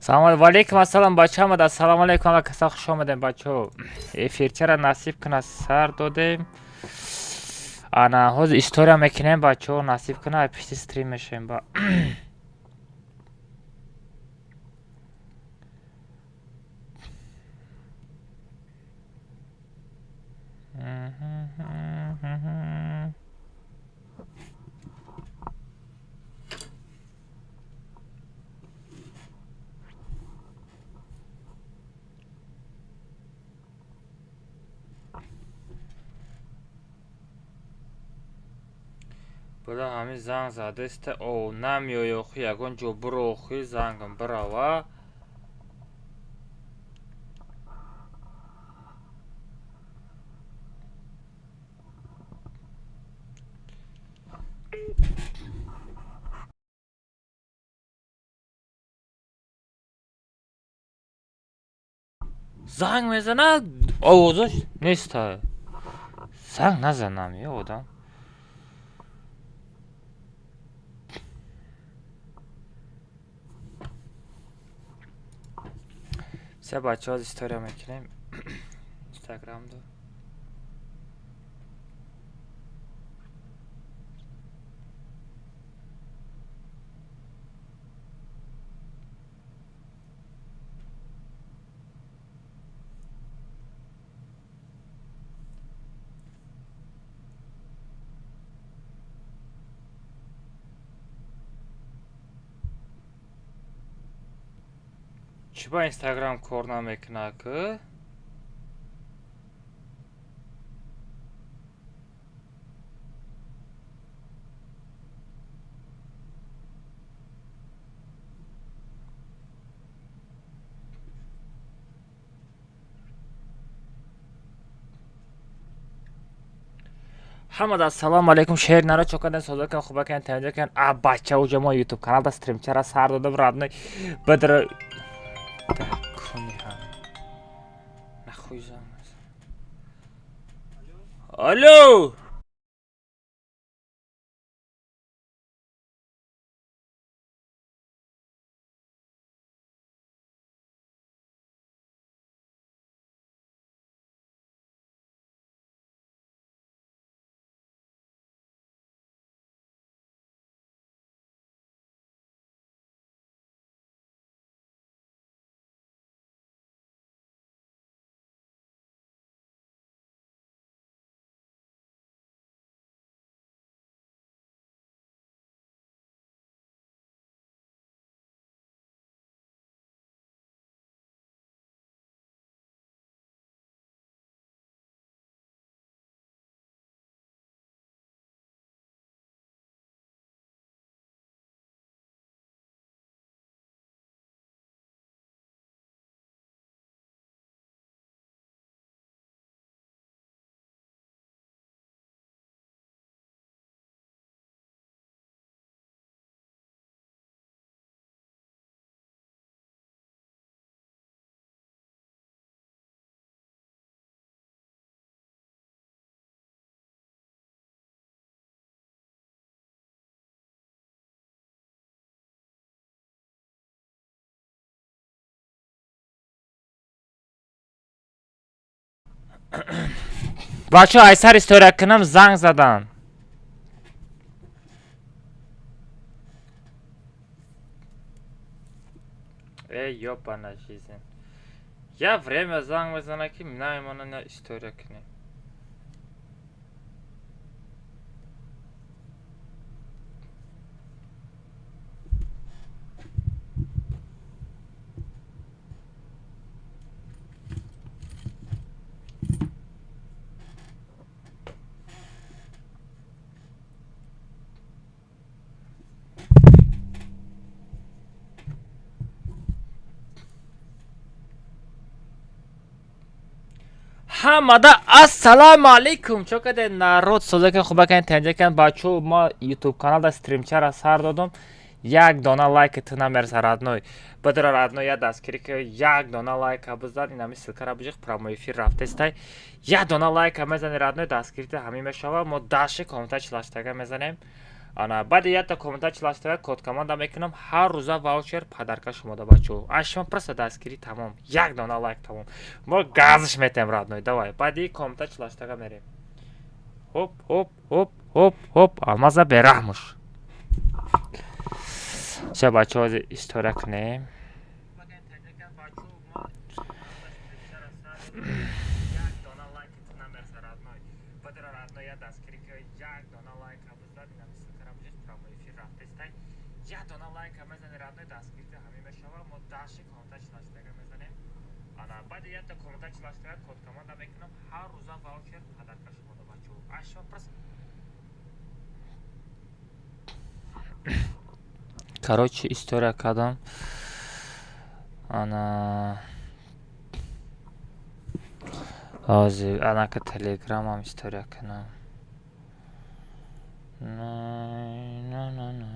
Салом валейкум ассалом, бача омада. Ассалому алейкум, ҳама каса хуш омадем, бачаҳо. Эфирчара насиб куна сар додем. Ана ҳозир история мекунем, бачаҳо, насиб куна пишти стрим мешавем ба. Буда ҳамин занг задаста, о намеои охи, ягон ҷо биро охи, зангам бирава. Занг мезанад, овозаш неста. Занг назан намеё одам. Все, бачаҳо, история мекунем инстаграмдо. Чӣ ба инстаграм кор намекунад ку? Ҳамада ассалому алайкум, шер наро чокадан созакан хубакан танҷакан. А бача, уҷа мо ютуб каналда стримчара сар додам, родной, бадра куни ҳам нахуй занг мезанад. Алло. Бачаҳо, айсар история кунам, занг задан. Эй, ёбана жизнь. Я время занг мезана, ки намемона на история кунем. Ҳамада ассалому алайкум, чо каде народ, созакан хубакан танҷакан. Бачаҳо, ма ютуб каналда стримчара сар додам. Як дона лайк ту намераса, родной. Бадра, родной, я дастгирӣ ки як дона лайка бизан, инами ссылкара биҷиқ, прямой эфир рафтестай. Як дона лайка мезани, родной, дастгирита ҳамин мешава. Мо даши комната чилаштага мезанем. Ана баъди якта комментар 48-тага код команда мекунам, ҳар рӯза ваучер подарка шумода, бачаҳо. Аз шумо просто дастгирӣ, тамом. Як дона лайк, тамом. Мо газш метем, родной. Давай. Баъди комментар 48-тага мерем. Хоп, хоп, хоп, хоп, хоп, алмаза бераҳмуш. Всё, бачаҳо, ҳозир история кунем. Короче, история кардам. Ана ҳозир анака телеграмам история кунам. На, на, на.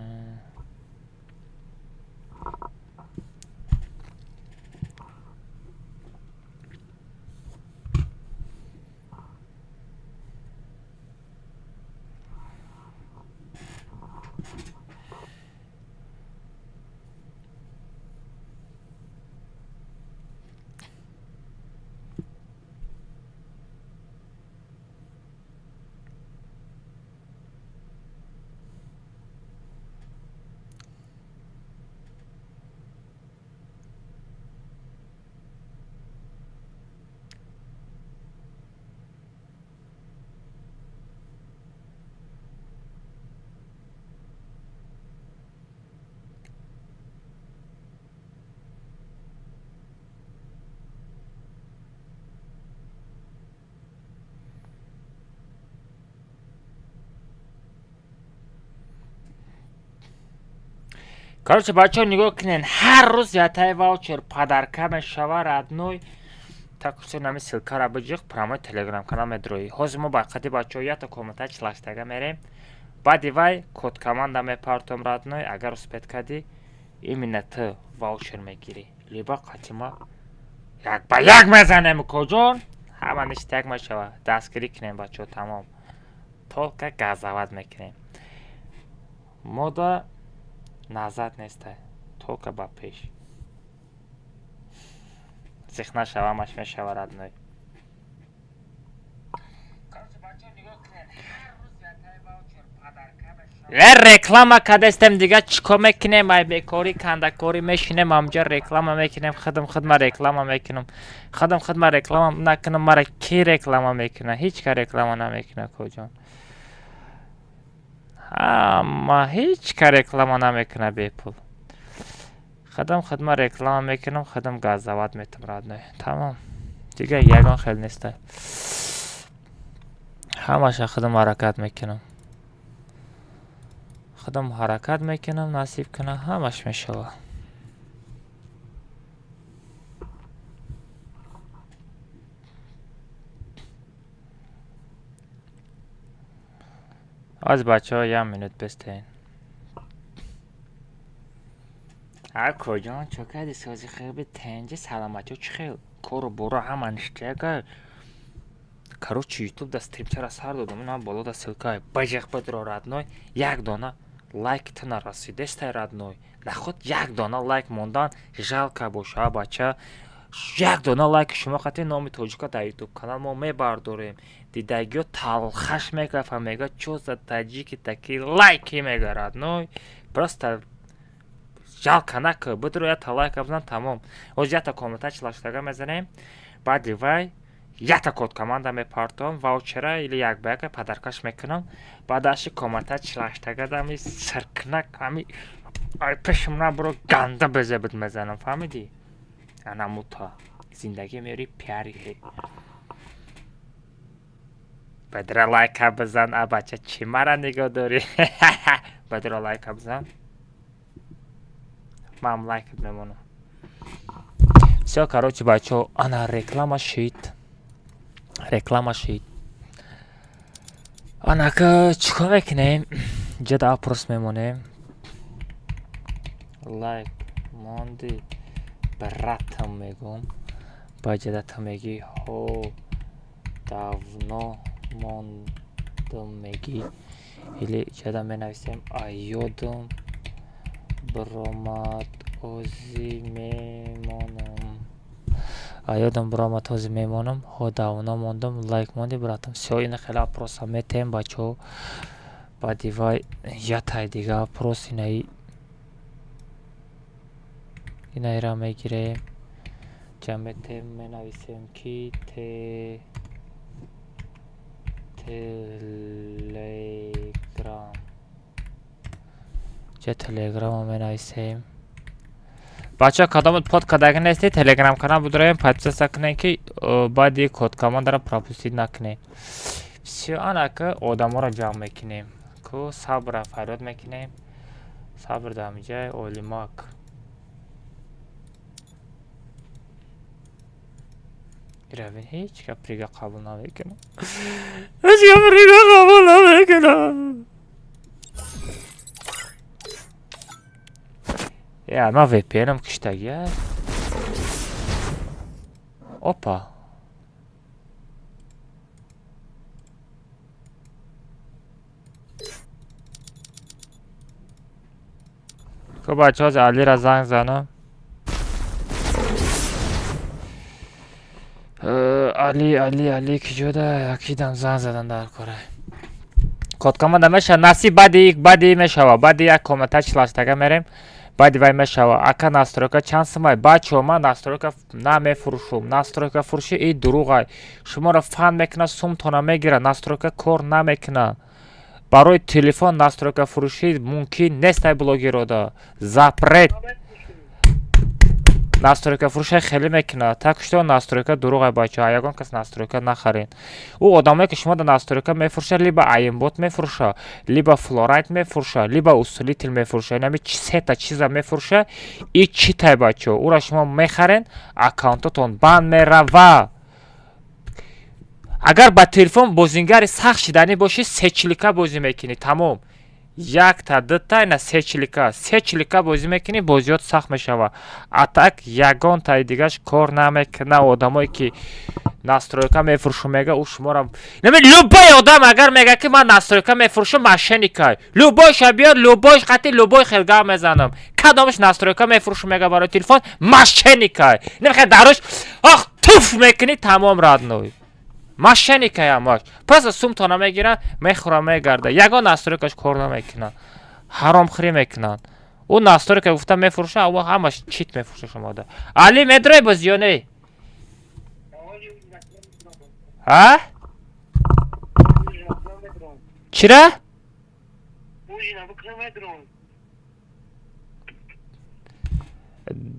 Короче, бачаҳо, нигоҳ кунед, ҳар рӯз ятаи ваучер подарка мешава, родной. Так что нами ссылкара биҷиқ, прямой телеграм канал медроӣ. Ҳозир мо ба қади бачаҳо ята комментар 48-тага мерем. Баъди вай код команда мепартом, родной, агар успеть кардӣ, именно ту ваучер мегирӣ. Либо қатима як ба як мезанем, коҷон. Ҳама ништяк мешава. Дастгирӣ кунем, бачаҳо, тамом. Только газават мекунем. Мода назад нестай, только ба пеш. Зиқ нашава, ҳамаш мешава, родной. Реклама кардастем, дига чӣ кор мекунем? Ай бекорӣ, кандакорӣ мешинем, амҷа реклама мекунем. Худам худма реклама мекунам. Худам худма реклама накунам, мара ки реклама мекуна? Ҳеҷ ка реклама намекуна, коҷон. Ҳама ҳеҷ ка реклама намекуна бепул. Худам худма реклама мекунам, худам газават метам, родной. Тамом. Дига ягон хел нестай. Ҳамаша худам ҳаракат мекунам. Худам ҳаракат мекунам, насиб куна, ҳамаш мешава. Аз бачаҳо як минут бистаен. А коҷон, чо кардӣ, сози хеби, тенҷи, саломатиё чӣ хел? Кору боро ҳама ништяка. Короче, ютуб да стримчара сар додам, инам боло да ссылка баҷиқ бидро, родной, як дона лайк ту нарасидестай, родной. Наход як дона лайк мондан жалко боша, бача. Як дона лайк шумо қати номи тоҷика дар ютуб канал мо мебардорем. Дидагиё талхаш мекафа, мега чё за таҷики таки лайки, мега, родной. Просто жалко нака, бидро ята лайка бизан, тамом. Ҳозир ята комментар 48-тага мезанем. Баъди вай ята код команда мепартом, ваучера или як ба яка подаркаш мекунам. Баъд аши комментар 48-тага дами сиркнак ами ай пешам набуро, ганда безебит мезанам, фаҳмидӣ? Ана мута зиндагӣ меёри пиари ҳе. Бадра лайка бизан, а бача, чӣ мара нигоҳ дорӣ? Бадра лайка бизан. Ман лайкат мемонам. Всё, короче, бачаҳо, ана реклама шид. Реклама шид. Анака чӣ кор мекунем? Ҷада опрос мемонем. Лайк монди, братам, мегум. Ба ҷада ту мегӣ ҳо, давно мондум, мегӣ. Или ҷада менависем: аёдум биромад, ози мемонам. Аёдам биромад, ҳози мемонам. Ҳо, давно мондам, лайк монди, братам. Всё, ина хеле опроса метем, бачаҳо. Баъди вай ятай дига опрос, инаи инаира мегирем, ҷамъ метем, менависем, ки телеграм ҷа, телеграма менависем. Бачаҳо, кадомот под кадаги нести, телеграм канал будроем, подписаться кунем, ки баъди код командара пропустить накунем. Всё, анака одаморо ҷамъ мекунем ку, сабра фарёд мекунем. Сабр дамиҷай, олимак. Равин, ҳеҷ гап прига қабул намекунам, ҳеҷ гап прига қабул намекунам. Я, ман VPN-ам киштагия. Опа, хуб, бачаҳо, Алира занг занам. Али, Али, Али киҷода? Якидам занг задан дар кора. Код команда мешава, насиб, баъди мешава, баъди як комната чилаштага мерем, баъди вай мешава. Ака, настройка чанд сумай? Бачаҳо, ман настройка намефурӯшум. Настройка фурӯшӣ и дурӯғай, шуморо фан мекунад, сумтона мегирад. Настройка кор намекунад. Барои телефон настройка фурӯшӣ мумкин нест, ай блогерода запрет. Настройка фурӯша хеле мекунад, так что настройка дурӯғай, бачаҳо, ягон кас настройка нахаред. Ӯ одамое, ки шумо да настройка мефурӯшад, либо аимбот мефурӯша, либо флорайт мефурӯша, либо усилитель мефурӯша. Инами сета чиза мефурӯша и читай, бачаҳо. Ӯра шумо мехарен, аккаунтотон банд мерава. Агар ба телефон бозингари сахт шиданӣ бошӣ, сечилика бозӣ мекунӣ, тамом. Якта, дута, ина сечилика, сечилика бозӣ мекунӣ, бозиёт сахт мешава. А так ягонтаи дигаш кор намекуна. Одамое, ки настройка мефурӯшум мега, ӯ шуморо нами. Любой одам агар мега, ки ман настройка мефурӯшум, мошенникай. Любойша биёр, любойш қати любой хел гап мезанам. Кадомаш настройка мефурӯшум мега барои телефон, мошенникай. Намехе дарош ах туф мекунӣ, тамом, родной, мошенникай ҳамаш. Просто сумтона мегирад, мехӯра, мегарда. Ягон настройкаш кор намекунад, ҳаромхӯрӣ мекунанд. Ӯ настройка гуфта мефурӯша, ӯ ҳамаш чит мефурӯша шумода. Али, медрои боз ё не? Ҳа, чира?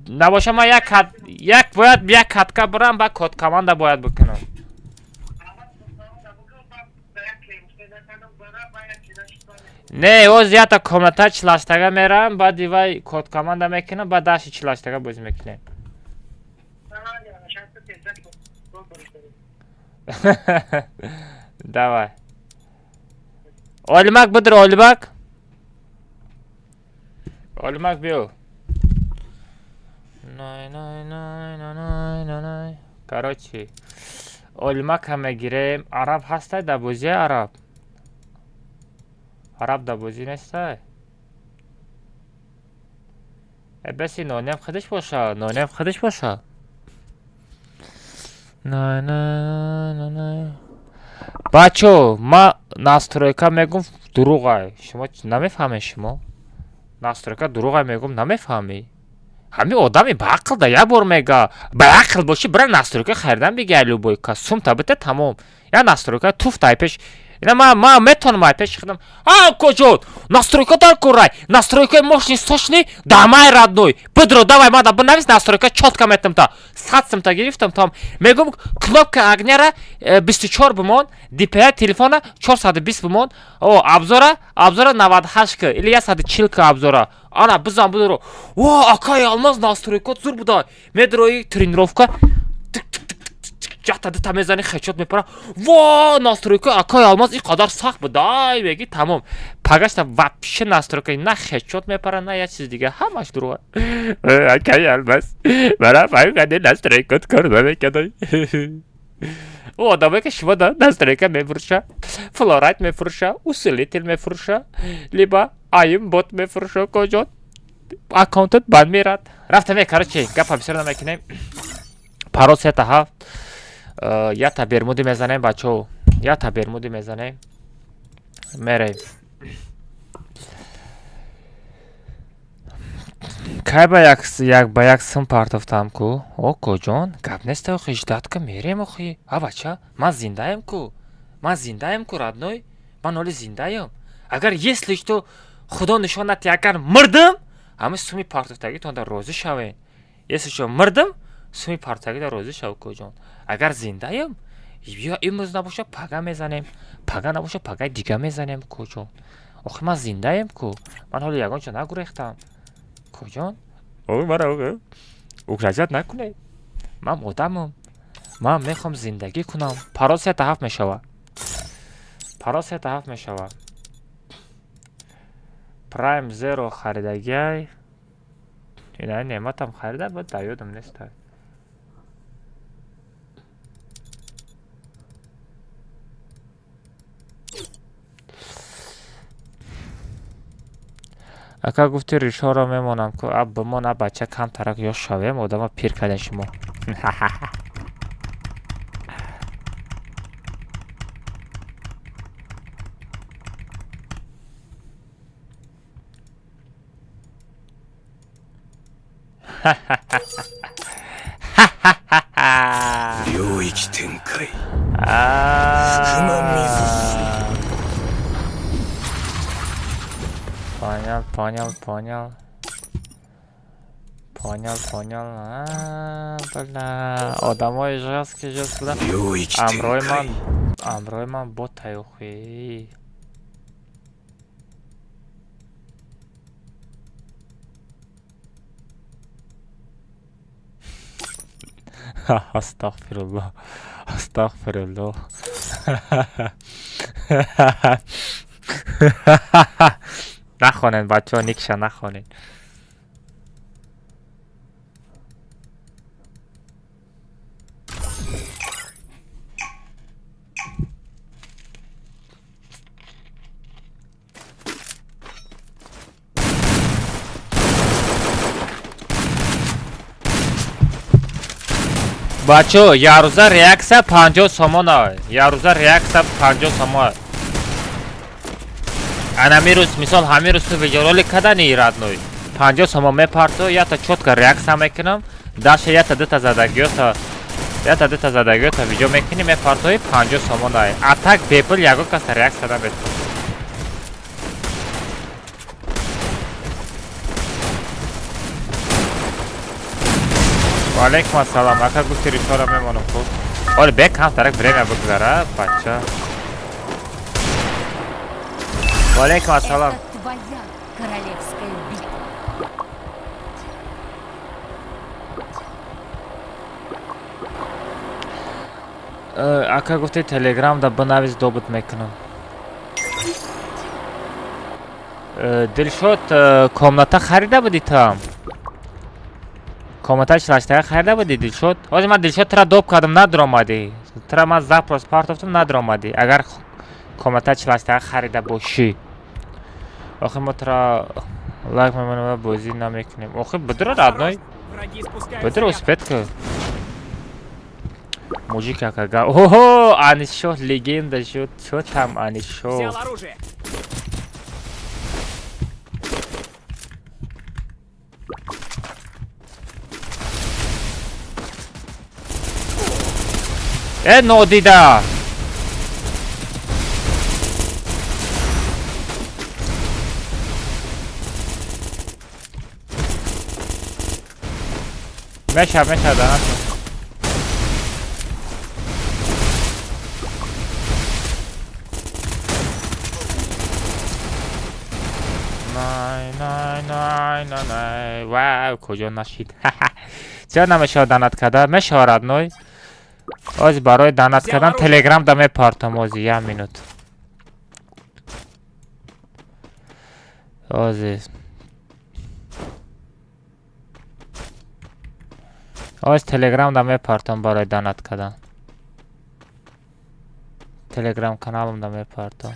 Набоша, ман як бояд як катка бурам, ба код команда бояд бикунам. Не, оз ята комната чилаштага мерам, баъди вай код команда мекунам, баъд дашти чилаштага бозӣ мекунем. Давай, олимак, бидир, олимак, олимак, биё. Най, най, най, най, най, най. Короче, олимака мегирем. Араб ҳастай дар бозии? Араб, араб дар бозӣ нестай? Э, беси нонем худиш боша, нонем худиш боша. Най, най, най, най. Бачо, ма настройка мегум, дурӯғай. Шумо намефаҳмед, шумо настройка дурӯғай мегум, намефаҳмӣ. Ҳамин одами баақл да як бор мега, баақл бошӣ, бира настройка харидан бигир, любой кас сумта бита, тамом. Я настройка туф тай пеш. Ина ма метавонам ай пеши худам: а куҷо настройка дар курай, настройкаи мощный, сочный дамай, родной, бидро, давай, мада бинавис настройка, чётко метам, та 100 сумта гирифтам, там мегум: кнопка огняра 24 бимон, DPI телефона 420 бимон, о обзора 98 к или 140 к обзора, ана бизан, бидро. О, акай Алмаз, настройка зур буда. Медрои тренировка, ҷата дута мезани, хечот мепара. Во, настройка акай Алмаз ин қадар сахт будай, меги, тамом. Пагашта вообще настройка на хечот мепара, на як чиз дига, ҳамаш дурӯға. Акай Алмаз, мара фаҳмидади, настройкат кор намекадай. Ӯ одамое ки шумо настройка мефурӯша, флорайт мефурӯша, усилитель мефурӯша, либо аимбот мефурӯша, коҷон, аккаунтат банд мерад. Рафтаме, короче, гапа бисёр намекунем. Парол 3 7. Ята бермуди мезанем, бачао, ята бермуди мезанем, мерем. Кай ба як ба як сум партофтам ку? О, коҷон, гап нест, охи, ждать ка, мерем, охи. А бача, ман зиндаем ку, ман зиндаем ку, родной, ман ҳоли зиндаем. Агар, если что, худо нишон надиҳад, агар мурдам, ҳамин суми партофтагитонда розӣ шавед. Если что, мурдам, суми партофтагида розӣ шав, коҷон. Агар зиндаем, ё имрӯз набоша, пага мезанем, пага набоша, пагаи дига мезанем, коҷон. Охи, ман зиндаем ку, ман ҳоли ягон ҷо нагурехтам, коҷон. Ой, мара угрожать накунед, ман одамам, ман мехоҳам зиндагӣ кунам. Парол 3 7 мешавад, парол 3 7 мешавад. Прайм Зеро харидагиай, ина неъматам харида буд, дар ёдам нест. Ака, гуфти ришоро мемонам ку, а бимон, а бача, камтарак ёш шавем, одама пир кардем шумо. 領域展開。 А. Понял, понял, понял. Понял, понял. А, бля. Одамои жёсткий, жёсткий буда. 領域展 Амрои 開 ман, амрои ман ботай, охи. Астағфируллоҳ. Астағфируллоҳ. Нахонед, бачаҳо, никша нахонед. Бачаҳо, ярӯза реаксия 50 сомона, ярӯза реаксия 50 сомона. Анами рӯз, мисол, ҳамин рӯз ту видеоролик кардани, родной, 50 сомон мепарто, ята чётко реаксия мекунам, даша ята дута задагиёта, ята дута задагиёта видео мекунӣ, мепартои, 50 сомона. А так бепул ягон каса реаксия наметавон. Ваалайкум ассалом. Ака, гуфти ришора мемонам ку, оли бе камтарак время бигзара, бача. Ваалайкум ассалом. Это твоя королевская битва. Ака, гуфти телеграмда бинавис, добут мекунам. Дилшод, комната харида будӣ туам? Комната 48 харида будӣ, Дилшод? Ҳозир ман, Дилшод, тура доб кардам, надуромадӣ. Тура ман запрос партофтам, надуромадӣ. Агар комната 48 харида бошӣ, охи мо тура лайк мемонем ва бозӣ намекунем. Охи, бидуро, родной. Враги спускаются бидуро. рядом. Успеть ку, мужик. Акага, оҳо, Анишо легенда шуд. Чо там, Анишо? Взял оружие. Э, нодида. Меша, меша, да. Най, най, най, най, най. Вау, куҷо нашид? Чаро намешавад донат карда? Мешавад, родной. Ози барои донат кардан телеграм да мепартам, ози, як минут. Ози. Оз телеграм да мепартам барои донат кардан. Телеграм каналымда мепартом.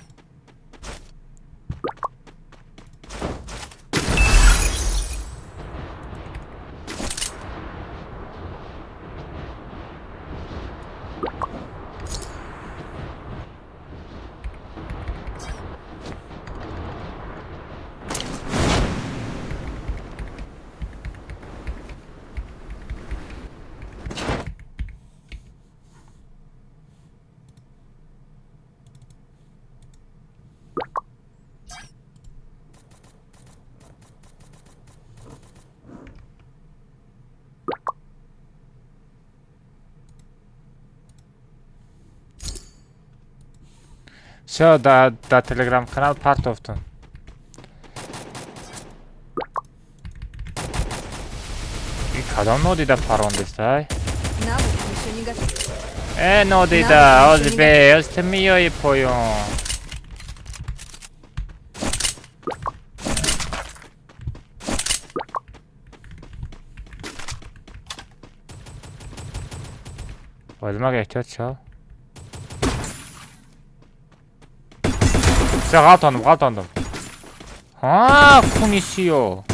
Всё, да, телеграм канал партофтум. И кадом нодида парондистай? Навык еще не готов. Э, нодида, ози бе, ози ту миёи поён. Олимак, эҳтиёт шав. Всё, ғалтондум, ғалтондум. Ҳа, хуни сиё.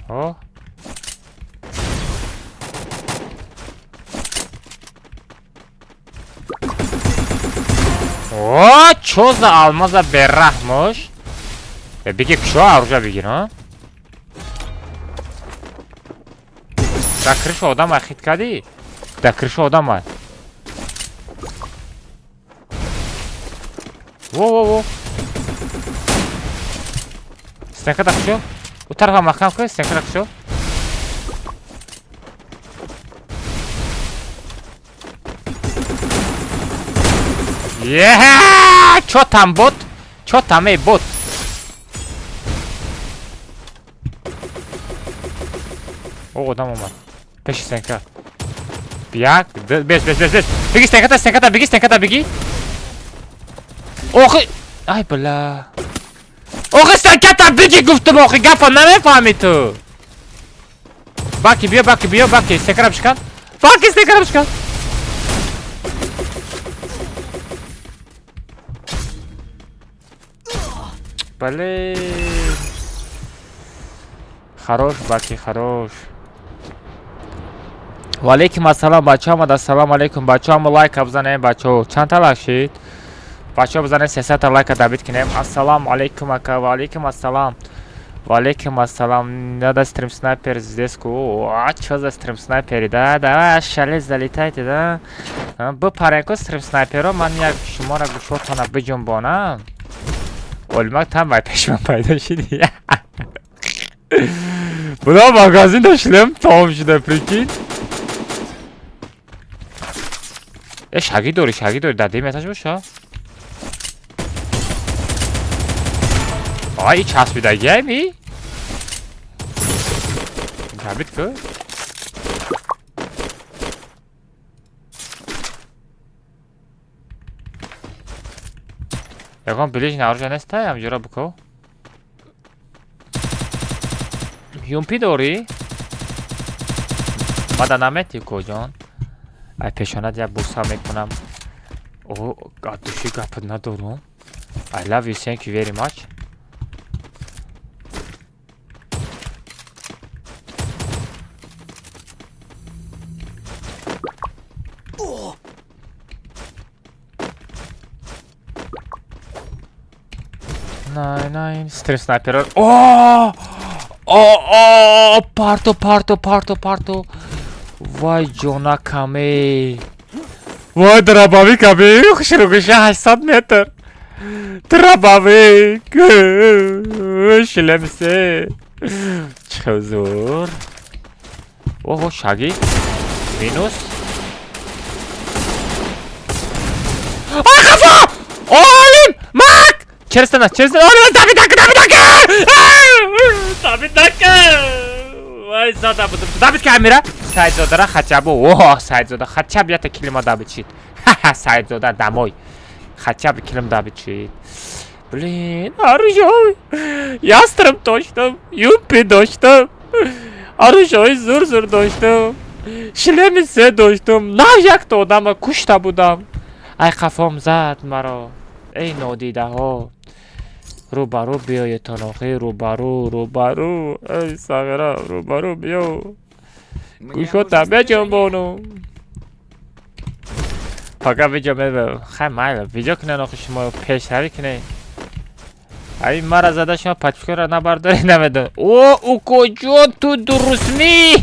О. О, чё за алмаза бераҳмош? Э, бигир, кушо оружие бигир, ҳа? Дар крыша одам хит кардӣ? Дар крыша одам ай. Во, во, во. Стенка да кушо. У тарафа маҳкам кун, стенка да кушо. Е, чё там, бот? Чё там, эй, бот? О, одам омад. Пеши стенка. Як, бес, бес, бес, бес. Беги стенката, стенката, беги, стенката, беги. Охи, ай бля. Охи, стенката, беги, гуфтум, охи, гапа намефаҳми ту. Баки, биё, Баки, биё, Баки, стенкара бишкан. Баки, стенкара бишкан. Блин. Хорош, Баки, хорош. Валейкум ассалом, бачаҳо, омад, ассалому алейкум, бачаҳо, мо лайка бизанем, бачаҳо. Чандта лайк шид? Бачаҳо, бизанем, 300 та лайка добить кунем. Ассалому алейкум, ака, валейкум ассалом. Валейкум ассалом. Надо стрим снайпер здесь. О, а чё за стрим снайпери? Да, да, шале залетайте, да. Бипаренко стрим снайперо, ман як шуморо гӯшотона биҷунбонам. Олмак там вай пеш ман пайдо шиди. Буда магазин дошлем, тамом шуда, прикинь. Э, шаги дори, шаги дори, дар деми этаж боша. Ай, часпидагиами? Габит ку? Ягон ближний оружие нестай, ҳамҷура буко. Юмпи дорӣ? Мада наметӣ, коҷон? Ай пешонат як буса мекунам. О, души гапат надорум. I love you, thank you very much. Най, най, стрим снайпер. О! О, о, парто, парто, парто, парто. Вай, ҷона каме. Вай, дробовик аме, хушругуша 800 метр. Дробовик. Шлемсе. Чӣ зур. Ого, шаги. Минус. Ай, хафа! Олим! Мак! Через стена, через стена. Олим, Давид ака, Давид ака! Давид ака! Вай, зада будум. Давид камера. Саидзодара хотя бы. О, Саидзода хотя бы ята килима добить шид. Ха-ха, Саидзода домой. Хотя бы килим добить шид. Блин, оружие. Ястреб точно. Юпи точно. Оружои зур зур доштум, шлеми се доштум, нав якта одама кушта будам. Ай қафом зад маро. Эй нодидаҳо, рӯбарӯ биёетон охи, рӯбарӯ, рӯбарӯ. Эй сағира, рӯбарӯ биё. Мне Гӯшота нужно снаряжение. беҷонбону. Пока видео мебе. Хай майла, видео кунен охи, шумо пешравӣ кунед. Ай мара зада, шумо подпискаро набардоред, намедон. О, укоҷон, ту дурустмӣ?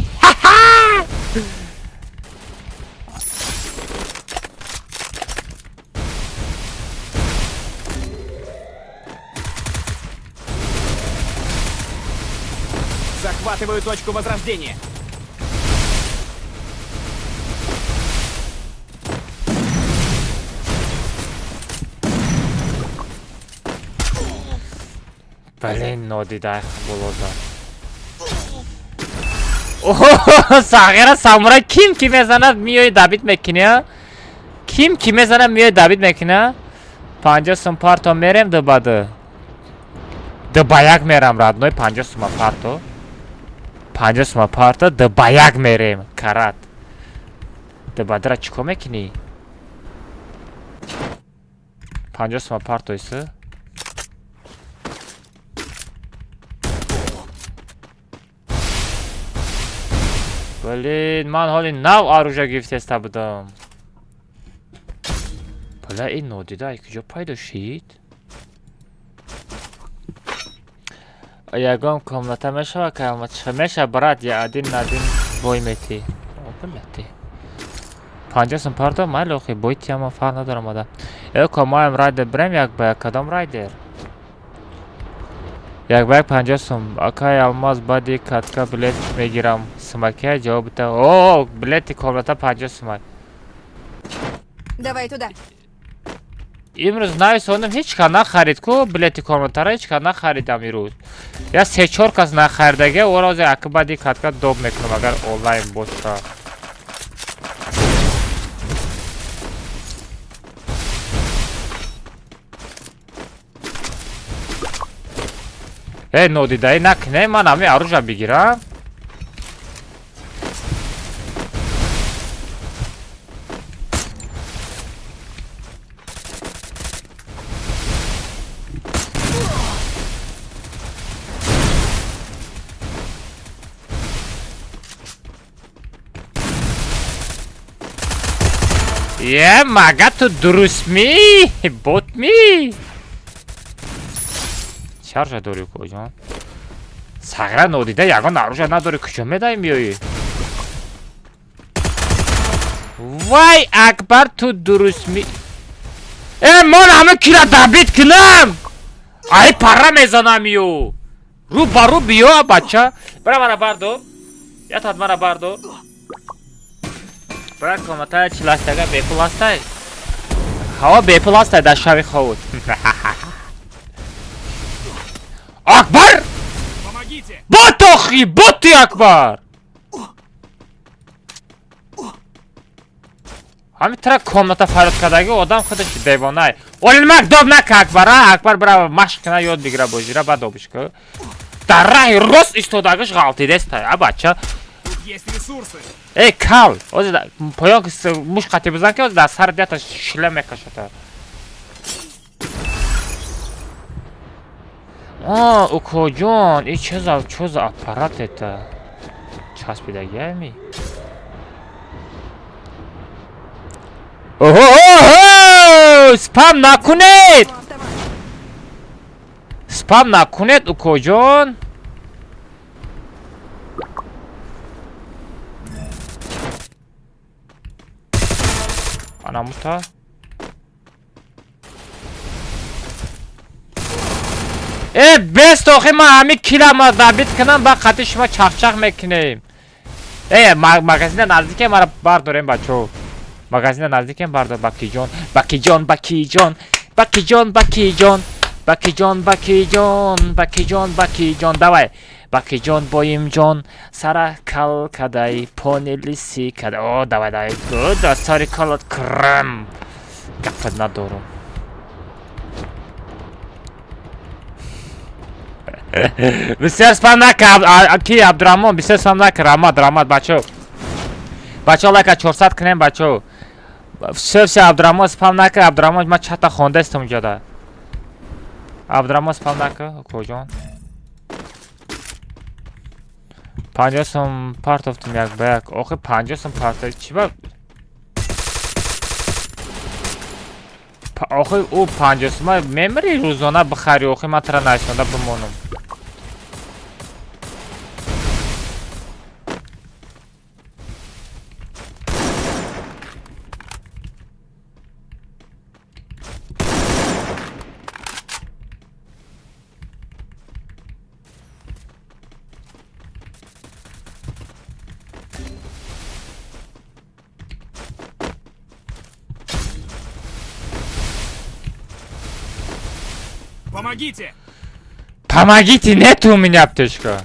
Захватываю точку возрождения. Блин, нодида боло зад. Оҳо, сағира самурай, ким ки мезанад, миёи добить мекунӣ, а? Ким ки мезанад, миёи добить мекунӣ, а? 50 сум парто, мерем ду ба ду. Ду ба як мерам, родной, 50 сума парто. 50 сума парто, ду ба як мерем, карат. Ду ба дура чӣ кор мекунӣ? 50 сума партоисы? Блин, ман ҳоли нав оружие гирифтеста будам. Бля, ин нодида ай куҷо пайдо шид? Ягон комната мешава, ка меша, брат, я один на один бой мети. О, блядь. 50 сум парто, майли охи, бой тиама фарқ надорам ада. Э, ко моем райдер брем як ба як, кадом райдер? Як ба як 50 сум. Акай Алмаз, баъди катка билет мегирам. Сумакия ҷавоб бита. О, билети комната 50 сумай. Давай туда. Имрӯз нависондам, ҳеҷ кас нахарид ку билети комнатаро, ҳеҷ кас нахаридам имрӯз. Я се чор кас нахаридага, ора ҳозир ака баъди катка доб мекунам, агар онлайн боша. Э, нодидаӣ накунем, ман ҳамин оружие бигирам. Е, мага ту дурустмӣ? Ботмӣ? Чӣ оружие дорӣ, укоҷон? Сағира нодида, ягон оружие надорӣ, куҷо медаи миёӣ? Вай, Акбар, ту дурустмӣ? Э, мон ҳама кира добить кунам? Ай пара мезанам ю. Рӯ ба рӯ биё, бача. Бара мара бардор. Ятат мара бардор. Бара, комната чилаштага бепул ҳастай? Ҳаво бепул ҳастай дар шаби ховуд. Акбар! Помогите! Бот охи, боти Акбар! Ҳамин тара комната фарёд кардаги одам худаш девонай. Олимак доб нака Акбар, а? Акбар бира машқ кина, ёд бигира бозира, баъд добиш ку. Дар раҳи рост истодагиш ғалтидестай, а бача. Тут есть ресурсы. Эй, кал! Ҳозир поён муш қати бизан ки ҳозир дар сари ята шлем мекашата. А, укоҷон, и чё за аппарат это? Часпидагиами? Оҳо, спам накунед! Автомат. Спам накунед, укоҷон! Анамута? Э, бест охи, ман ҳамин килама добить кунам, ба қати шумо чахчах мекунем. Э, магазина наздике, мара бардорем, бачо. Магазина наздикем, бардор, Бакиҷон, Бакиҷон, Бакиҷон, Бакиҷон, Бакиҷон, Бакиҷон, Бакиҷон, Бакиҷон, Бакиҷон, давай. Бакиҷон, боимҷон, сара кал кадай, понелиси кадай. О, давай, давай. О, да сари калат крем. Гапат надорум. Бисёр спам нака, ки Абдураҳмон, бисёр спам нака, раҳмат, раҳмат, бачо. Бачо лайка 400 кунем, бачо. Всё, всё, Абдураҳмон спам нака, Абдураҳмон, ман чата хондаистам ҷода. Абдураҳмон спам нака, укоҷон. 50 сом партофтум як ба як. Охи 50 сом партофт. Чӣ ба? Охи ӯ 50 сома мемири рӯзона бихари, охи ман тара нашонда бимонам. Помогите! Помогите, нет у меня аптечка.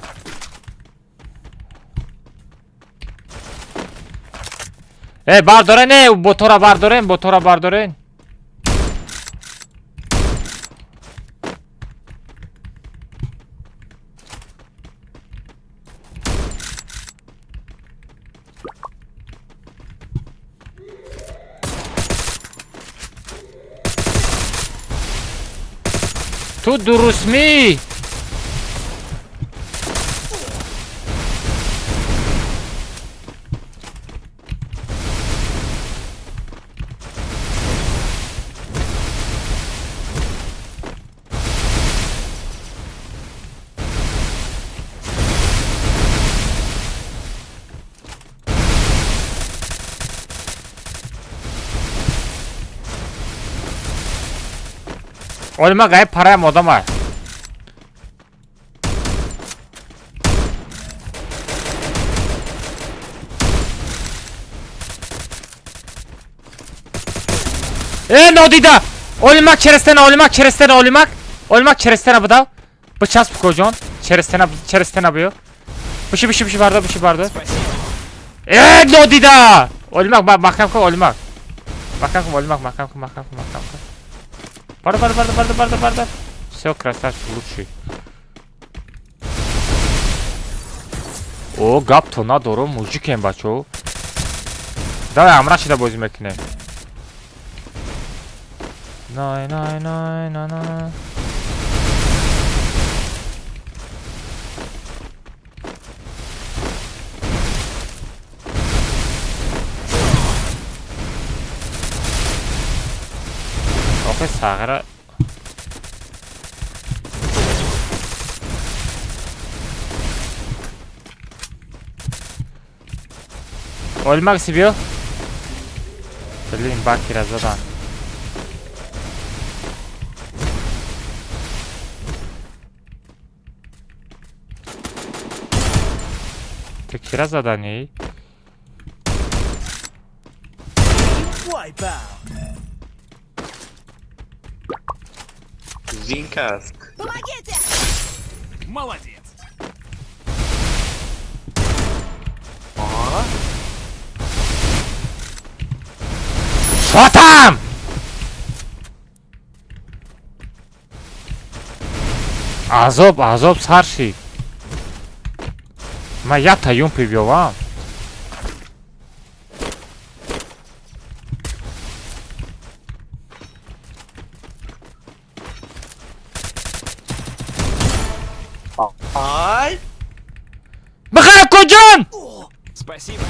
Эй, бардорен, эй, ботора бардорен, ботора бардорен. Ту дурустми? Олма гай параям одама. Нодида! Олмак черестена, олмак черестена, олмак. Олмак черестена буда. Бычасп коҷон. Черестена, черестена биё. Биши, биши, биши бардор, биши бардор. Нодида! Олмак, маҳкам кун, олмак. Маҳкам кун, олмак, маҳкам кун, маҳкам кун, маҳкам кун. Бардор, бардор, бардор, бардор, бардор, бардор. Всё, красавчик, лучший. О, гап то надорум, мужикем, бачо. Давай, амра шида бозӣ мекунем. Най, най, най, най, най. Охи сағира. Олмак сибиё? Блин, бакира задан. Ту кира заданӣ? Зинкаск. Помогите! Молодец! Что там? Азоб, азоб сарши. Ма я таюм прибивам. Ай! Бихар куҷон! Спасибо.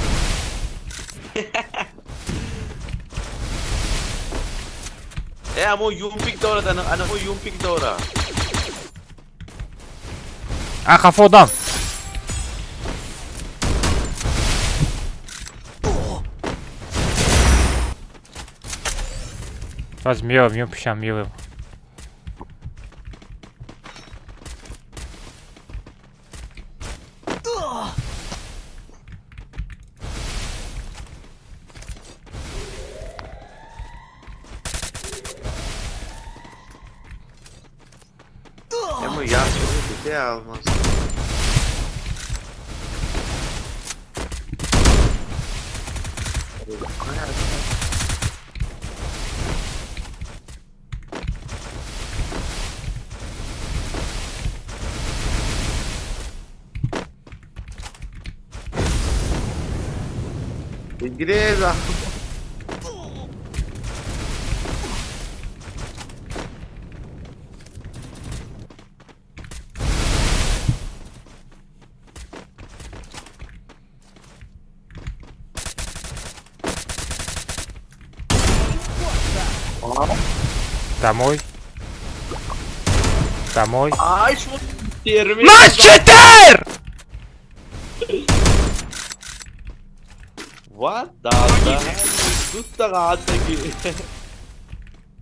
Амо юмпик дорад, анамо юмпик дора. А қафо одам. Баз меёвам, меём пишам, меёвам. Ему яхту где алмаз? Бигиреза. Домой. Домой. Ай, шо термин. Ман читер! What the hell?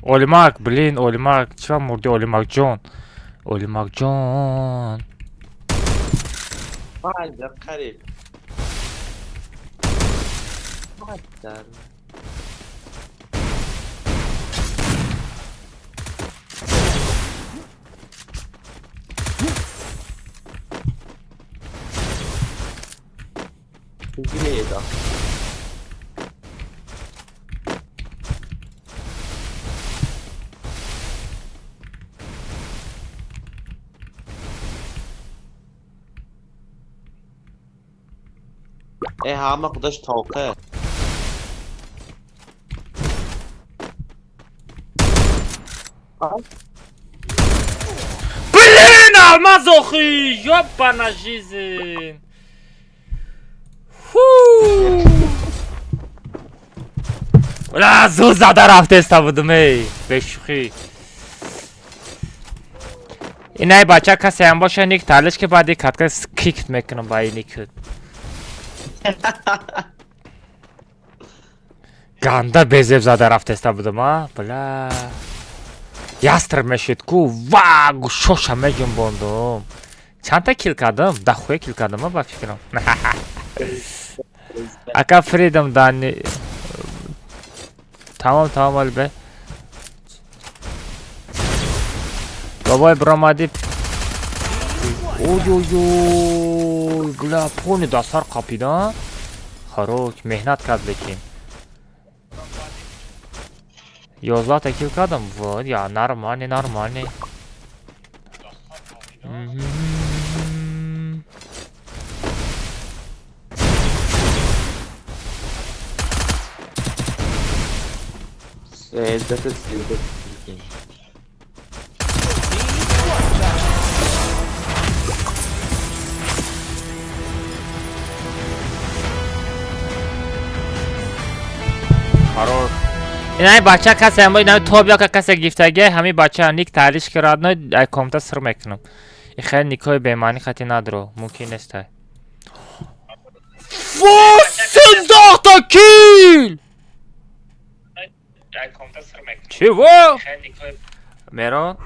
Олимак, блин, Олимак, чё мурди Олимак Джон? Олимак Джон. Қариб. Греда. Ҳама худаш тоқа. Блин, алмаз охи, ёбана жизнь. Ула, зур зада рафтеста будум, эй, бешӯхӣ. Инай бача касе ҳам боша ник талиш ки баъди катка кикт мекунам ба ин никт. Ганда безеб зада рафтеста будум, а? Бля. Ястр мешид ку, ва, гӯшоша меҷунбондум. Чандта кил кардам? Дахуя кил кардам, ба фикрам. Ака фридом дани. Тамом, тамом, албе. Бабой бромади. Ой-ой-ой, бля, пони дастар қапида. Хорош, меҳнат кард лекин. 11 кил кардам. Вот, я нормальный, нормальный. Сездаҳ. Хорош. Инай бача касе ҳам инай тоб яка касе гифтаге, ҳами бача ник таълиш ки родной ай комта сир мекунам. И хеле никои бемаъни хати надро, мумкин нестай. 18 кил! Чего? Мерон?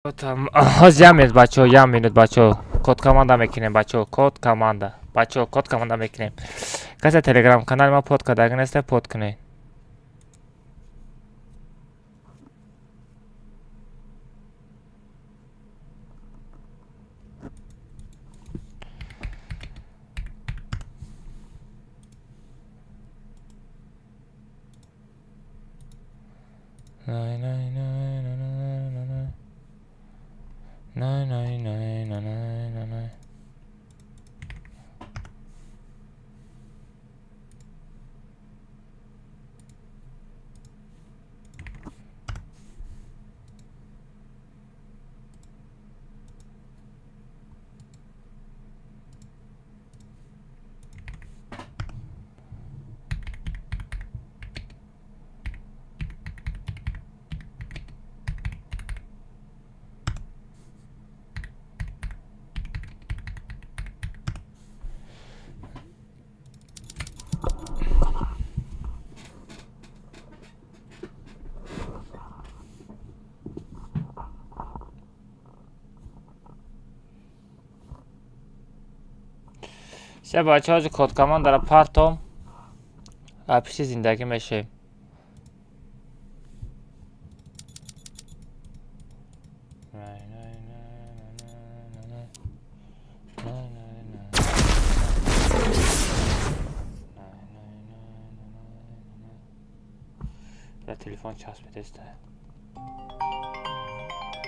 Ҳоз, як минут, бачаҳо, як минут, бачаҳо, код команда мекунем, бачаҳо, код команда, бачаҳо, код команда мекунем. Касе телеграм канали ма под кардаги неста, под кунед. Най, най, най, най, най, най, най. Най, най, най, най, най, най, най. Се, бачаҳо, ҳози код командара партом, пиши зиндагӣ мешавем. Най, най, най, най, най, най, най, най. Най, най, най, най, най. Я телефон часпидеста.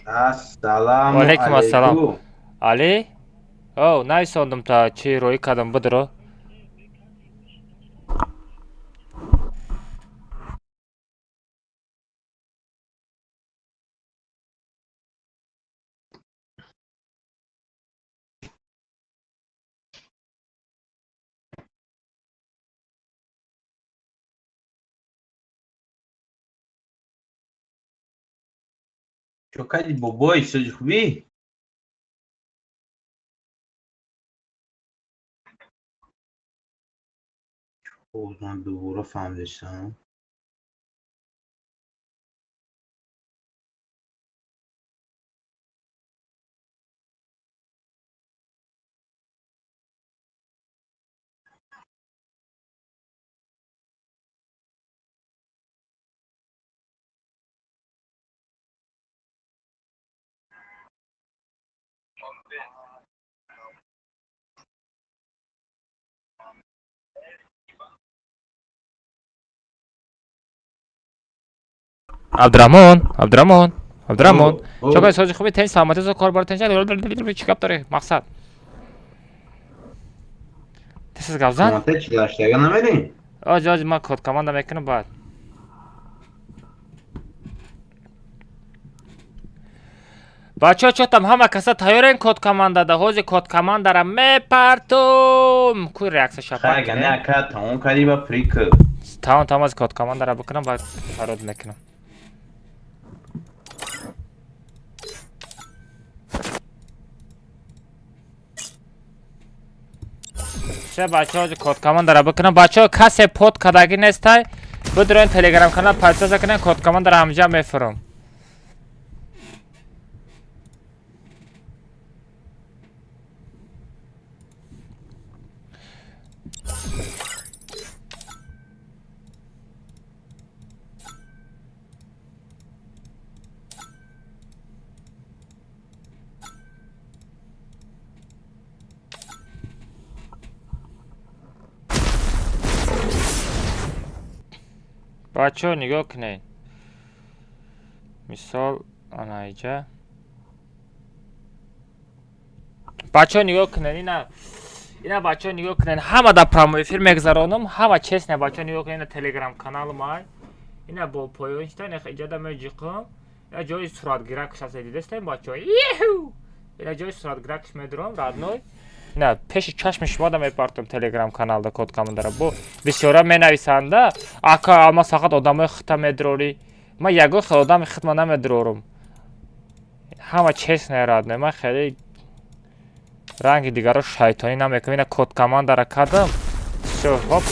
Ассаламу Валейкум ассалам. алейкум. Али? О, нависондум та чи роӣ кардам, бидро. Чо кади, бобой, сози, хубӣ? Хуб, ман дубора фаҳмидастам. Абдураҳмон, Абдураҳмон, Абдураҳмон. О, Чо кади, сози, хуби, тен, саломатӣ, со кор бор тен, чӣ гап дорӣ, мақсад? Тез гап зан. Саломатӣ, чӣ даштага намерем? Ози, ози, ман код команда мекунам баъд. Бачаҳо, чо там, ҳама каса тайёрен код командада? Ҳози код командара мепартум. Ку реаксия шапак Хайга, не, кунем. ака, тамом кардӣ, ба прикл. Тамом, тамом, аз код командара бикунам, баъд фарод мекунам. Се, бачаҳо, ҳози код командара бикунам. Бачаҳо, касе под кардагӣ нестай, бидроен телеграм канал подписаться кунем, код командара ҳамҷа мефурам. Бачаҳо, нигоҳ кунед, мисол, анаиҷа, бачаҳо, нигоҳ кунед, ина, бачаҳо, нигоҳ кунед, ҳама дар прямой эфир мегзаронам, ҳама честно. Бачаҳо, нигоҳ кунед, ина телеграм канал май, ина бо поён шита, ина иҷада меҷиқам, ина ҷои суратгиракш аст, дидестем, бачаҳо? Иҳу! Ина ҷои суратгиракш медурам, родной, ина пеши чашми шумо да мепартам телеграм каналда код командара. Бо бисёра менависанда: «Ака, ама фақат одамои хита медрорӣ». Ман ягон хел одами хидма намедрорум, ҳама честно, родной. Ман хеле ранги дигаро шайтонӣ намекунам. Ина код командара кардам, всё, хоп,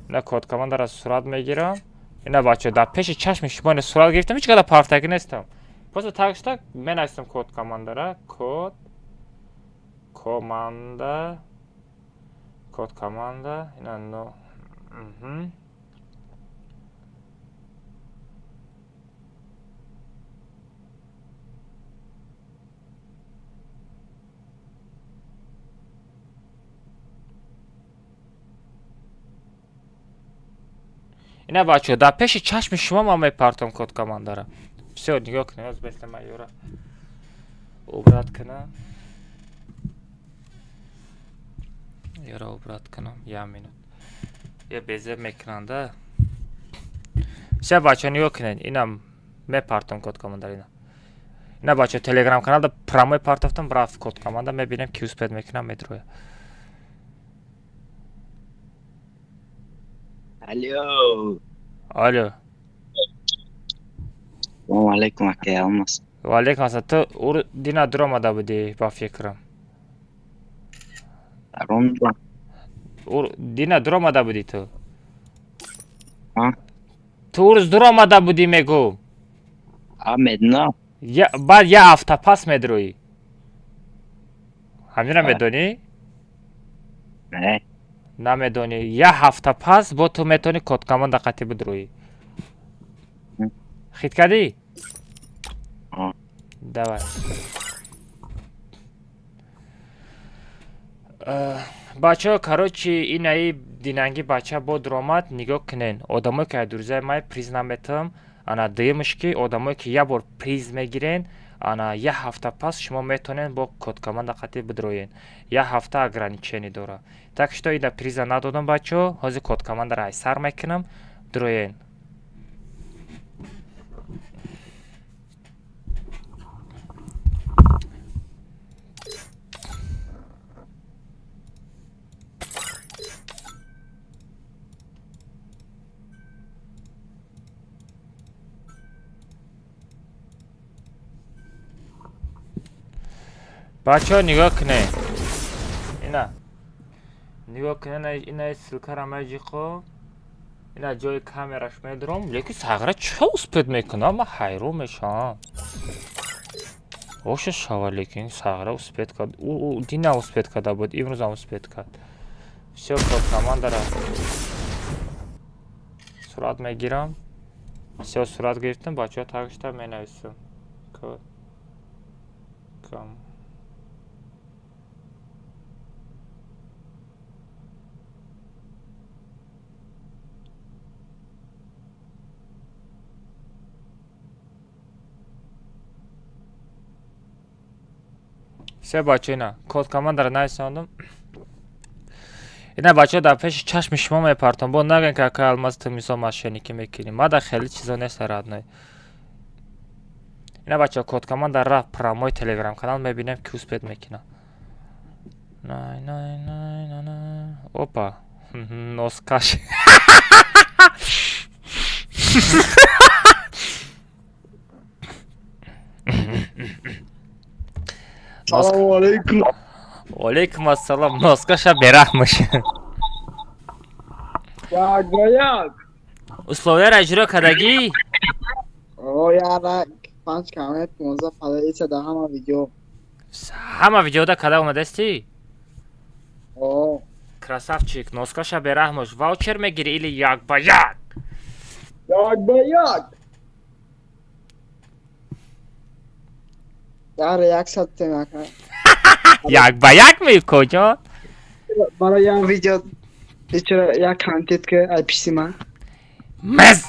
ина код командара сурат мегирам. Ина, бачаҳо, дар пеши чашми шумо ина сурат гирифтам, ҳеҷ қадар парфтагӣ нестам. Просто так что менависам код командара, код команда, код команда, ина но. Ина бачо, дар пеши чашми шумо ман мепартом код командара. Всё, нигоҳ кунед, ҳозир беста ман ёра убрать кунам. Ёра убрать кунам, як минут. Я безеб мекунанда. Всё, бачо, нигоҳ кунед, инам мепартом код командара ина. Ина бачо, Телеграм каналда прямой партофтам, рафт код команда, мебинем ки успеть мекунам, медроя. Алло. Алло. Салому алайкум, акай Алмаз. Ва алайкум ассалом. Ту ур дина дуромада будӣ ба фикрам. Даромадам. Ур дина дуромада будӣ ту. А? Ту урз дуромада будӣ мегӯм. А, медонам. Я баъд я ҳафта пас медроӣ. Ҳаминро медонӣ? Не. Намедонӣ. Я ҳафта пас бо ту метавонӣ код команда қатъи бидроӣ. Хит кардӣ? Давай. Бачаҳо, короче, инаи динанги бача бо дуромад, нигоҳ кунен. Одамое ки друзьяи май приз наметавам, ана дуюмаш ки одамое ки як бор приз мегирен, ана як ҳафта пас шумо метавонед бо код команда қатъи бидроен. Як ҳафта ограничение дора. Так что ина приза надодам бачаҳо, ҳозир код командаро ай сар мекунам, дроен. Бачаҳо нигоҳ кунед. Ина. Нигоҳ кунед, ина ссылкаро меҷиқо. Ина ҷои камераш медурам, лекин сағра чӣ успеть мекунам, ман ҳайрон мешавам. Оша шава, лекин сағра успеть кард. У дина успеть карда буд, имрӯзам успеть кард. Всё, код командара сурат мегирам. Всё, сурат гирифтам, бачаҳо тагишта менависам. Код ком Се бача ина код командаро нависондам. Ина бачаҳо дар пеши чашми шумо мепартам. Бо нагӯен ки акай Алмаз ту мисол мошенникӣ мекунӣ. Ма дар хеле чизо нест родной. Ина бачаҳо код команда рафт прямой Телеграм канал мебинем ки успеть мекунам. Най най най най най. Опа. Носкаш. Салому алейкум. Алейкум ассалом. Носкаша бераҳмаш. Як ба як. Условияро иҷро кардагӣ? О, як лайк, 5 коммент, 15 поделиться дар ҳама видео. Ҳама видеода када омадастӣ? О. Красавчик, носкаша бераҳмаш. Ваучер мегирӣ или як ба як? Як ба як. Дар 100 темака. Як ба як мекоҷо? Барои як видео бечора як контент ки ай пишти ман. Мез.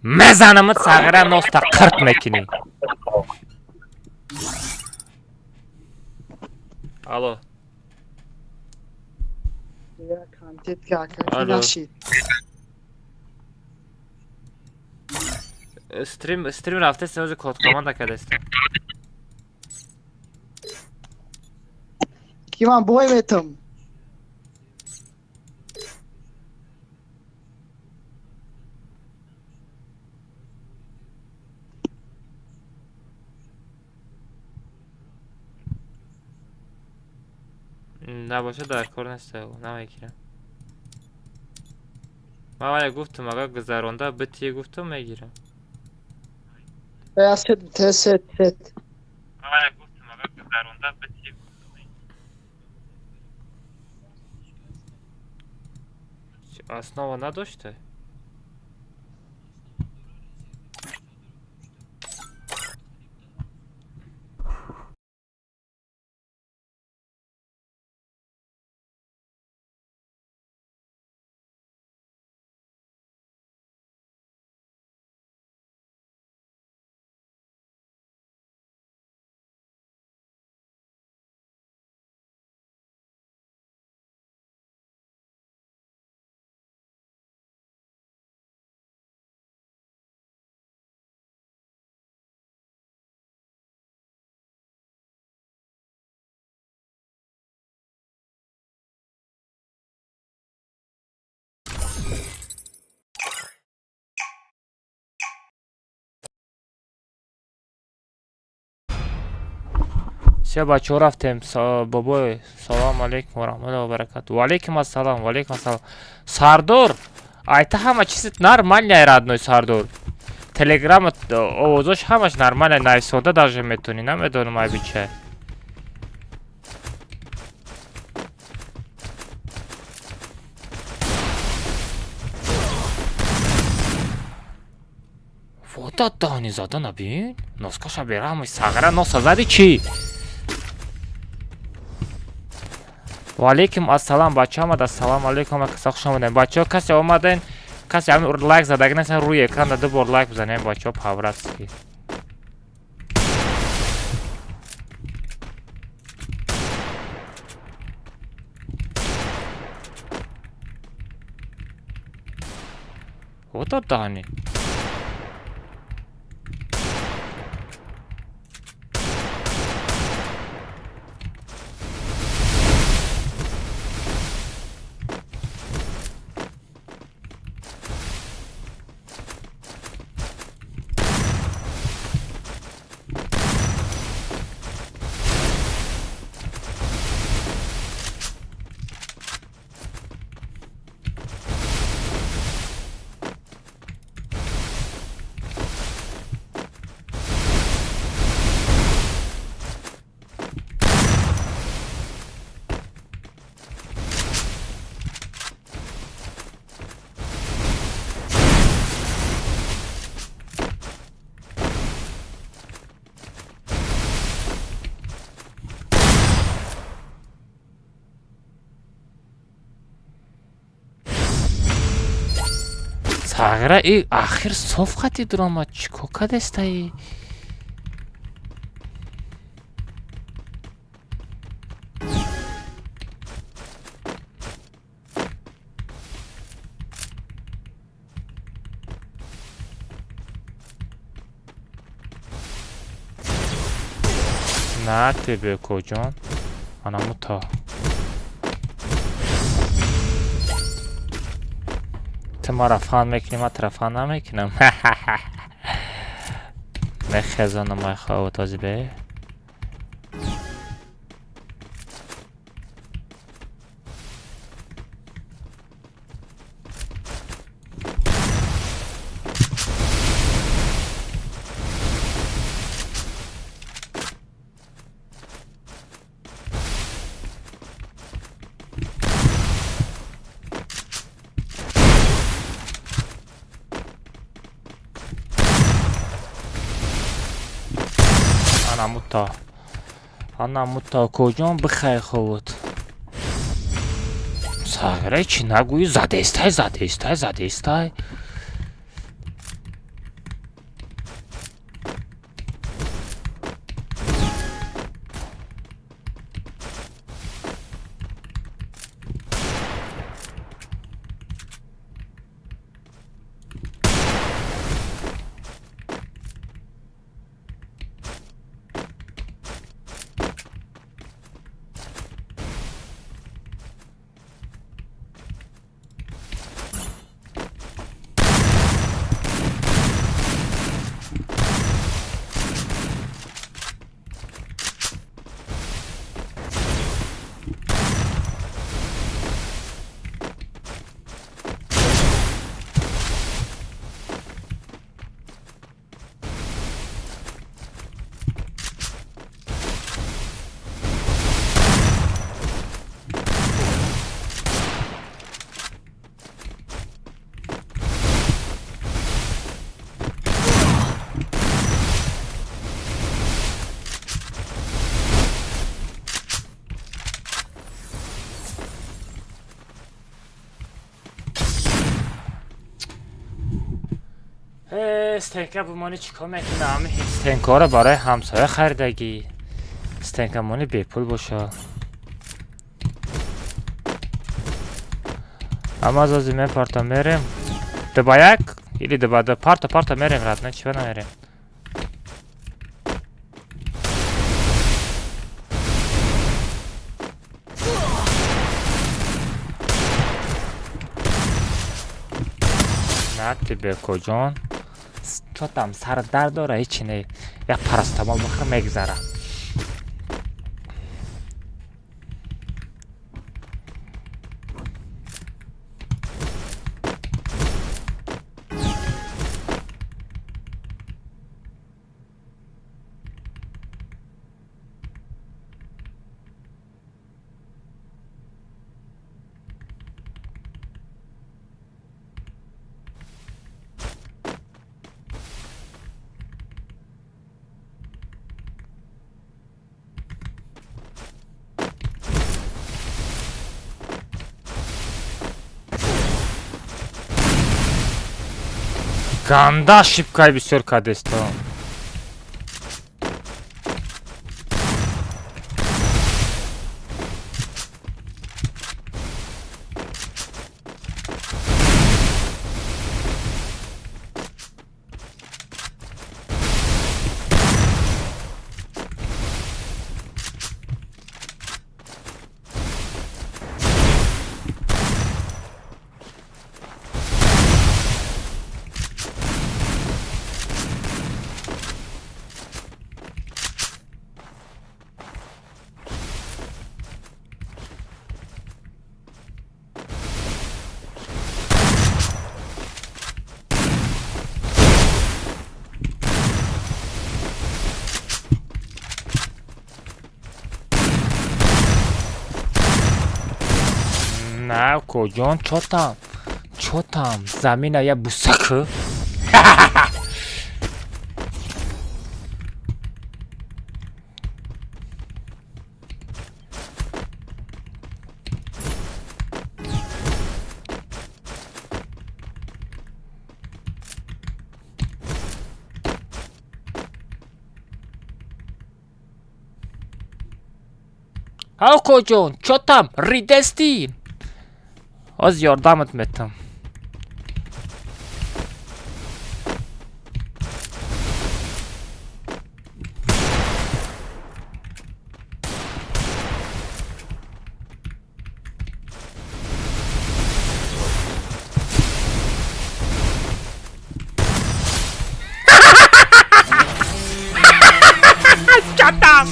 Мезанамат сағира носта қирт мекунӣ. Алло. Як контент ки ака нашид. Стрим рафтест, ҳозир код команда кардастам. Ки ман бой метам. Набошад дар кор нест, намегирам. Ман вале гуфтам, агар гузаронда битие гуфтам мегирам. Я сет, сет, сет. Ая гуфтам, агар гузаронда битӣ. Основа надошта? Все, бачаҳо, рафтем. Бобой, салому алейкум ва раҳматуллоҳи ва баракату. Ва алейкум ассалом, ва алейкум ассалом. Сардор, айта ҳама чиз нормальный, родной. Сардор, телеграм овозош ҳамаш нормальный, нависонда даже метонӣ. Намедонам, айби ча. Вода дани зада набин, носкаша бераҳмои сағра носа зади чӣ? Ва алейкум ассалом, бача омад. Ассалому алейкум, каса хуш омадем, бачаҳо. Касе омаден, касе ҳамин лайк задаги нестан, рӯи экран ду бор лайк бизанем, бачаҳо, по-братски. Вот дани. Сағира, и ахир соф хати дуромад, чӣ кор кардестаи? На тебе, коҷон, анамута. Ту маро фан мекунӣ, ман туро фан намекунам. Мехезонам ай хавотози бе. Анамута, анамута, куҷон бихай ховот. Сағира, чӣ нагӯӣ, задестай, задестай, задестай. Стенка бумонӣ чӣ кор мекунӣ? Ҳами стенкаҳоро барои ҳамсоя харидагӣ. Стенка монӣ бепул боша. Ама аз ози мепарта мерем. Ду ба як или ду ба ду? Парта, парта мерем, родной, чиба намерем? На тебе, коҷон. Чотам сар дард дора, ҳечи не. Як парастамол бихӯр, мегзара. Ганда ошибкаи бисёр кардесто. На, коҷон, чотам, чотам, замина я бусак. Ҳав, коҷон, чотам, ридестӣ. Ҳоз ёрдамат метам. Чотам!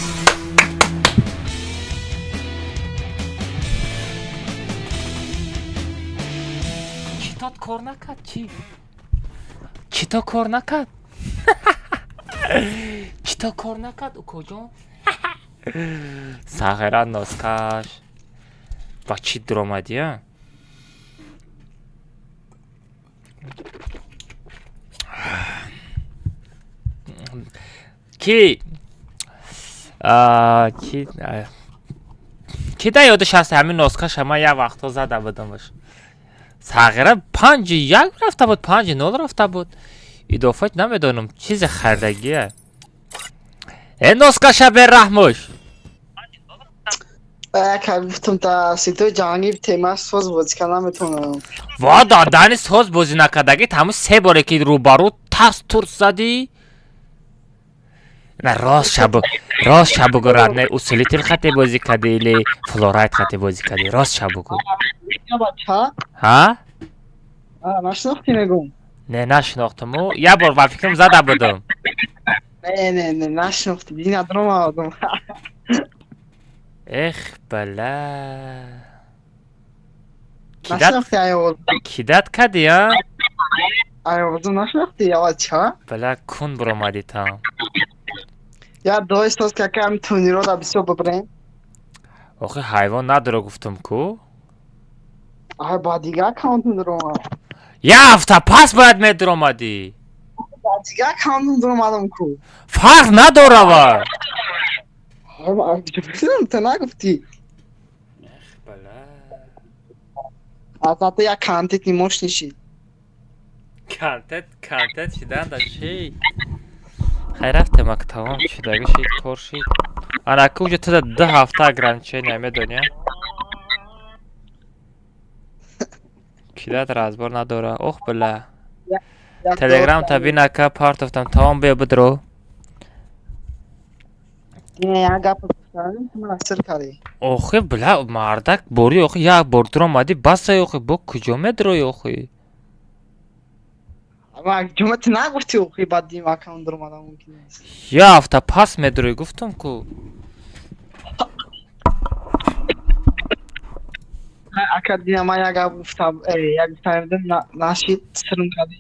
Читот кор накард чӣ? Чито кор накард? Чито кор накард, укоҷон? Сағира носкаш. Ба чӣ дуромадӣ, а? Ки ки ки да ёдаш ҳаст ҳамин носкаша ман як вақтҳо зада будамаш. Сағира 5-1 рафта буд, 5-0 рафта буд. Идофа намедонам чизе харидагия. Э, носкаша бераҳмуш. Яка гуфтам та ситои ҷаҳонӣ тема соз бозӣ карда наметавонам. Ва дадани соз бозӣ накардагӣ ҳамун се боре ки рӯбарӯ тарс турс задӣ. На, рост шабу, рост шабу гӯ, не усилитель хате бозӣ кардӣ или флорайт хате бозӣ кардӣ? Рост шабу гӯ. Бача? Ҳа? Нашинохтӣ мегӯм? Не, нашинохтаму. Як бор ба фикрам зада будам. Не, не, не, нашинохтӣ. Дина даромадам. Эх, бала. Нашинохтӣ айовоз. Кидат кардӣ, а? Айовозам нашинохтӣ, бача? Бала, кун буромадӣ там. Я дуои соз ка кам турниро да бисёр бибарем. Охи ҳайвон надора гуфтам ку? Ай, ба дигар аккаунтам даромад. Як ҳафта пас бояд медуромадӣ. Ба дигар аккаунтам даромадам ку. Фарқ надорава. Ту нагуфтӣ. Бала. Аз ҳатто як контентни мощный шид. Контент шидан да чи? Хай рафтем ак тамом шидаги шид, кор шид. Ана ку уже туда 2 ҳафта ограничение медони, а? Кидат разбор надора. Ох, бля. Телеграм та бин ака партофтам тамом биё бидро. Не, як гап гуфтам, ту мана сир кардӣ. Охи, бля, мардак бори охи як бор дуромадӣ басай охи бо куҷо медрои охи? Ама ҷума ту нагуфтӣ охи баъд дим аккаунт дуромадам мумкин нест. Я ҳафта пас медрои гуфтам ку. Ака дина ман як гап гуфтам, як гуфтам нашид сирм кардӣ.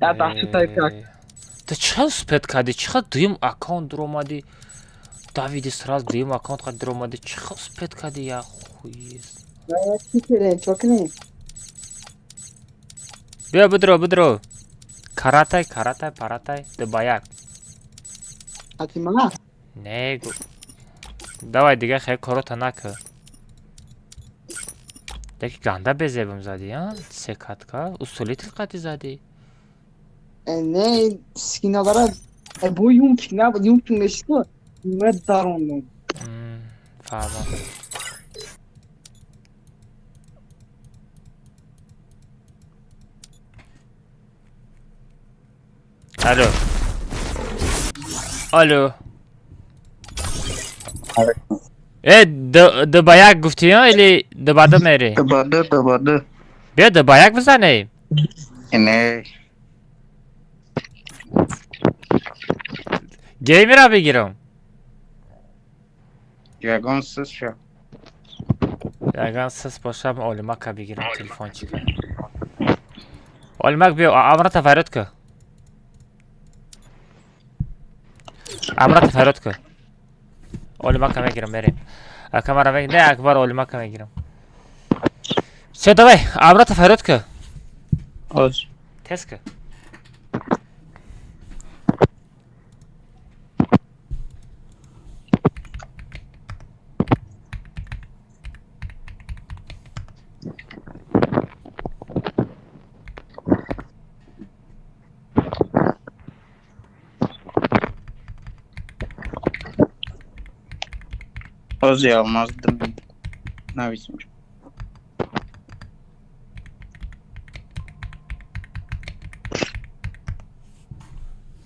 Я дасту тайп кард. Ту чӣ успеть кардӣ? Чӣ хел дуюм аккаунт дуромадӣ? Давиди сразу дуюм аккаунт қад дуромадӣ. Чӣ хел успеть кардӣ, я хуй. Чӣ кунем, чӣ кунем? Биё бидро, бидро. Каратай, каратай, паратай, ду ба як. Ҳатима? Не, гу. Давай дига хел корота накун. Леки ганда безебам задӣ, а? Се катка, усулитил қати задӣ. Не, скиналара бо юмпик набуд, юмпик мешид ку. Ма дарондам. Фаҳмам. Алло. Алло. Э, ду ба як гуфтӣ, а, или ду ба ду мери? Ду ба ду, ду ба ду. Биё ду ба як бизанем. Не. Геймера бигирам. Ягон сис ша. Ягон сис бошам, Олимака бигирам телефончика. Олимак биё, амрата фарёд ку. Амрата фарёд ку. Олимака мегирам, мерем. Акамара мегирам, не, Акбар Олимака мегирам. Всё, давай, амрата фарёд ку. Оз. Тез ку. Оз Ялмаз нависем.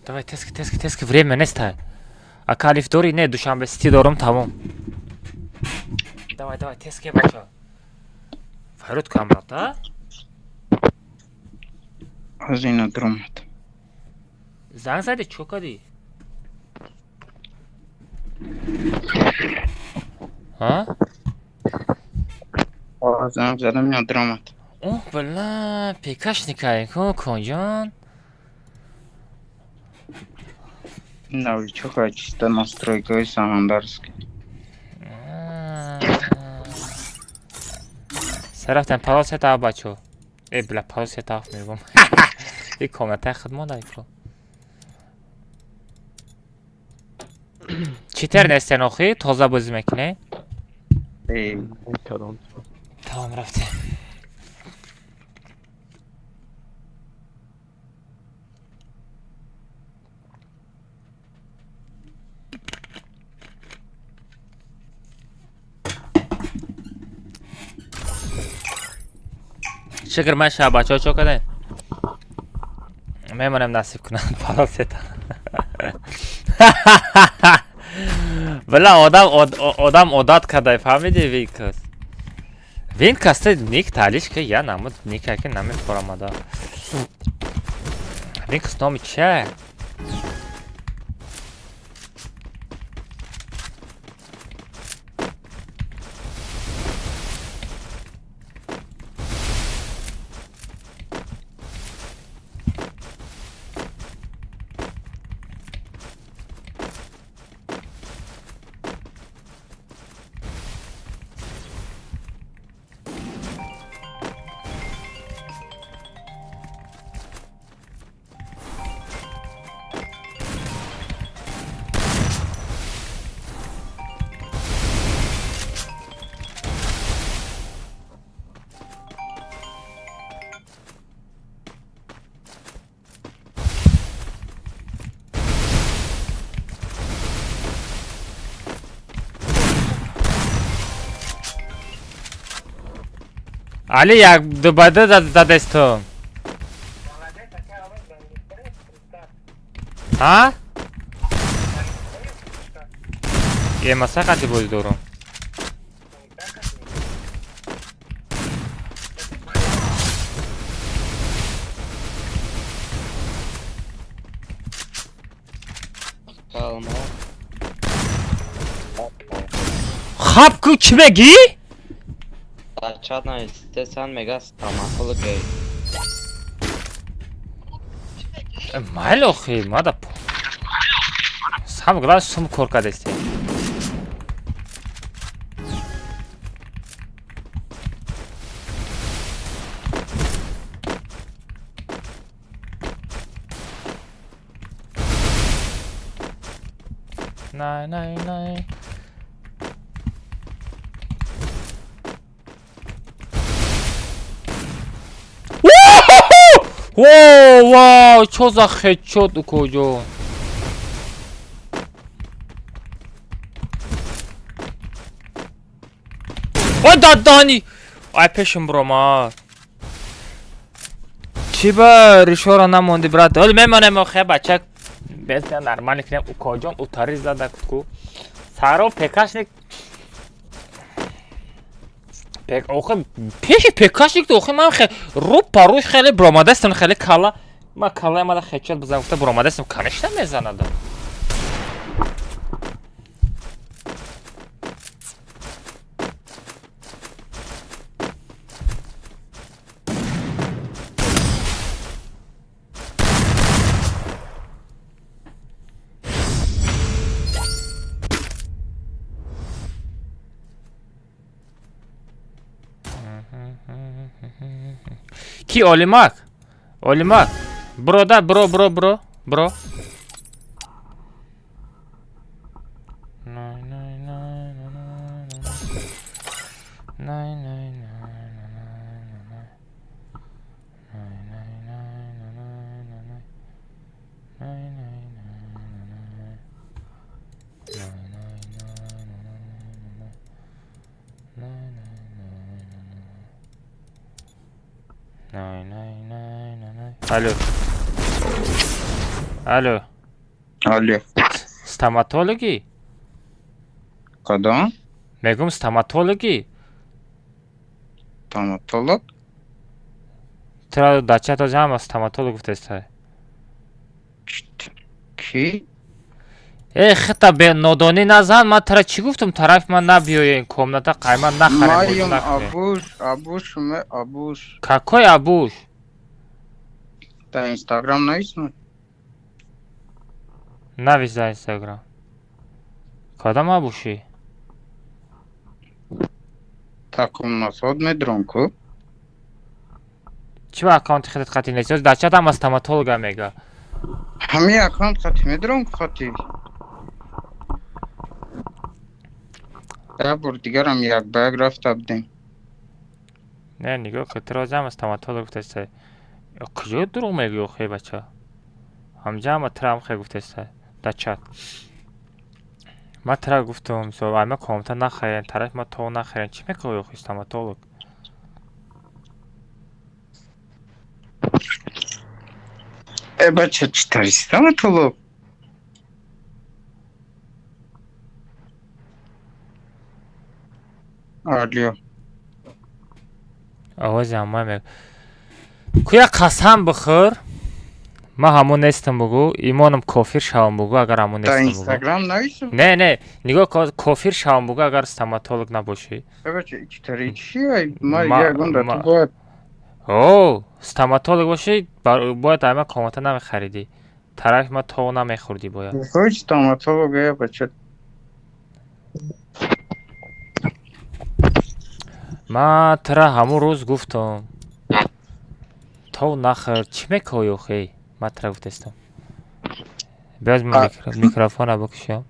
Давай, тески, тески, тески, время нест. А калиф дори? Не, Душанбе сити дорум, тамом. Давай, давай, тески бача. Фарёд ку амрата? Оз ина дуромад. Занг задӣ, чӣ кардӣ? Ҳа? Занг задам, ина дуромад. Оҳ, бла, пекашникай ку, конҷон. Новичок, чисто настройкаи самандарский. Сарафтан парол сета бачо. Э, бла, парол сета мегум. И комнатай хидмат ку. Читер нестен охи, тоза бозӣ мекунӣ? Тамом рафтем. Шукр ман шаб бачаҳо чо кардем? Мемонем насиб кунанд парол сета. Бла, одам одам одат кардай, фаҳмиди Винкас? Винкас те ник таълиш ки я намуд ника ки намефорамада. Винкас номи чия? Али як дубада задестум. Ҳа? Емаса қати бозӣ дорум. Хаб ку чӣ мегӣ? Дар чат нависте мега стоматолог. Майли охи, мада сам главное сум кор кардесте. Най най най. Воу, вау, чё за хедшот укоҷон? Ой, дадани! Ай, пешим бромад. Чӣ ба ришора намонди, брат? Ҳол мемонем охе, бачак. Без нормально кунем укоҷон, утари зада ку. Саро пекашник пек охе пеши пекашник охе ман хе рӯ парӯш хеле бромадастам хеле кала ма кала мада хечот бизан гуфта бромадастам конечно мезанад. Ки Олимак? Олимак. Бро да, бро, бро, бро, бро. Най, най, най, най, най, най, най, най, най, най, най, най. Алло. Алло. Алло. Стоматологи? Кадом? Мегум стоматологи? Стоматолог? Тра дача то ҷамъ стоматолог гуфтестай. Ки? Э, хита бе нодонӣ назан, ман тра чӣ гуфтум? Тарафи ман набиёен, комната қайма нахарем. Маем абуш, абуш, ме абуш. Какой абуш? Дар Инстаграм нависм? Навис дар Инстаграм. Кадом абушӣ? Та комнатот медрон ку? Чӣ ба аккаунти худат қатӣ нест? Дар чат ҳама стоматолога мега. Ҳамин аккаунт қатӣ медрон қатӣ. Як бор дигарам як ба як рафта будем. Не, нигоҳ кун, туро ҷамъ стоматолог гуфтестай. Куҷо дурӯғ мегӯӣ охе бача? Ҳамҷа ҳама тра ҳам хе гуфтестай дар чат. Ман тра гуфтум, мисол, ай ма комната нахарем, тарафи ма то нахарем. Чӣ мекунӣ охи стоматолог? Э, бача, чӣ тари стоматолог? Алло. Овози ҳамаи мег. Куя қасам бихӯр. Ман ҳамон нестам бугӯ, имоном кофир шавам бугӯ, агар ҳамон Дар нестам бугӯ. Инстаграм нависм? Не, не, нигоҳ кун, кофир шавам бугӯ, агар стоматолог набошӣ. Э, бача, чӣ тари чӣ? Ай, ма Ма- ягон да ма- ту бояд О, стоматолог бошӣ, бояд ай ман комната намехаридӣ. Тарафи ман то намехӯрдӣ бояд. Ҳоҷ стоматолог, э, бача. Ман тра ҳамон рӯз гуфтам. То нахӯр, чӣ мекоҳӣ охе? Ман тра гуфтестам. Биёз микрофона бикушам.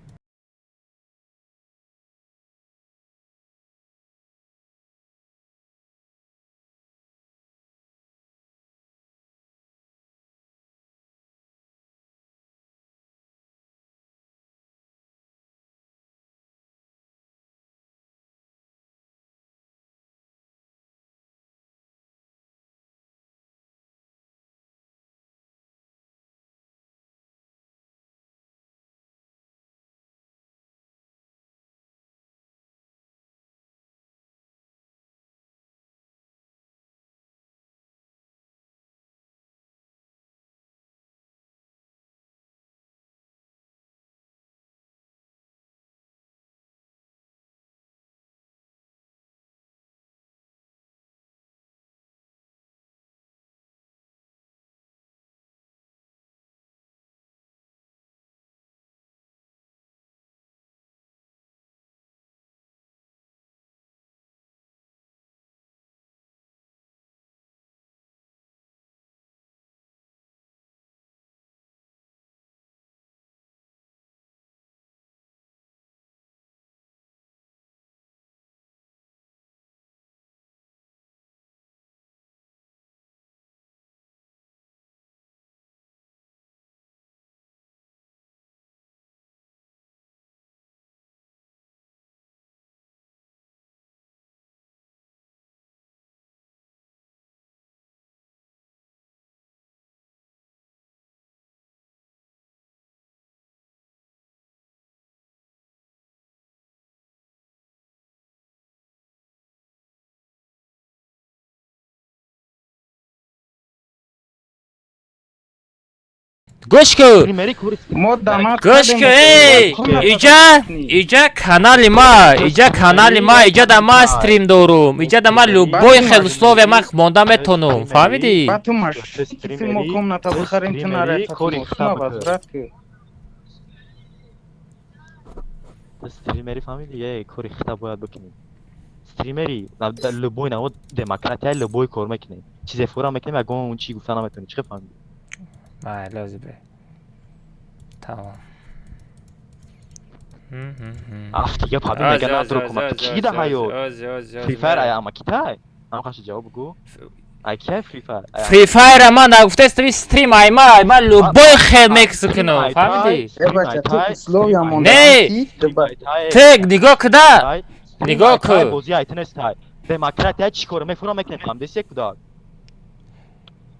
Гӯш ку. Стримери кори Мо донат Гӯш кардем, ку, эй! комната Иҷа, кунӣ. иҷа канали ма, иҷа канали ма, иҷа да ма стрим дорум, иҷа да ма любой хел условия ма монда метонум, фаҳмидӣ? Ба ту машини мо комната бихарем, ту стримери кори нарафтӣ. хита бикун. Возврат ку. Ту стримери, фаҳмиди, е кори хита бояд бикунӣ. Стримери любой навод демократия, любой кор мекунӣ, чизе фура мекунем, ягон чӣ гуфта наметавонӣ. Чӣ фаҳмидӣ? Майли, ози бе. Тамом. Афтига паби мега надро кума ки да ҳаёт. Ози, ози, ози. Free Fire ая ама китай ам қаши ҷавоб бугӯ, ай киай Free Fire? Free Fire ма нагуфтаст, стрим айма, айма любой хел мекунам, фаҳмидӣ? Э, бача, ту условия монда. Не! Ту нигоҳ куда? Нигоҳ кун. Бози ай тунестай демократия чӣ кор мефура мекунем, фаҳмидеси, кудак?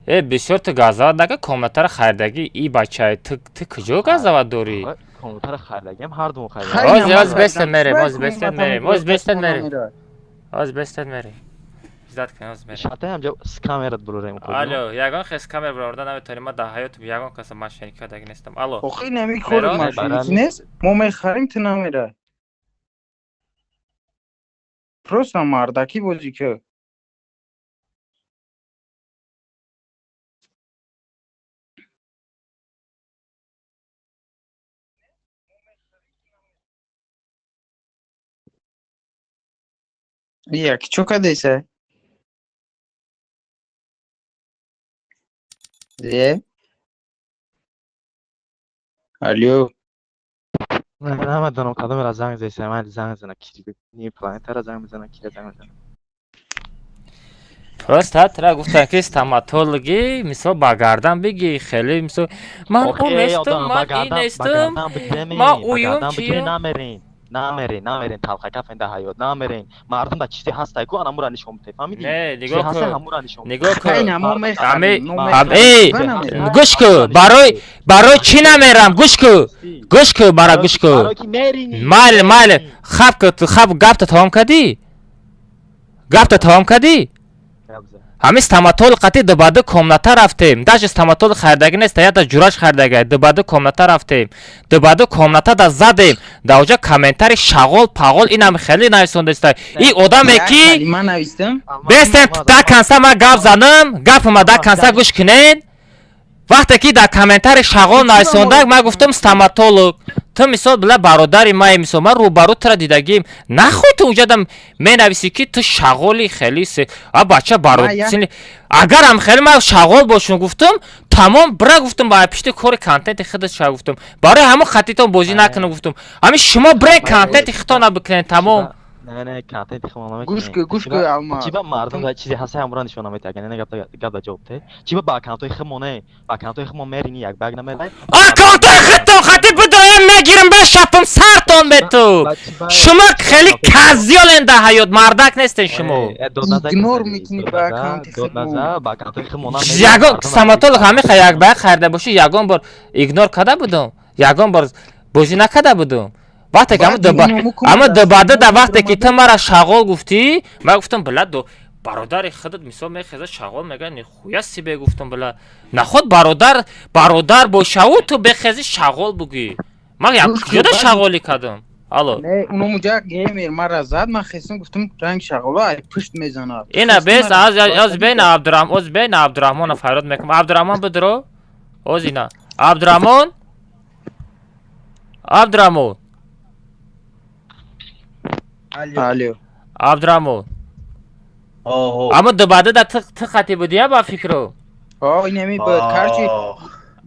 Э, бисёр ту газават нака, комнатаро харидагӣ и бачай, ту куҷо газават дорӣ? Комнатаро харидагиам, ҳардумон харидагиам. Ози, ози, бестен мерем, ози, бестен мерем, ози, бестен мерем. Ози, бестен мерем. Ждать кун, ози мерем. Шатай ҳамҷа скамерат бурорем. Алло, ягон хел скамер бароварда наметавонӣ, ман дар ҳаётам ягон каса мошенник кардагӣ нестам. Алло. Охи намекори Мерон? мошенник нест, мо мехарем, ту намера. Просто мардакӣ бозӣ ку. Як чё кардеса? Е? Алло. Намедонам кадомера занг зеса, ман занг зана, ки ни планетара занг мезана, кира занг мезана. Просто тра гуфтан, ки стоматологи, мисол, ба гардан биги, хеле, мисол, ман ӯ нестам, ман ин нестам, ман уюм, чиюм. Намерин, намерин, намерин, талхака фенда ҳаёт намерин. Мардум да чизе ҳастай ку, анамура нишон бите, фаҳмидӣ? Не, Чизе нигоҳ ҳастай, кун. ҳамура нишон. Нигоҳ кун. Хайна, мо Ами мехарем, мо эй, мехарем, намерем. Гӯш ку, барои чӣ намерам? Гӯш ку, гӯш ку, бара гӯш ку. Барои ки мерини. Майли, майли, хаб ку, ту хаб гапта тамом кардӣ? Гапта тамом кардӣ? Ҳамин стоматолог қати дубаду комната рафтем. Даже стоматолог харидагӣ нест, ята ҷураш харидага. Дубаду комната рафтем. Дубаду комната да задем. Да оҷа комментари шағол пағол инам хеле нависондаиста. И одаме Як ки калима навистам. бестен да канса ма гап занам, гапма да канса гӯш кунед. Вақте ки дар комментари шағол нависондак, ман гуфтам стоматолог. Ту, мисол, била бародари мае, мисол, ман рӯбарӯ тура дидагим. Нахоҳ ту унҷадам менависӣ, ки ту шағоли хеле се. А бача баро агарам хеле ман шағол бошум, гуфтам, тамом бира, гуфтам, ба пишти кори контенти худат ша, гуфтам. Барои ҳамон хатитон бозӣ накунам, гуфтам. Ҳамин шумо бирен контенти худтона бикунед, тамом. Не, не, контенти худмон намекунем. Гӯш ку, гӯш ку, Алмаз. Чиба мардум да чизе ҳастай, ҳамура нишон наметиҳад. Не, гап гап да ҷавоб те. Чиба ба аккаунтҳои худмон, не, ба аккаунтҳои худмон мерини, як баг намедай. Аккаунтои худтон хати бидоям, мегирам, бешапам сартон бету. Шумо хеле казёлен дар ҳаёт, мардак нестен шумо. Игнор мекунӣ ба аккаунти худмон. Ба аккаунтҳои худмон. Ягон стоматолог ҳамин ха як ба як харида бошӣ, ягон бор игнор карда будум, ягон бор бозӣ накарда будум. Вақте ки ама дубада да вақте ки ту мара шағол гуфтӣ, ман гуфтам, била ду бародари худат, мисол, мехеза шағол мега, нихуя себе, гуфтам, била наход бародар бародар бошаву ту бехези шағол бугӯӣ. Ман як Гӯш кун, куҷода баъд- шағолӣ кардам? Алло. Не, уномуҷа геймер мара зад, ман хестам, гуфтам ранг шағола ай пушт мезанад. Ина бес аз аз бен Абдурахмон, оз бен Абдурахмона фарёд мекунам. Абдурахмон, бидро. Оз ина. Абдурахмон? Абдурахмон. Алло. Абдурахмон. Оҳо. Аммо дубада да ту хати будӣ, я ба фикру. О, инами буд. Короче,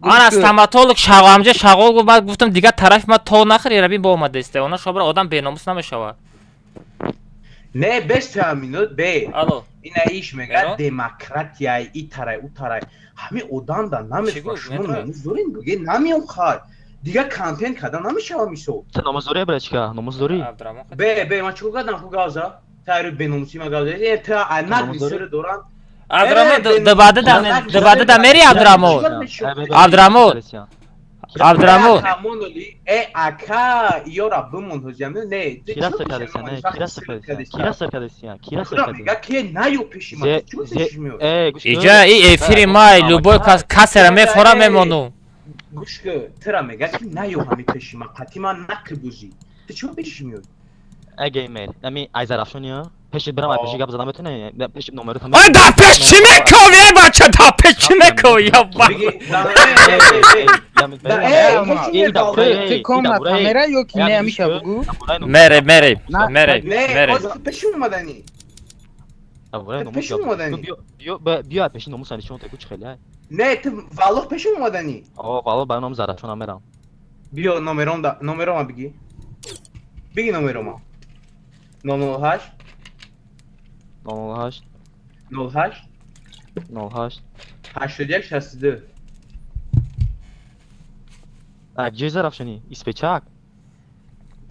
Ана стоматолог шағамҷа шағол гуфт, ман гуфтам дигар тарафи ма то нахӯри, раби бо омадааст. Она шобра одам беномус намешавад. Не, бес минут бе. Алло. Ина иш мега демократия и тарай у тарай. Ҳами одам да намефаҳмад, шумо номус дорин, буге намеом хай. Дигар контент карда намешава, мисол. Ту номус дорӣ, брачка? Номус дорӣ? Бе, бе, ман чикор кардам, ху гавза? Тайру беномусӣ ма гавза. Э, та анак бисёре доран. Абдурамон, дубада да мери, Абдурамон. Абдурамон. Абдурамон. Э, ака, ёра бимон ҳозиям. Не, Кира сакадесия, не, кира сакадесия. Кира сакадесия, кира сакадесия. Мега ки наё пеши ман. Чӣ пеши меояд? Э, гӯш Иҷа и эфири май, любой кас касера мефора мемону. Гӯш ки, тира мега ки наё ҳами пеши ман, қатъи ман накибузӣ. Ту чиро пешиш меоӣ? Эй геймер, ами ай Зарафшониё? Пеши бирам, ай пеши гап зада метавонӣ? Пеши номерот ҳам. Ай дар пеш чӣ мекови, эй бача, дар пеш чӣ мекови? Я ба. Ту комната мера ё ки не ҳамиша бугӯ? Мере, мере, мере, мере. Пеши омаданӣ. Пеши омаданӣ. Биё пеши номус нишон теку чӣ хеле ай. Не, ту валлоҳ пеши омаданӣ. О, валлоҳ ба ном Зарафшон мерам. Биё номером да, номерома бигӣ. Бигӣ номерома. 008 008 08 08 81 62. А ҷои Зарафшонӣ? Испечак?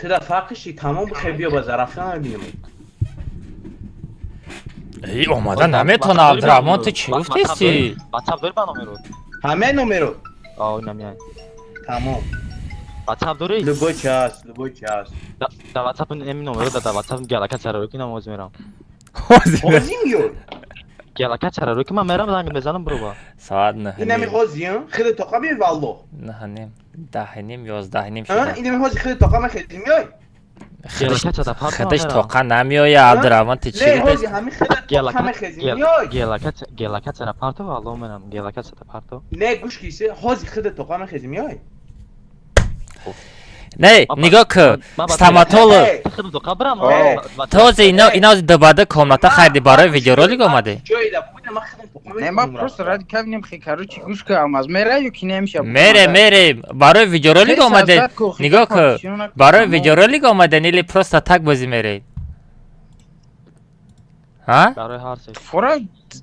Ту да фарқиши тамом бихе биё ба Зарафшон бинем. Эй, омада наметавона Абдурахмон, ту чӣ гуфтести? WhatsApp дори ба номерот? Ҳаме номерот? О, намеай. Тамом. WhatsApp дори? Любой час, любой час. Да WhatsApp ами номерот да WhatsApp галака чараро ки намоз мерам. Ҳозир меёй? Галака чараро ки ман мерам занг мезанам бро. Соат 9. Инами ҳозир, хеле тоқа меёй валлоҳ. 9:30, 10:30, 11:30 шуда. Инами ҳозир хеле тоқа мехезӣ меёй? Худаш тоқа намеояд Абдурахмон, ту чӣ Не, ҳозир ҳами хеле тоқа мехезӣ меёй? Гелака чара парто валлоҳ мерам, гелака чара парто. Не, гӯш кисе, ҳозир хеле тоқа мехезӣ меёй? Не, нигоҳ кун, стоматолог. Този ино дубада комната хайди барои видеоролик омадӣ? Не, ман просто ради кавинем хе, короче, гӯш кун, алмаз мера ё ки намеша? Мере, мере, барои видеоролик омаде. Нигоҳ кун, барои видеоролик омаден или просто так бозӣ меред? Ҳа? Барои ҳар се. Фора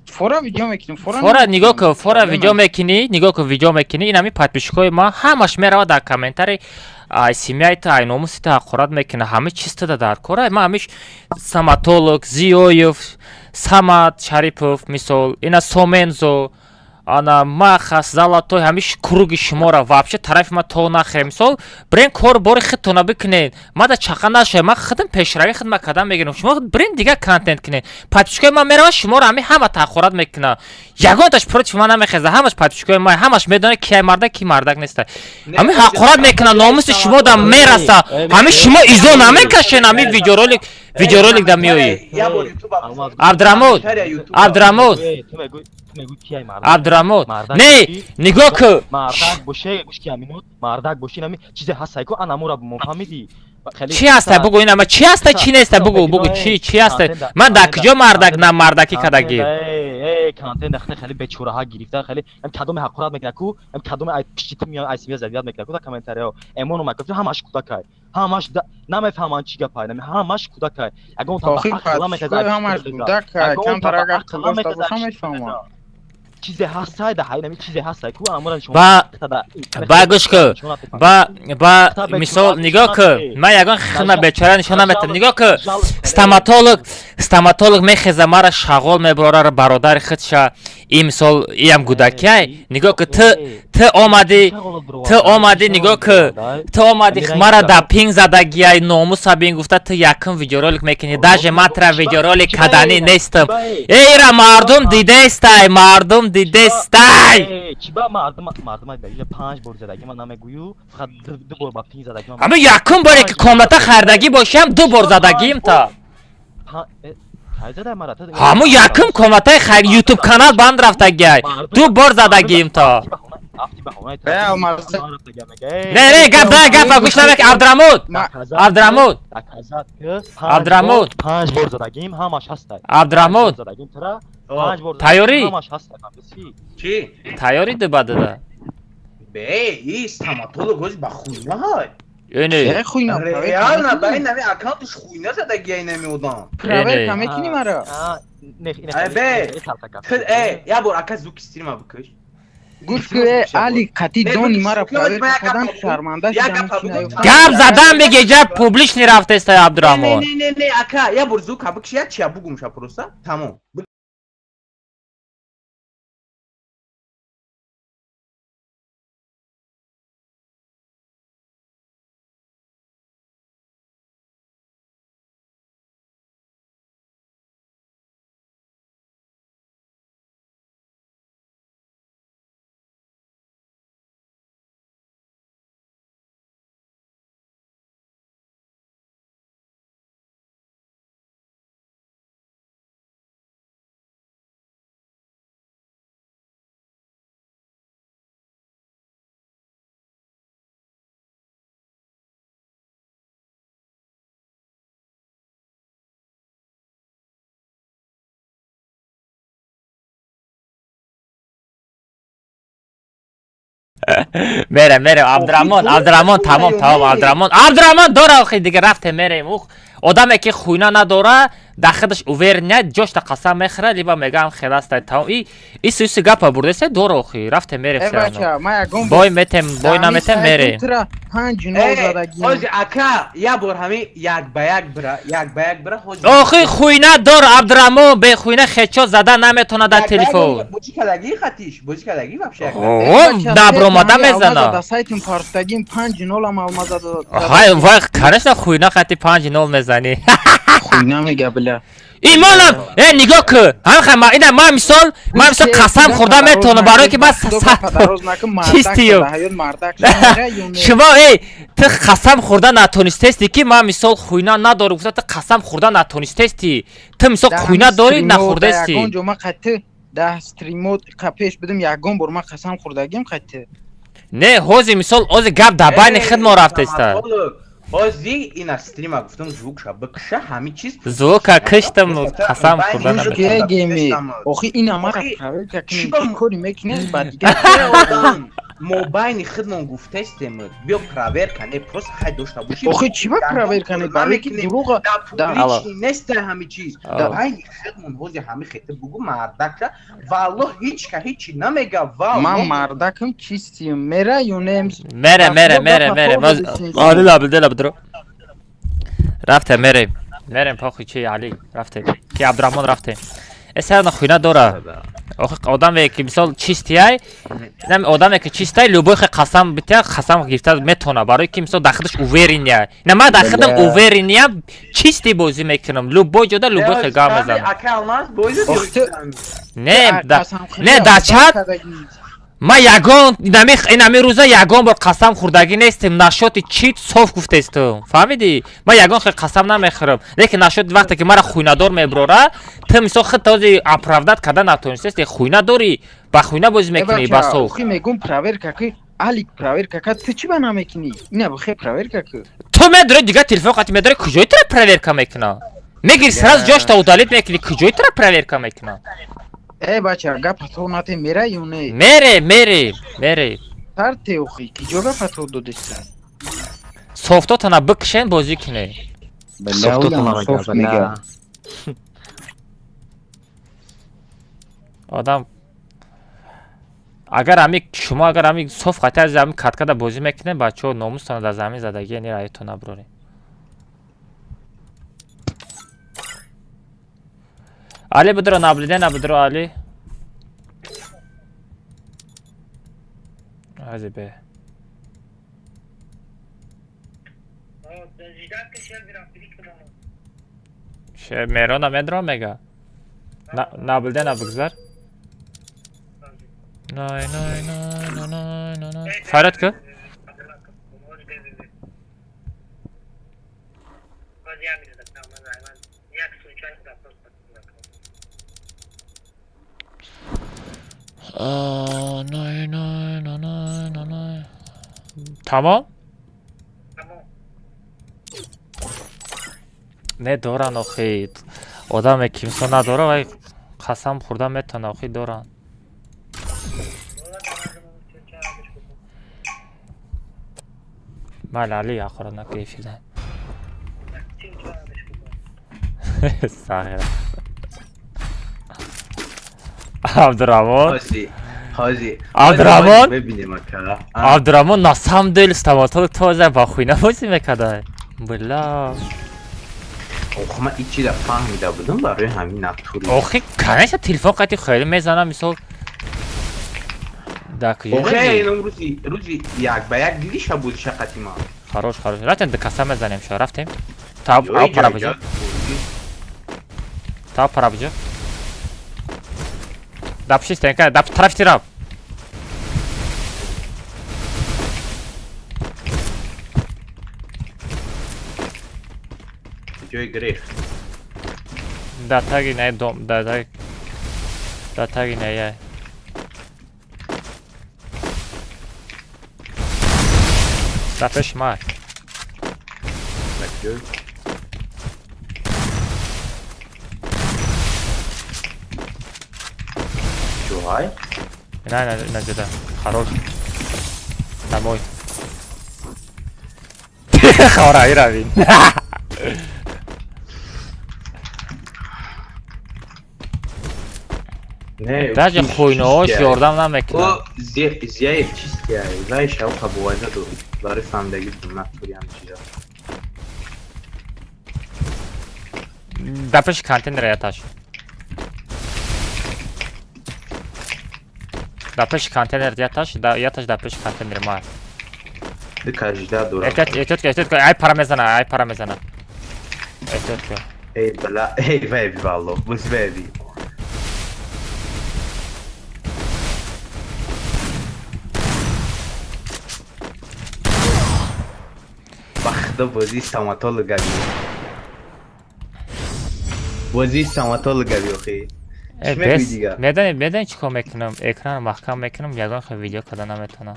фора видео мекунем, фора. Фора нигоҳ кун, фора видео мекунӣ, нигоҳ кун, видео мекунӣ, ин ҳами подписчикои ма ҳамаш меравад дар комментари ай семьяи ту, ай номуси ту ҳақорат мекунад, ҳама чиз туда дар кора. Ма ҳамиш стоматолог, Зиёев, Самад Шарипов, мисол, ина Сомензо, ана Махас, Золотой, ҳамиш круги шуморо вообще тарафи ма то нахе. Мисол, брен кор бори худтона бикунед. Ма да чақа нашавед, ман худам пешравӣ хидмат кардан мегирам. Шумо брен дигар контент кунед. Подписчикои ман меравад, шуморо ҳами ҳама таҳқорат мекунад. Ягонташ против ман намехезад, ҳамаш подписчикои ман, ҳамаш медонад ки мардак, ки мардак нест. Ҳами ҳақорат мекунад, номуси шумо да мераса. Ҳами шумо изо намекашед, ҳами видеоролик да меоӣ. Абдураҳмон, Абдураҳмон, Абдураҳмон, не, нигоҳ кун. Мардак боше, гӯш ки аминот, мардак боши нами чизе ҳастай ку анамура мо фаҳмидӣ. Чӣ ҳастай бугӯ, ин ама чӣ ҳастай, чӣ нестай бугӯ, бугӯ чӣ, чӣ ҳастай? Ман дар куҷо мардак на мардакӣ кардагӣ? Эй, контент ахта хеле бечораҳа гирифта, хеле ам кадоме ҳақорат мекунад ку, ам кадоме ай пишти ту меояд, ай семья задият мекунад ку дар комментариҳо. Эмону макафи ҳамаш кӯдакай. Ҳамаш намефаҳманд чӣ гапай, ҳамаш кӯдакай. Ягон та ақл намехезад, ҳамаш кӯдакай, камтар агар ақл дошта боша мефаҳманд. Чизе ҳастай да ҳай нами чизе ҳастай ку амуран шумо. Ба гӯш кун, ба мисол нигоҳ кун, ман ягон хидмат бечора нишон наметам. Нигоҳ кун, стоматолог мехеза мара шағол мебарора бародари худша. И мисол иам гудакиай. Нигоҳ кун, ту омадӣ, ту омадӣ, нигоҳ кун, ту омадӣ мара да пинг задагиай, номуса бин гуфта ту якум видеоролик мекунӣ. Даже ман тура видеоролик каданӣ нестам. Эйра мардум дидестай, мардум дидестай. Чӣ ба мардум, мардум ай 5 бор задагӣ ман намегӯю, фақат 2 бор ба пинг задагӣ ман. Ҳамин якум боре ки комната хардагӣ бошам, 2 бор задагиим та. Ҳамун якум комнатаи хайр YouTube канал банд рафтагиай. 2 бор задагиим та. Не, не, гап да, гап гӯш намек Абдураҳмон. Абдураҳмон. Абдураҳмон. 5 бор задагим, ҳамаш ҳастай. Абдураҳмон. Тайёрӣ? Чӣ? Тайёрӣ дуба дуда? Бе, и стоматолог ҳози ба хуйна ҳай. Эне. Реально, ба ин нами аккаунтш хуйна задагиай нами одам. Проверка мекунӣ мара? Э, бе. Э, я бор ака звуки стрима бикаш. Гӯш кун, Али, қатъи дони мара проверка кардан шарманда шудам. Гап задан беги, ҷа публичный рафтестай Абдураҳмон. Не, не, не, ака, я бор звука бикаш, я чия бугумша просто. Тамом. Мерем, мерем, Абдураҳмон, Абдураҳмон, тамом, тамом, Абдураҳмон. Абдураҳмон дора охи дига рафтем, мерем. Ух, одаме ки хуйна надора, дар худаш уверен, ҷошта қасам мехӯра, либо мегам хеласта тамом. И ису ису гапа бурдеса дора охи, рафтем, мерем все. Бой метем, бой наметем, мерем. Ҳози ака, як бор ҳами як ба як бира, як ба як бира ҳози. Охи хуйна дор Абдураҳмон, бе хуйна хечо зада наметона дар телефон. Бозӣ кардагӣ хатиш, бозӣ кардагӣ вообще. О, набромада мезана. Да сайтим партагим 5-0 ам алмаза. Ҳай, вай, конечно хуйна хати 5-0 мезани. Хуйна мега бля. Имонам, э нигоҳ кун. Ҳам ма ина ма мисол, ма мисол қасам хӯрда метавонам барои ки ман чистию. Шумо эй, ту қасам хӯрда натонистести ки ман мисол хуйна надорам, гуфта ту қасам хӯрда натонистести. Ту мисол хуйна дорӣ нахӯрдасти. Ягон ҷо ман қатъи даҳ стримот пеш будам, ягон бор ман қасам хӯрдагим қатъи. Не, ҳози мисол, ҳози гап дар байни худ мо рафтеста. Ҳози ина стрима гуфтам звукша бикша ҳами чиз. Звука киштам, қасам хӯрда наметавонам. Охи ина мара проверка кунем, чӣ кори мекунем, ба дигар мо байни худмон гуфтестем, биё проверка не, просто хай дошта боши. Охи чӣ ба проверка не, барои ки дурӯға публичный нест ҳами чиз. Байни худмон ҳози ҳами хета бугу мардакша, валлоҳ ҳеч ка ҳечи намега. Валлоҳ ман мардакам чистим, мера ё не? Мере, мере, мере, мере. Али лаб дела бидро. Рафте, мерем. Мерем похуй чи Али, рафте. Ки Абдураҳмон рафте. Эсарна хуйна дора. Охи одаме ки мисол чистияй, нами одаме ки чистай, любой хе қасам битя, қасам гирифта метона, барои ки мисол дар худаш уверения. На ман дар худам уверения, чисти бозӣ мекунам. Любой ҷода любой хе гап мезанам. Не, не дар чат ман ягон инами рӯза ягон бор қасам хӯрдагӣ нестем, нашоти чит соф гуфтестум. Фаҳмидӣ? Ман ягон хел қасам намехӯрам. Лекин нашоти вақте ки мара хуйнадор меброра, ту мисол худ този оправдат карда натонистести, хуйна дорӣ, ба хуйна бозӣ мекунӣ, ба соф. Охи мегум проверка ки Алик проверка ка, ту чӣ ба намекунӣ? Ина бихе проверка ки. Ту медорӣ дигар телефон қати медорӣ, куҷои тура проверка мекуна? Мегири сразу ҷошта удалить мекунӣ, куҷои тура проверка мекуна? Э бача, гапа то нате мера ё не? Мере, мере, мере. Тарте охи, ки ҷо гапа то додеста? Софтотана бикшен бозӣ кунед. Софтотана софт мега. Одам агар ҳами шумо агар ҳами софт қати аз ҳами каткада бозӣ мекунед, бачаҳо номустона дар замин задагӣ не раётон набуроред. Али бидро наблюдение набидро Али. Ази бе. Ше мерона медро мега. Наблюдение набигзар. Най най най най най най. Фарат ки? най най най най най най. Тамом? Не доран охи. Одаме ки мисол надора, вай қасам хӯрда метавона, охи доран. Майли Али ахора наки эфирда. Сағира. Абдураҳмон. Ҳози. Абдураҳмон. Мебинем ака. Абдураҳмон на самом деле стоматолог тоза ба хуйна бозӣ мекарда. Бля. Ох, ман ин чиза фаҳмида будам барои ҳамин натури. Охи, конечно, телефон қати хеле мезанам, мисол. Да куҷо? Охи, инам рӯзи рӯзи як ба як дидӣ ша бозиша қати ман. Хорош, хорош. Рафтем, ду каса мезанем ша, рафтем. Та ав пара буҷо. Та пара буҷо. Да пши стенка, да тарафи тираб. Ҷои грех. Да таги не дом, да таги. Да таги не я. Да пеш ма. Чӯҳай? Не, не, не, ҷуда. Хорош. Домой. Хора иравин. Даже хуйноҳош ёрдам намекунад. Зияев чистия, вай шавқа бовай надорӣ. Барои фаҳмидагӣ натури ҳам чиза. Да пеши контейнера яташ. Да пеши контейнер яташ, да яташ да пеши контейнер ма. Дикажда дорам. Эҳтиёт, эҳтиёт, эҳтиёт, ай пара мезана, ай пара мезана. Эҳтиёт кун. Эй бала, эй веби валло, буз веби. Бахда бозии стоматолога би. Бозии стоматолога би охи. Э, Чӣ мегӯӣ бес, дигар? медонӣ, медонӣ чӣ кор мекунам? Экранро маҳкам мекунам, ягон хел видео карда наметавонам.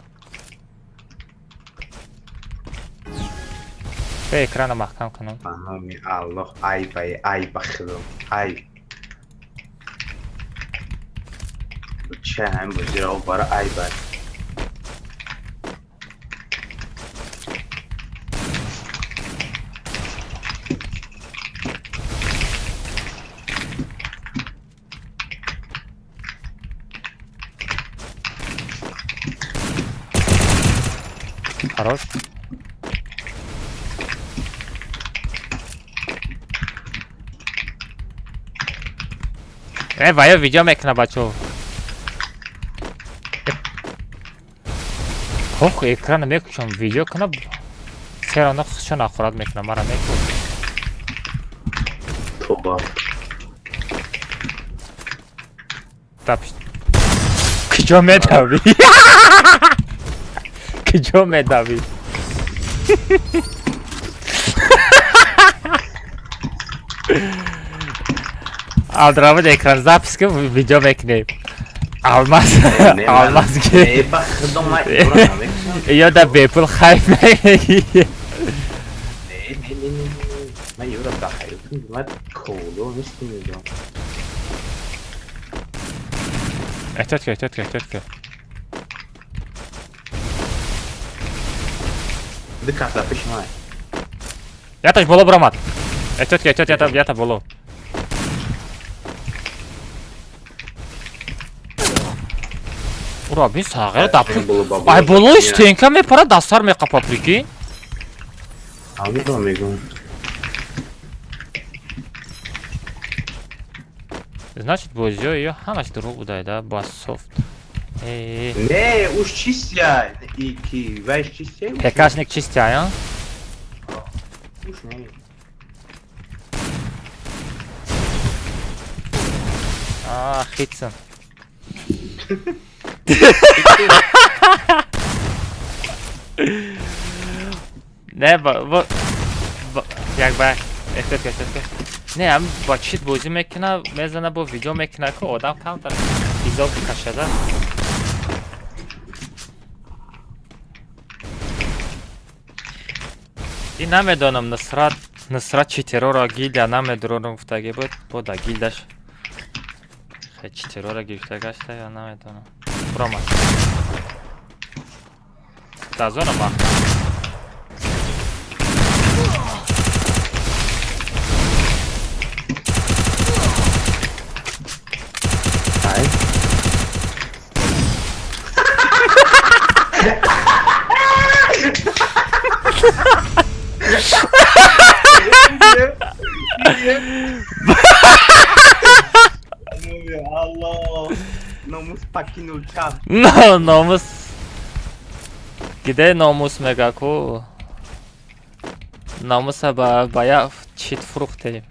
Бе экранро маҳкам кунам. Ба номи Аллоҳ, ай бай, ай ба худо, ай. Ча ҳамин бозиро бара ай бай. Хорош. Э, вая видео мекуна, бачо. Хох, экрана мекушам, видео куна. Серано хушон ақурат мекуна, мара мекуш. Тоба. Тапш. Куҷо медавӣ? Куҷо медавӣ? Абдураҳмон, экран запись ки видео мекунем. Алмаз, алмаз ки. Не, ба худо ман экранро намекушам. Ё да бепул хайф мегӣ. Не, не, не, не, не. Ман ёра ба ҳаётум ман коло нестим медонам. Эҳтиёт кун, эҳтиёт кун, эҳтиёт кун. Ду кас дар пеши ман. Яташ боло биромад. Эҳтиёт кун, эҳтиёт, ята, ята боло. Ура, бин сағир да Боло ба боло. Ай болои стенка мепара, дастар меқапа, прикинь. Ҳаминро мегӯм. Значит, бозиҳои ё ҳамаш дурӯғ будай да, ба софт. Э, Не, уж чистия. И ки, вайш чистия? ПКшник чистия, а? Уж не. А, хитсен. Не, ба, ба, ба, як ба, эҳтиёт кун, эҳтиёт кун. Не, ҳам ба чит бозӣ мекуна, мезана, бо видео мекуна, ки одам камтар изоб бикашада. И намедонам, Нусрат, Нусрат читероро гилда намедурорам гуфтагӣ буд, бо да гилдаш. Хе читероро гирифта гашта ё намедонам. Биромад. Да зона маҳкам. Ай. Алло. Номус покинул чат. Но, номус. Где номус мега ку? Номуса ба я чит фурӯхтем.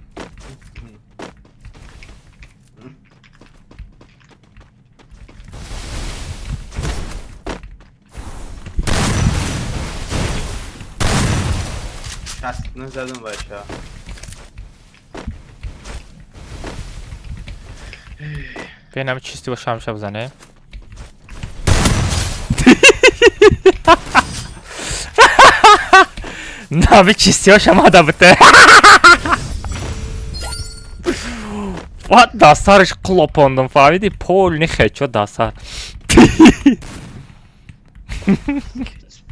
69 задам бача. Бинам чисти бо шамша бизане. Нави чистиҳоша мада бите. Ва дастараш қулопондум, фаҳмиди? Полни хечо дастар.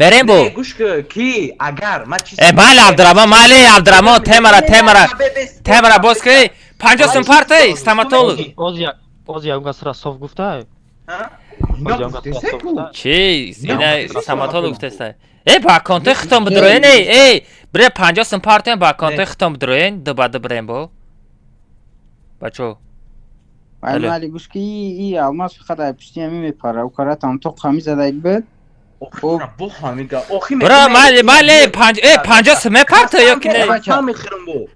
Мерем бу. Гӯш ки агар ма чиз Э, майли, Абдураҳмон, майли, Абдураҳмон, темара, темара. Темара боз ки 50 сум партай, стоматолог. Ози ягон кас соф гуфта? Чи? Ина стоматолог гуфтеста. Э, ба аккаунтои хитон бидроен, эй, эй, бре 50 сум партоен, ба аккаунтои хитон бидроен, ду ба ду бирем бо. Бачо. Али, гӯш ки, и алмаз фақат ай пушти ҳами мепара. У каратам то қами задаик бед. Бра, майли, майли, 50 сум мепарта ё ки не?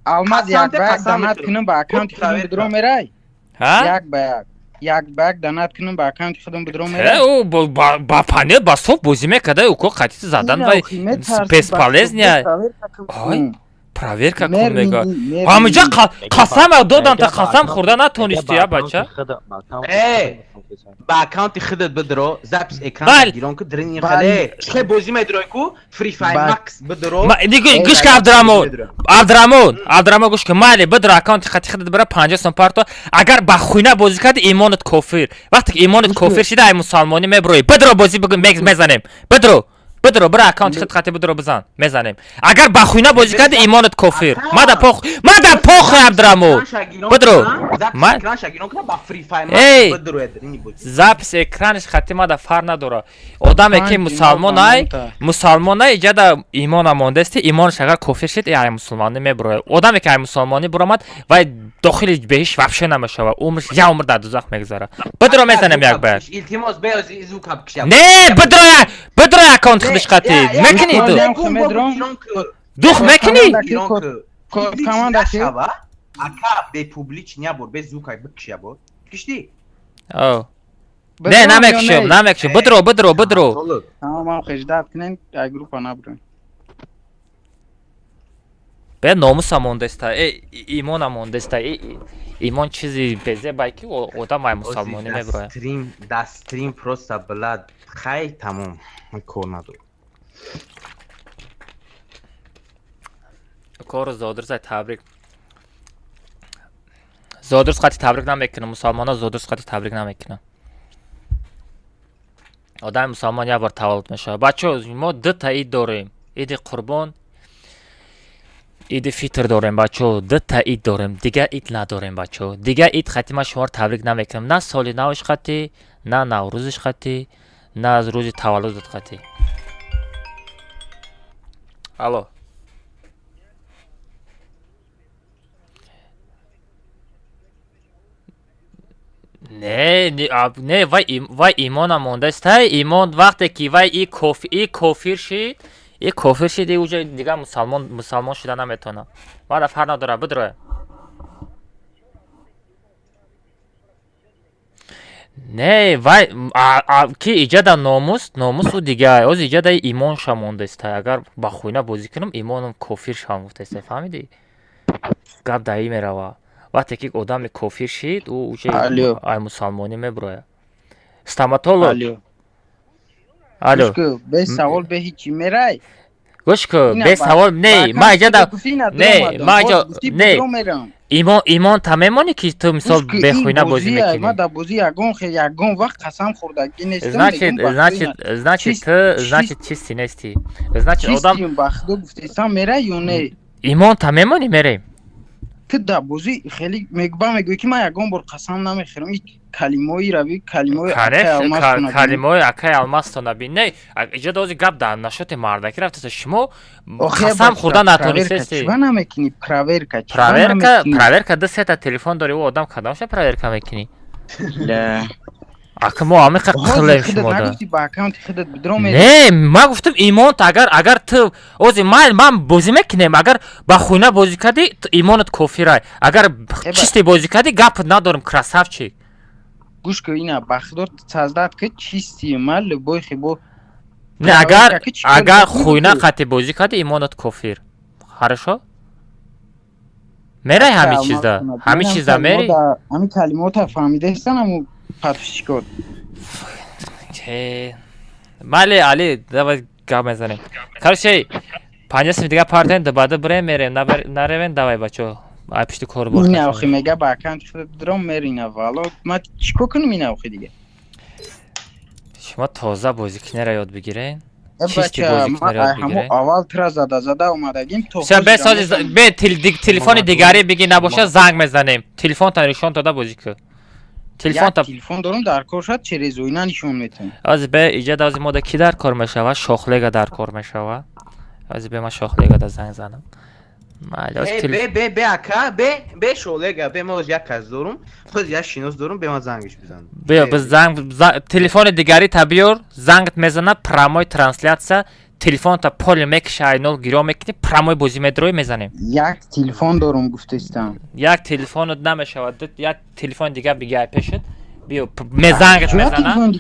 Алмаз як ба як донат кунам ба аккаунти худам бидро мерай? Ҳа? Як ба як. Як ба як донат кунам ба аккаунти худам бидро мерай? Э, ба панел ба соф бозӣ мекарда, уко қатити задан вай бесполезная. Ой, проверка кун мега. Ҳамиҷа қасам додам, та қасам хӯрда натонисти, я бача. Э, ба аккаунти худат бидро, запись экран гирон ку, дрин хале. Чихе бозӣ медрой ку, Free Fire Max бидро. Гӯш ка, Абдураҳмон. Абдураҳмон, Абдураҳмон, гӯш ка, майли, бидро аккаунти хати худат бира, 50 сум парто. Агар ба хуйна бозӣ карди, имонат кофир. Вақте ки имонат кофир шида, ай мусалмонӣ меброӣ. Бидро бозӣ мезанем. Бидро. Бидро, бира аккаунти худ хати бидро бизан. Мезанем. Агар ба хуйна бозӣ карди, имонат кофир. Мада пох, мада похуй, Абдураҳмон. Бидро. Эй, запись экраниш хати мада фар надора. Одаме ки мусалмон ай, мусалмон ай, иҷада имона мондасти, имонаш агар кофир шид, ай мусулмонӣ меброяд. Одаме ки ай мусулмонӣ буромад, вай дохили беҳиш вообще намешавад. Умрш я умр дар дузах мегузарад. Бидро, мезанем як ба як. Илтимос, беоз звука бикша. Не, бидро, бидро аккаунти худиш хати. Мекунӣ ду? Дух мекунӣ? Команда ки? Ака, бе публичный бор, бе звука бикша бор. Кишти? О. Не, намекушам, намекушам. Бидро, бидро, бидро. Тамом, хеждат кунен, ай группа набурем. Бе номуса мондаста, э, имона мондаста, э, имон чизи безебай ки одам ай мусалмонӣ меброяд. Стрим, да стрим просто блад. Хай тамом. Кор надор. Кору зодрӯз ай табрик. Зодрӯз қати табрик намекунам, мусалмонҳо зодрӯз қати табрик намекунам. Одами мусалмон як бор таваллуд мешавад. Бачаҳо, мо дута ид дорем. Иди Қурбон, Иди Фитр дорем, бачаҳо, дута ид дорем, дигар ид надорем, бачаҳо. Дигар ид хати ман шуморо табрик намекунам. На соли навш хати, на Наврӯзиш хати, на аз рӯзи таваллудат хати. Алло. Не, не, вай имона мондааст. Имон вақте ки вай и кофир шид, и кофир шид, и уже дигар мусалмон шуда наметавонад. Мара фарқ надорад, бидроя. Не, вай ки иҷада номус, номус ӯ дигар, оз иҷада имонша мондааст. Агар ба хуйна бозӣ кунам, имоном кофир шавам гуфтааст, фаҳмидӣ? Гап дар ин меравад. Вақте ки одаме кофир шид, ӯ уже ай мусалмонӣ меброяд. Стоматолог. Алло. Бе савол, бе ҳичи мерай? Гӯш кун, бе савол не, ман иҷада не, ман иҷа не. Имон, имон та мемонӣ ки ту мисол бехуйна бозӣ мекунӣ? Ман дар бозӣ ягон вақт қасам хӯрдагӣ нестам. Значит, значит, значит, ту, значит, чисти нести. Значит, одам ба худо гуфтесам, мерай ё не? Имон та мемонӣ, мерем. Ту дар бозӣ хеле мегба мегӯӣ ки ман ягон бор қасам намехӯрам. Ин калимаҳои рави, калимаҳои калимаҳои акаи алмазто набин. Не, иҷода ози гап дар нашоти мардакӣ рафтаст. Шумо қасам хӯрда натонистести. Чиба намекунӣ проверка? Проверка, проверка ду сета телефон дори, ӯ одам кадомша проверка мекунӣ? Ака, мо ҳамиқа қилем шумода. Не, ман гуфтам имонт, агар ту ози ман бозӣ мекунем, агар ба хуйна бозӣ кардӣ, имонат кофирай. Агар чисте бозӣ кардӣ, гап надорем, красавчик. Гӯш кун, ина ба худо создат ки чисти ман любой хибо. Не, агар хуйна қати бозӣ кардӣ, имонат кофир. Хорошо? Мерай ҳамин чизда? Ҳамин чизда мери? Ҳамин калимота фаҳмидаистан ҳамун подписчикот. Майли, Али, давай гап мезанем. Короче, 50 сум дигар партен, баъда бирем, мерем, наревем, давай, бачо. Ай пишти кор бор. Ина охи мега ба аккаунти худат дром мерина вало. Ма чико кунам ина охи дига? Шумо тоза бозикунеро ёд бигирен. Чисти бозӣ кунед, ёд бигиред. Аввал тра зада зада омадагим то Всё, бе сози бе телефони дигаре биги набоша, занг мезанем. Телефонта нишон дода бозӣ кун. Телефонта телефон дорум, дар кор шад, через оина нишон метам. Аз бе иҷа аз мода ки дар кор мешава? Шохлега дар кор мешава. Аз бе ман Шохлега да занг занам. Бе, бе, бе, ака, бе, бе, Шолега, бе, ма як кас дорум, худ як шинос дорум, бе, ман зангиш бизанам. Биё, биз занг, телефони дигари та биёр, зангт мезана, прямой трансляция, телефонта поле мекиша, айнол гиро мекунӣ, прямой бозӣ медрои, мезанем. Як телефон дорум, гуфтестам. Як телефонот намешавад, як телефони дигар биги, ай пешат биё, мезангт мезана.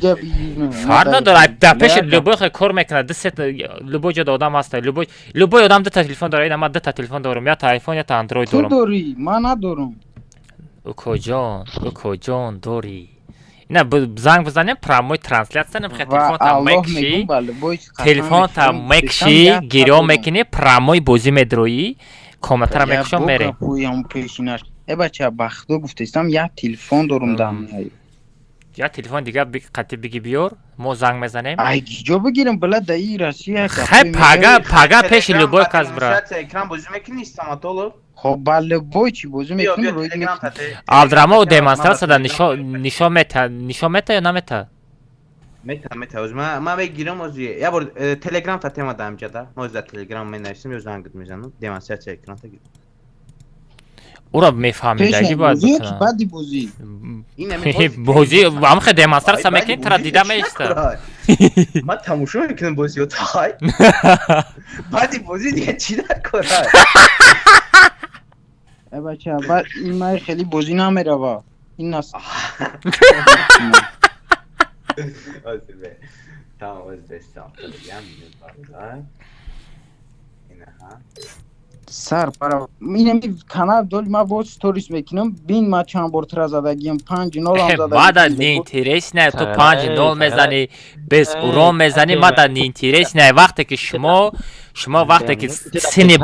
Фарқ надорад, дар пеши любой хел кор мекунад, ду сет любой ҷода одам ҳаста, любой одам дута телефон дорад. Ина ман дута телефон дорум, ята айфон, ята андроид дорум. Ту дорӣ, ман надорум. Укоҷон, укоҷон, дорӣ. Ина занг бизанем, прямой трансляция намехоҳ, телефонта мекши, телефонта мекши, гиро мекунӣ, прямой бозӣ медроӣ, комнатара мекушам, мерем. Э бача, ба худо гуфтестам, як телефон дорум дам. Я телефон дига қатӣ биги биёр, мо занг мезанем. Ай ҷо бигирам, била, даи Россия? Хай, пага, пага пеши любой кас бира. Экран бозӣ мекунӣ, стоматолог? Хоб, ба любой чӣ бозӣ мекунӣ, рӯй. Абдураҳмон, демонстрация нишон мета, нишон мета ё намета? Мета, мета, оз ман мегирам, ози я бор телеграм та тема дам ҷада, мо дар телеграм менависем ё зангит мезанам, демонстрация экран та. Уро мефаҳмидаги бояд. Баъди бозӣ. Бозӣ ҳамхе демонстрация мекунӣ, тара дида меиста. Ман тамошо мекунам бозиё тай. Баъди бозӣ дига чӣ дар кора? Э бача, баъд ин май хеле бозӣ намерава. Ин нас. Тамом, оз дестам. Инаҳа. Сар пара инами канал доли, ма боз сторис мекунам, бин, ма чанд бор тра задагиам, 5-0 ам задагиам. Мада неинтересная, ту 5-0 мезанӣ, без урон мезанӣ, мада неинтересная. Вақте ки шумо вақте ки сини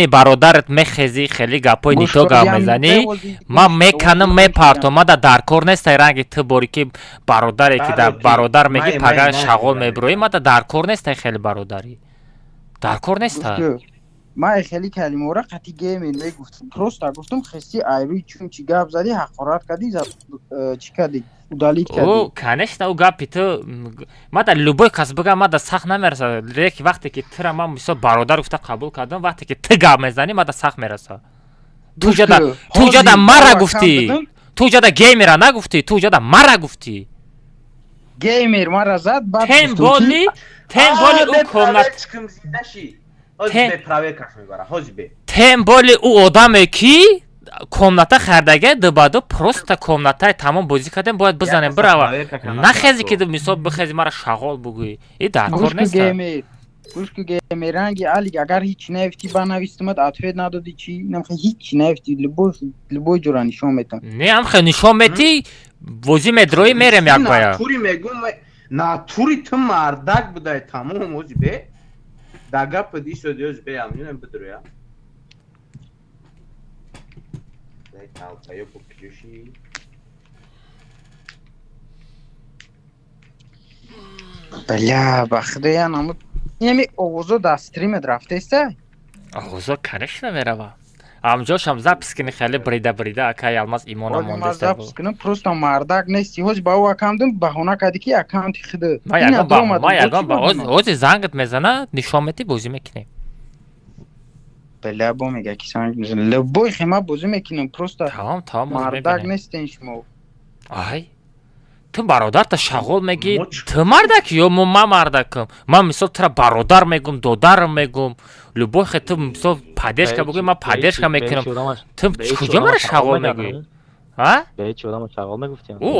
бародарат мехезӣ, хеле гапҳои нито гап мезанӣ, ман меканам, мепартом. Мада дар кор нестай ранги ту бори ки бародаре ки дар бародар мегӣ, пага шағол мебироӣ. Мада дар кор нестай, хеле бародарӣ дар кор неста. Ман хеле калимаҳоро қатъи геймер мегуфтам, просто гуфтам, хести айрӯи чун чӣ гап задӣ, ҳақорат кардӣ, чӣ кардӣ, удалить кардӣ. Конечно, ӯ гапи ту мада любой кас бигам, мада сахт намерасад, леки вақте ки тура ман мисол бародар гуфта қабул кардам, вақте ки ту гап мезанӣ, мада сахт мерасад. Ту ҷада мара гуфтӣ, ту ҷада геймера нагуфтӣ, ту ҷада мара гуфтӣ. Геймер мара зад, баъд Тем более ӯ комнат. Тем более ӯ одаме ки комната хардаге, дубаду просто комнатаи тамом бозӣ кардем, бояд бизанем, бирава. Нахези ки мисол бихези, мара шағол бугӯӣ, и дар кор нест. Гӯш ку, геймер, ранги алик, агар ҳеч наёфтӣ, ба навистимад, ответ надодӣ, чӣ намхе, ҳеч наёфтӣ, любой ҷора нишон метам. Не, амхе нишон метӣ, бозӣ медроӣ, мерем як бая. Натури мегум, натури ту мардак будай, тамом, ози бе да гапа дисоди, ози бе амнюнам бидроя. Дай талпаё букиши. Бля, ба худоя, намуд инами овозо дар стримет рафтеста? Овозо, конечно, мерава. Ҳамҷошам запись кини, хеле брида брида, акай Алмаз имона мондеста. Запись кунам, просто мардак нести. Ҳози ба ӯ аккаунтам баҳона кардӣ ки аккаунти худ. Ма ягон ҳози зангат мезана, нишон метӣ, бозӣ мекунем. Бля, бо мега ки занг мезана, любой хема бозӣ мекунам, просто Тамом, тамом. Мардак нестен шумо. Ай, ту бародарта шағол мегӣ, ту мардак ё ман мардакам? Ман мисол тура бародар мегум, додарам мегум, любой хе ту мисол поддержка бугӯи, ман поддержка мекунам. Ту куҷо мара шағол мегӯӣ? Ӯ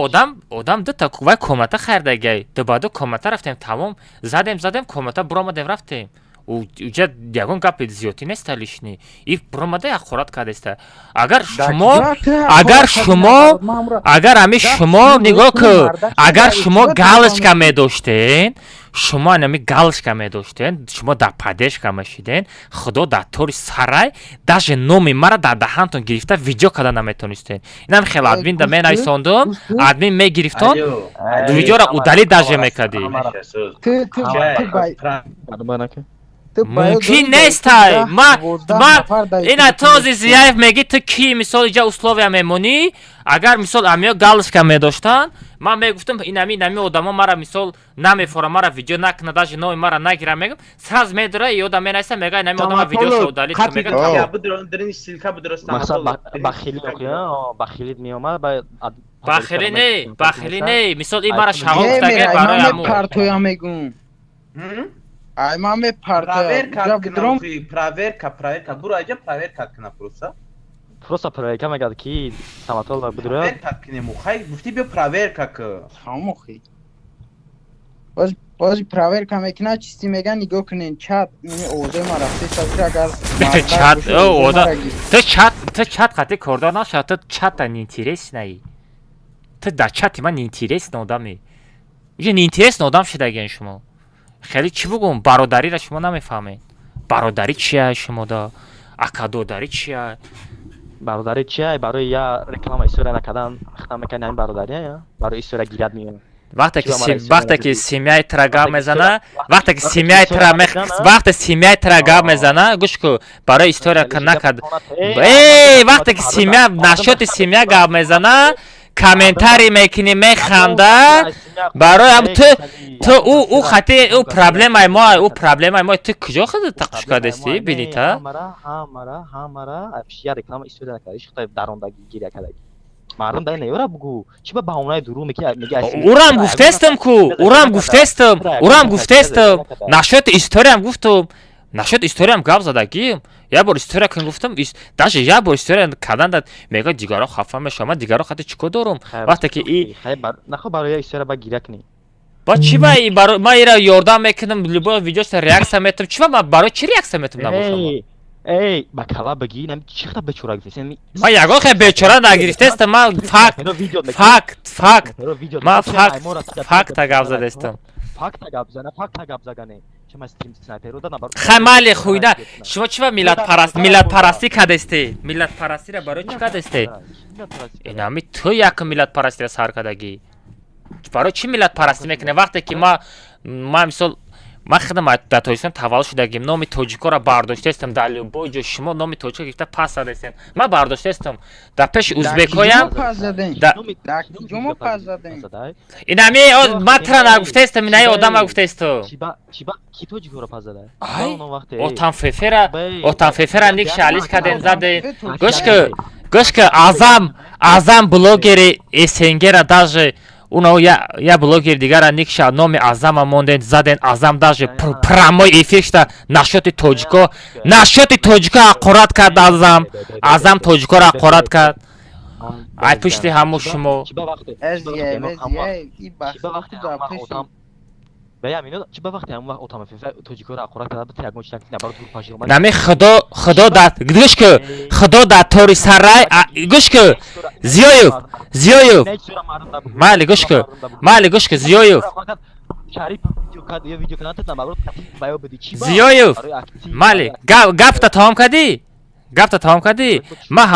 одам дута вай комната хардагай, дубаду комната рафтем, тамом, задем, задем, комната буромадем, рафтем. Уҷа ягон гапи зиёдтӣ неста, лишний. И буромада ҳақорат кардеста. Агар шумо, агар шумо, агар ами шумо нигоҳ ку, агар шумо галочка медоштен, шумо анами галочка медоштен, шумо дар поддержка мешиден, худо дар тори сарай, даже номи мара дар даҳантон гирифта видео карда наметонистен. Инам хел админ да менависондум, админ мегирифтон, видеоро удалить даже мекардӣ. Мумкин нестай. Ма ина този Зияев меги, ту ки, мисол, иҷа условия мемонӣ. Агар, мисол, амиё галочка медоштанд, ман мегуфтам, инами одамо мара, мисол, намефора, мара видео накуна, даже номи мара нагира, мегум, сразу медора и одам менависа, мега, инами одама видеошо удалить, мега. Бахилит меомад. Бахилӣ не, бахилӣ не, мисол, ин мара шағол гуфтаге барои аму. Партоя мегум. Ай, ман мепартоям. Проверка, проверка, буро аҷа, проверка кна просто. Просто проверка мегад, ки стоматолог будро. Проверка кунем, хай, гуфти биё проверка ку. Хамохи. Боз боз проверка мекунад, чисти мега, нигоҳ кунен, чат ини овозои ма рафтеста, агар чат ода ту чат, ту чат қати кордор наша, ту чата неинтересный, ту дар чати ман неинтересный одами, уже неинтересный одам шидаген шумо. Хеле чӣ бугум, бародариро шумо намефаҳмед, бародарӣ чия шумода, акадодарӣ чия? Бародарӣ чия? Барои я реклама история накардан хитам мекунӣ, ҳамин бародария барои история гирад меояд. Вақте ки семьяи тра гап мезана, вақте ки семьяи тра, вақте семьяи тра гап мезана, гӯш ку, барои история накард. Э, вақте ки семья, насчёти семья гап мезана, комментарий мекунӣ, механда. Барои ту ӯ хати ӯ проблемаи мо, ӯ проблемаи мо, ту куҷо худа тақш кардасти бинита? Ҳамара, ҳамара я реклама история накард, иш хитай дарондаги гиря кардаги мардум дай наёра, бугу, чӣ ба баҳонаи дурӯғ меги? Урам гуфтестам ку, урам гуфтестам, урам гуфтестам, насчёти историям гуфтум, насчёт историям гап задагим. Як бор история кун гуфтам, даже як бор история кардан да мега, дигаро хафа мешавам. Ман дигаро хати чӣ кор дорум, вақте ки и нахо барои история ба гиря кунӣ? Ба чӣ ба ман ира ёрдам мекунам, любой видеоша реаксия метам, чӣ ба ман, барои чӣ реаксия метам набошам? Эй, ба кала баги, нами чӣ хата бечора гирифтест? Ман ягон хел бечора нагирифтестам, ман факт, факт, факт, ман факт, факта гап задестам. Факта гап зана, факта гап загане. Хай, майли, хуйна. Шумо чӣ ба миллатпараст, миллатпарастӣ кардесте? Миллатпарастиро барои чӣ кардесте? Инами ту якум миллатпарастиро сар кардагӣ. Барои чӣ миллатпарастӣ мекунӣ, вақте ки ма, мисол, ман худам дар Тоҷикистон таваллуд шудагим, номи тоҷикоро бардоштаестам дар любой ҷо. Шумо номи тоҷико гирифта пас задестем, ман бардоштаестам дар пеши узбекоям. Инами ман тра нагуфтаестам, инаи одама гуфтаестам. Отамфефера, отамфефера ник шалиш кардем, задем. Гӯш ку, гӯш ку, Азам, Азам блогери СНГ-ра, даже уно я блогер дигара никша номи Азама монден, заден. Азам даже прямой эфир шда насчёти тоҷико, насчёти тоҷико ҳақорат кард. Азам, Азам тоҷикоро ҳақорат кард. Ай пушти ҳаму шумо. Чӣ ба вақте ҳамон вақт отамафефа тоҷикоро ҳақорат карда, ягон чи накунӣ? Нами худо, худо дар, гӯш ку, худо дар тори сарай, гӯш ку, Зиёев, Зиёев, майли, гӯш ку, майли, гӯш ку, Зиёев, Зиёев, майли, гапта тамом кардӣ, гапта тамом кардӣ. Ман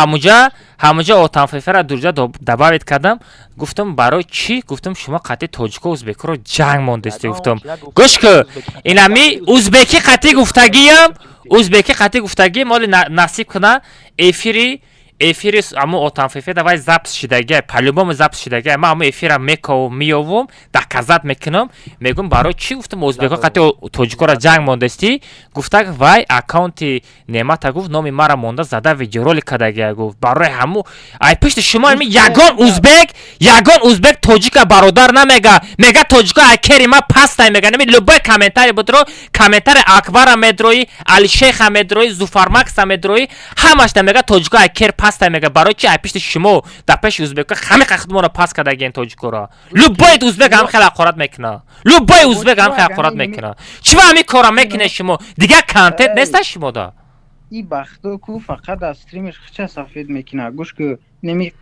ҳамуҷа отамфефера дурҷа добавить кардам, гуфтам, барои чӣ, гуфтам, шумо қатъи тоҷико узбекоро ҷанг мондестӣ, гуфтам. Гӯш ку, инами узбекӣ қатъи гуфтагиам, узбекӣ қатъи гуфтагӣ моли насиб куна, эфири аму отамфефе давай запись шидагия, по-любому запись шидагия. Ман аму эфира мековум, меёвум, доказать мекунам, мегӯм, барои чӣ, гуфтам, узбеко қатъи тоҷикоро ҷанг мондестӣ. Гуфтак, вай аккаунти Немата, гуфт, номи мара монда зада видеоролик кардагия, гуфт. Барои ҳаму ай пишти шумо ами ягон узбек, ягон узбек тоҷика бародар намега, мега тоҷико ай кери ма пастай, мега. Нами любой комментарий будро, комментари Акбара медрои, Алишейха медрои, Зуфармакса медрои, ҳамашда мега тоҷико ай кер. пастай, мега. Барои чи ай пишти шумо дар пеши узбека ҳамиқа худмонро паст кардаген тоҷикоро? Любой узбек ҳам хеле ҳақорат мекуна, любой узбек ҳам хеле ҳақорат мекуна. Чи ба ҳамин кора мекунед шумо? Дигар контент неста шумода? И бахто ку фақат аз стримиш хича сафед мекуна. Гӯш ку, неми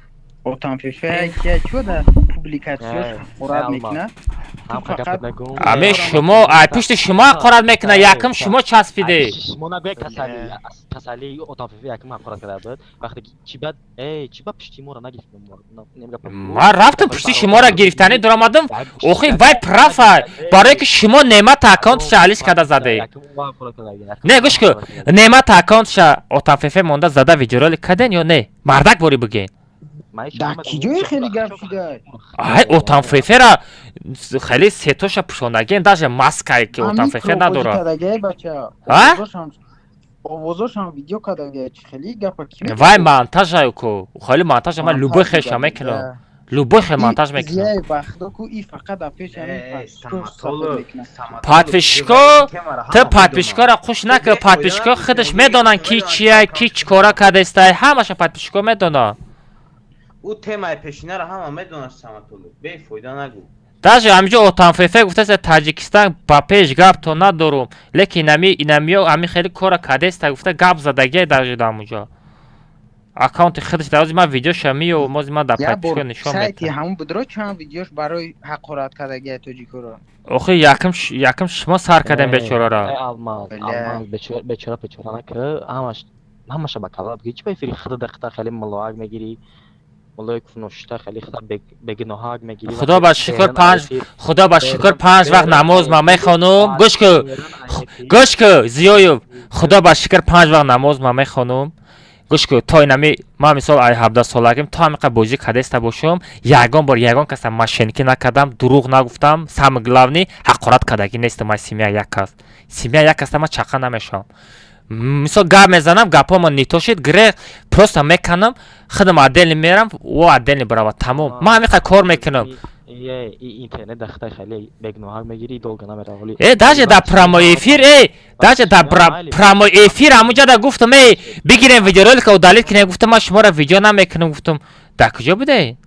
отамфефе ки чо да публикатсияш ҳақорат мекуна. Аме шумо ай пушти шумо ҳақорат мекуна, якм шумо часпиде. Шумо нагӯя, касали касали отамфефе якм ҳақорат карда буд. Вақте ки чи бад, э, чи ба пушти моро нагирифт? Ман рафтам, пушти шуморо гирифтанӣ дуромадам. Охи, вай прав а, барое ки шумо Немата аккаунтша алиш карда заде. Не, гӯш ку, Немата аккаунтша отамфефе монда зада видеоролик карден ё не? Мардак бори бигӯен. Дар ки ҷое хеле гап шуда? Ай отамфефера хеле сетоша пӯшондаген, даже маскае ки отамфефе надорад. Овозошам видео кардага, чи хеле гапа ки? Вай монтажаю ку, хеле монтажа. Ман любой хеша мекунам, любой хел монтаж мекунам. Зияи бахдо ку, и фақат дар пеши Подписчико, ту подписчикоро хуш накун. Подписчико худаш медонанд, ки чия, ки чӣ кора кардестай, ҳамаша подписчико медонанд. Ӯ темаи пешинаро ҳама медонад, стоматолог, бефоида нагӯ. Даже ҳаминҷо отамфефе гуфтаст, Таҷикистон ба пеш гап то надорум, лекин инами инамиё ҳамин хеле кора кардеста гуфта гап задагия. Даже ҳамунҷо аккаунти худаш дар ман видеоша миё мози ман дар подписка нишон сайти ҳамун будро, чанд видеош барои ҳақорат кардагия тоҷикоро. Охи, якм якм шумо сар кардем бечораро. Алмаз, алмаз, бечора печора накар, ҳамаш ҳамаша ба кала бигӣ. Чи ба эфири худа дақиқа хеле мулоак мегирӣ, мулои куфношта, хеле худа бегуноҳак мегирӣ. Худо ба шукр, панҷ, худо ба шукр, панҷ вақт намоз ман мехонум. Гӯш ку, гӯш ку, Зиёев, худо ба шукр, панҷ вақт намоз ман мехонум. Гӯш ку, то инами ман мисол ай 17 солагим то ҳамиқа бозӣ кардеста бошум, ягон бор ягон каса мошенникӣ накардам, дурӯғ нагуфтам, самый главный ҳақорат кардагӣ нестам. Ман семья як аст, семья як аста, ман чақа намешавам. Мисол, гап мезанам, гапҳомо нитошид грех, просто меканам, худам отдельно мерам, о отдельно барава, тамом. Ман ҳамиқа кор мекунам. Интернет дахтай хеле бегуноҳак мегирӣ, долго намерав. Э, даже дар прямой эфир, э, даже дар прямой эфир ҳамунҷа да гуфтам, э, бигирем видеоролика, удалить кунем, гуфтам, ман шуморо видео намекунам, гуфтам. Дар куҷо будед?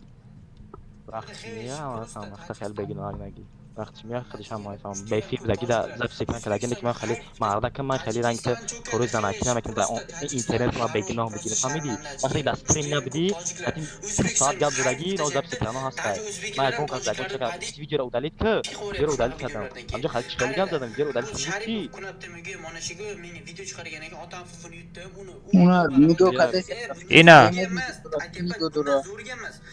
Вақта хеле бегуноҳак нагӣ, вақти меяд, худаш ҳам мефаҳмам. Бефир будаги, да запись экран кардаги, лекин ман хеле мардакам, ман хеле ранг кори занакӣ намекунам дар интернет, ман бегуноҳ бигирам, фаҳмидӣ? Вақте дар стрим набудӣ, ҳатин 2 соат гап задаги, но запись экрано ҳастай. Ман ягон кас ягон чака видеоро удалить ки, видеоро удалить кардам, ҳамҷо хеле чӣ гап задам, видеоро удалить кардам, гуфт ки Уна нигоҳ карда. Ина.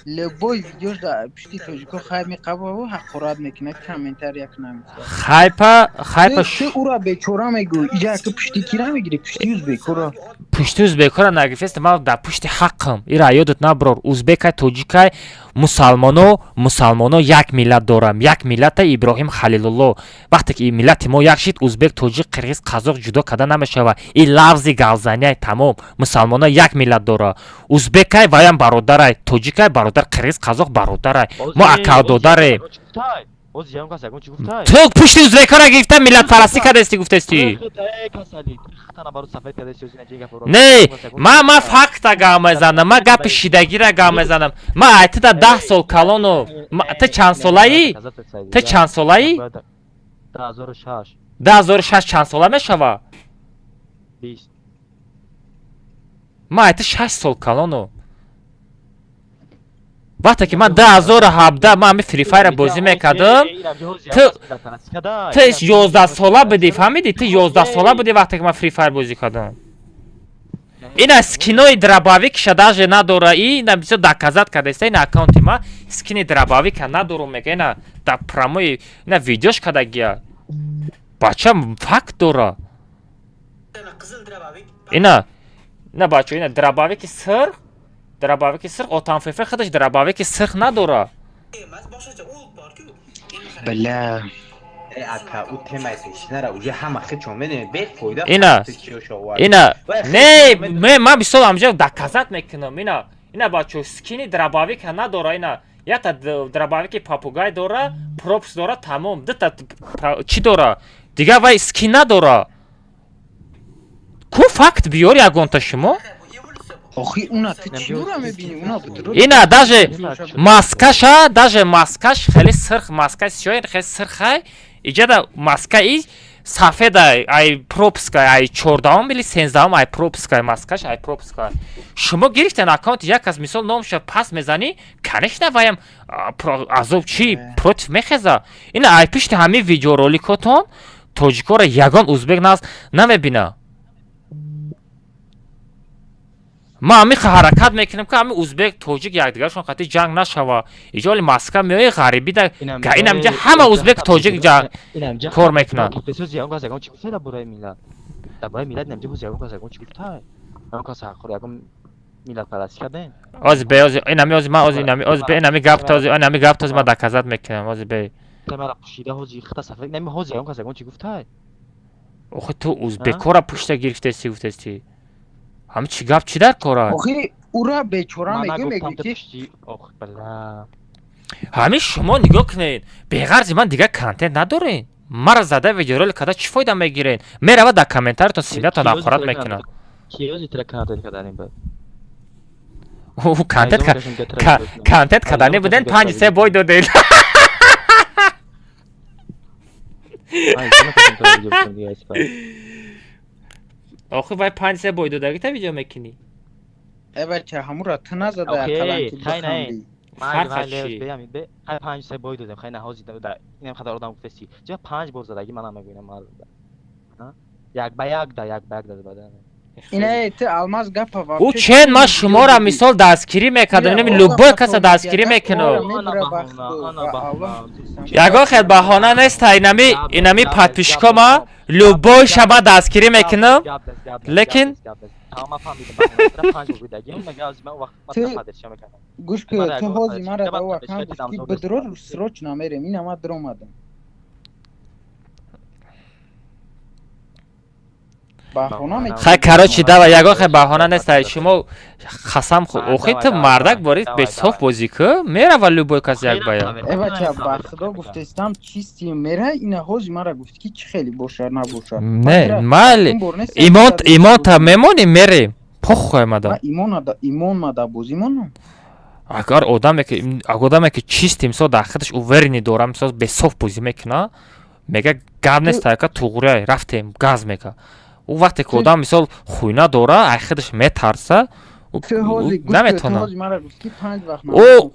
Любой видеош да пишти тоҷико хай меқабаву ҳақорат мекунад, комментария намекунад. Хайпа, хайпа. Ту ура бечора мегӯ, иҷа ки пушти кира мегири, пушти узбекуро. Пушти узбекуро нагирифтест, ман дар пушти ҳаққам. Ира ёдат наброр, узбекай, тоҷикай, мусалмоно, мусалмоно як миллат дорам, як миллата Иброҳим Халилулло. Вақте ки миллати мо як шид, узбек, тоҷик, қирғиз, қазоқ ҷудо карда намешавад. Ин лафзи галзанияй, тамом. Мусалмоно як миллат дора. Узбекай ваям бародарай, тоҷикай бародар, қирғиз, қазоқ бародарай, мо акалдодарем. Ту пушти узбекаро гирифта миллатпарастӣ кардасти, гуфтасти. Не, ман факта гап мезанам, ман гапи шидагира гап мезанам. Ман айтида 10 сол калону. Ту чанд солаӣ? Ту чанд солаӣ? 2006 чанд сола мешава? Ман айти 6 сол калону. Вақте ки ман 2017 ман ҳами Фрифайра бозӣ мекардам, ту 11 сола будӣ, фаҳмидӣ? Ту 11 сола будӣ, вақте ки ман Фрифайр бозӣ кардам. Ина скинои дробовикша даже надора. Ина бисёр доказать кардаиста, ина аккаунти ма скини дробовика надорум, мега. Ина дар прямой, ина видеош кардагия, бача факт дора. Ина, ина, бачо, ина дробовики сирх, дробовики сирх. Отамфефе худаш дробовики сирх надора. Бля. Ака, ӯ темаи пешинара уже ҳама хечон медонед, бефоида. Ина, ина, не, ман бисёр ҳамҷо доказать мекунам. Ина, ина, бачо, скини дробовика надора. Ина якта дробовики попугай дора, пропс дора, тамом. Дута чӣ дора дигар, вай скин надора ку. Факт биёр ягонта шумо. Охи уна ту чӣ мебинӣ? Уна бутро. Ина даже маскаша, даже маскаш хеле сирх, маска сиёҳ хеле сирхай. Иҷада маска и сафеда, ай пропуска, ай 14-ум или 13-ум, ай пропуска, маскаш ай пропуска. Шумо гирифтен аккаунти як кас, мисол номша пас мезанӣ, конечно, ваям азоб чӣ против мехеза. Ина ай пишти ҳамин видеороликотон тоҷикоро ягон узбек наз намебина. Ман ҳамин ҳаракат мекунам, ки ҳамин узбек тоҷик якдигаршон қатъи ҷанг нашава. Иҷо оли Москва меои, ғарибӣ да инамҷа ҳама узбек тоҷик кор мекунанд. Ози бе, ози инами, ози ман, ози инами, ози бе, инами гап този, инами гап този, ман доказать мекунам, ози бе. Охи ту узбекора пушта гирифтести, гуфтести. Ҳами чӣ гап, чӣ дар кора? Охи ура бечора мегӯ, мегӯ ки ҳамин шумо нигоҳ кунед, беғарзи ман дигар контент надоред. Мара зада видеоролик карда чӣ фоида мегиред? Мерава дар комментариятон синатон ҳақорат мекунад. Контент кардани буден, 5-3 бой додед. Охи вай 5-3 бой додагита видео мекунӣ? Э бача, ҳамура ту назада ақаллан ки бихандӣ. Фарқа чӣ? 5-3 бой додем, хай наҳози инам қадар одам гуфтаси. Ча 5 бор задаги манам мегӯям мардум. Як ба як да, як ба як да бадан. Ина ту алмаз гапа ӯ чен ман шуморо мисол дастгирӣ мекардам, инами любой каса дастгирӣ мекунам. Ягон хел баҳона неста, инами подписчикома любой шаба дастгирӣ мекунам, лекин гӯш кун, ту ҳози мара да аккаунт гуфтӣ бидро, срочно мерем, ина ман даромадам. Хай, короче, давай, ягон хел баҳона нест. Шумо қасам, охи ту мардак борид бесоф бозӣ ку, мерава любой кас як ба як. Э бача, ба худо гуфтестам, чисти мера, ина ҳози мара гуфт ки чӣ хеле бошад набошад. Не, майли, имон имонта мемонӣ, мерем. Похуй мада. Имон мада бозӣ монам. Агар одаме ки чисти, мисол, дар худаш уверенный дора, мисол, бесоф бозӣ мекуна, мега гап нест, ака туғрия рафтем, газ мега. Ӯ вақте ки одам мисол хуйна дора, ай худаш метарса, наметонад. Ӯ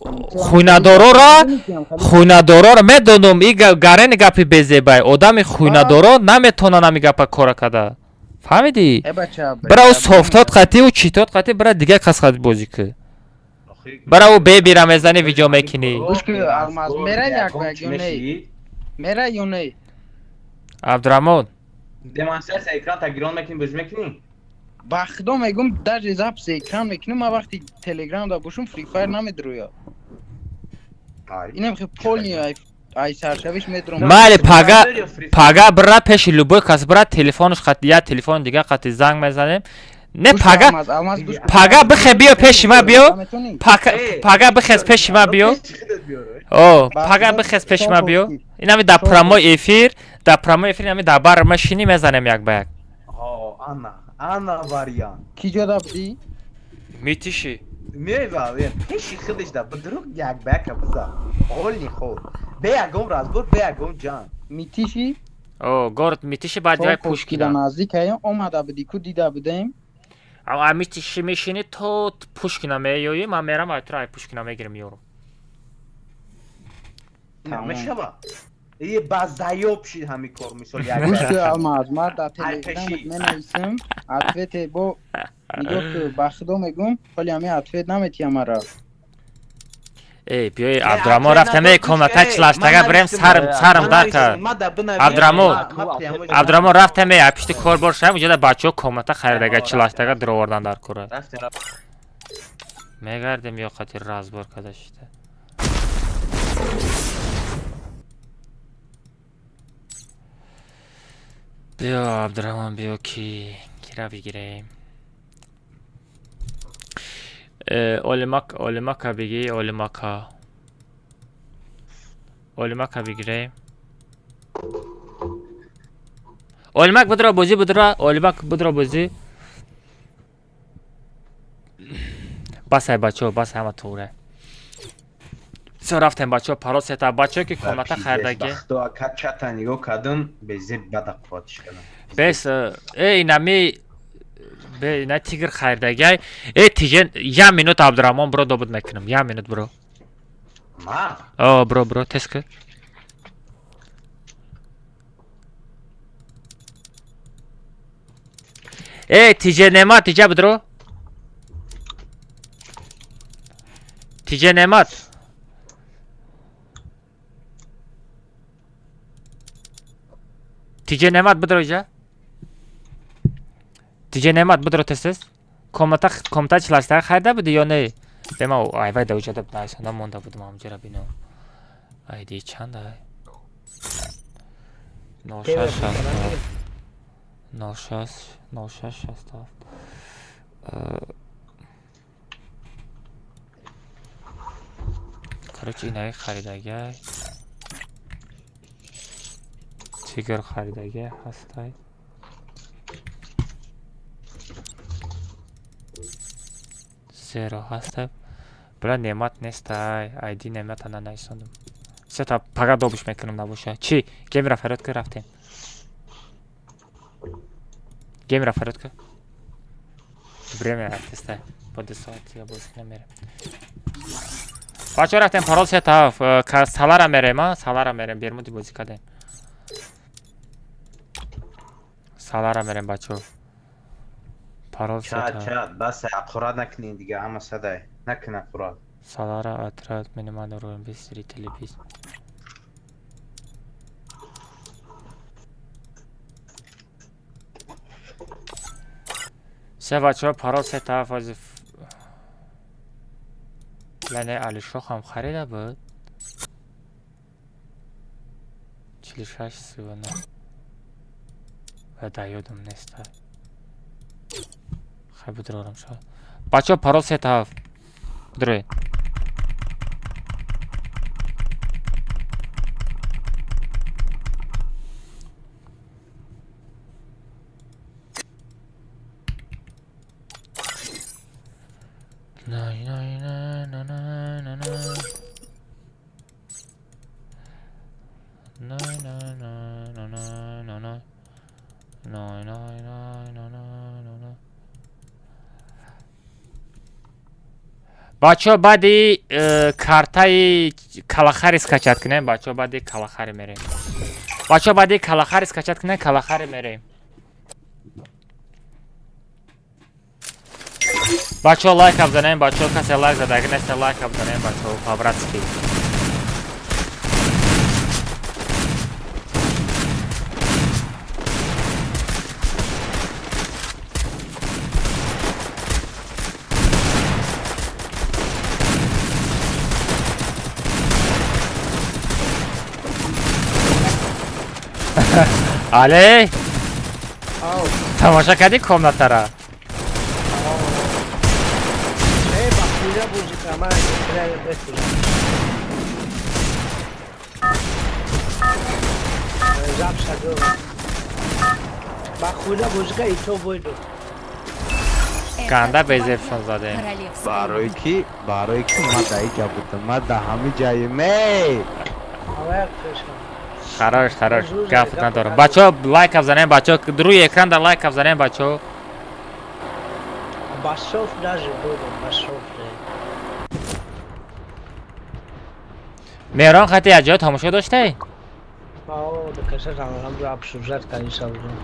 хуйнадорора медонам, и гарени гапи безебай, одами хуйнадоро наметонад ҳами гапа кора када. Фаҳмидӣ? Бира ӯ софтот қатӣ, ӯ читот қатӣ, бира дигар кас қатӣ бозӣ кӯ. Бира ӯ бебира мезанӣ, видео мекунӣ. Мера ё не? Абдураҳмон, демонстрация экран тагирон мекунӣ, бозӣ мекунӣ? Ба худо мегӯм, даже запись экран мекунам, ман вақти телеграм да бошум, Free Fire намедрояд. Инам хе полный ай саршавиш медром. Майли, пага пага бира пеши любой кас, бира телефонаш қати, я телефони дигар қати занг мезанем. Не, пага пага бихе биё пеши ма, биё. Пага бихез пеши ма биё. О, пага бихез пеши ма биё. Инами дар прямой эфир, дар прямой эфир инами дар бар машини мезанем як ба як. Ана, ана вариант. Ки ҷо да будӣ? Митиши. Мева, пеши худаш да бидруг як ба яка биза. Олни ход. Бе ягон разбор, бе ягон ҷанг. Митиши? О, город Митиши, баъд вай Пушкина. Наздик аям омада будӣ, ку дида будем? А Митиши мешини то Пушкина меёӣ, ман мерам ай туро ай Пушкина мегирем, меёрам. Мешава. И ба заёб шид ҳами кор, мисол як. Гӯш кун, Алмаз, ман дар телеграм менависам, ответе бо нигоҳ кун, ба худо мегӯм, ҳоли ҳамин ответ наметиҳам мара. Эй, биёи Абдураҳмон, рафтем, эй, комната чилаштага бирем, сарм сарм дар кард. Абдураҳмон, Абдураҳмон, рафтем, эй, пишти кор бор шавем, уҷода бачаҳо комната харидага чилаштага дуровардан дар кора. Мегардем ё қати разбор карда шида. Биё, Абдураҳмон, биё, ки кира бигирем. Олимак, Олимака бигӣ, Олимака. Олимака бигирем. Олимак, будро бозӣ, будро, Олимак, будро бозӣ. Бас ай бачаҳо, бас ҳама туғре. Всё, рафтем бачаҳо, парол сета. Бачаҳо ки комната хардаги. Бахто ака чата нигоҳ кардам, безеб бада қувватиш кардам. Бес, э инами бе ина тигр хайрдагай. Э тижен, я минут Абдурахмон бро добуд мекунам. Я минут бро. Ма? О, бро, бро, тез ки. Э тиже немат, тиже бдро. Тиже немат. Тиже немат бидро иҷа. Тиже немат бидро тез. Комната комната чилаштага хайда буди ё не? Бема айвай да уҷада найсонда монда будам ҳамҷара бино. Айди чанд ай? 06 67 06 06 67. Короче, инаи харидагай. Тигр харидагай ҳастай. Зеро ҳастай. Бла немат нестай. Айди немата нанайсондум. Всё, та пага добуш мекунам набоша. Чӣ? Гемра фарёд ки рафтем. Гемра фарёд ки. Время рафтестай. Бо 2 соат дига боз намерем. Бачаҳо рафтем парол сета салара мерем, а? Салара мерем, бермуди бозӣ кардем. Салара мерем бачаҳо. Парол сета. Чат, чат, бас ақурат накунед дига, ҳама садай. Накун ақурат. Салара отряд минимальный уровень без зрителей без. Се бачаҳо парол сета фази Лане Алишох ҳам харида буд. 46 39. Ва да ёдам нест. Хай бидрорам шо. Бачаҳо парол сета бидроед. На на на на на на на на на на на на на на на на на на на. Бачаҳо баъди картаи калахари скачат кунем, бачаҳо баъди калахари мерем. Бачаҳо баъди калахари скачат кунем, калахари мерем. Бачаҳо лайк абзанем, бачаҳо касе лайк задаги нест, лайк абзанем, бачаҳо по-братски. Але? Тамоша кардӣ комнатара? Ганда безебшон задем. Барои ки, барои ки ма дар иҷа будам, ма дар ҳами ҷаем. Эй! Хорош, хорош, гап надорам. Бачаҳо лайк абзанем, бачаҳо рӯи экран дар лайк абзанем, бачаҳо. Басов даже будем, басов. Меҳрон хати аз ҷоя тамошо доштаи? Ао, дакаса рамро обсуждать конечно будем.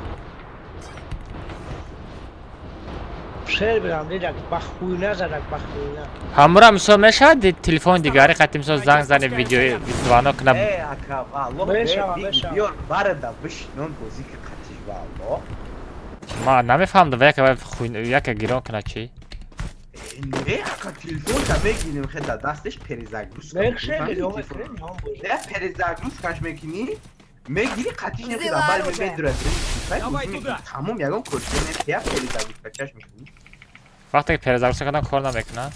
Шер бирам дидак ба хуйна задак ба хуйна. Ҳамура мисол мешавад телефони дигари хати мисол занг зани видео звонок на. Э, ака, валлоҳ, биёр барада бишинон бозӣ ки қатиш валлоҳ. Ма намефаҳмдам, яка хуйна, яка гирон куна чӣ? Не, ака телефонша мегирем, хе да дасташ перезагрузка. Не, перезагрузкаш мекунӣ, мегири қатиш не худа бал медурад. Тамом ягон курси не, я перезагрузка чаш мекунӣ. Вақте ки перезагрузка кардан кор намекунад?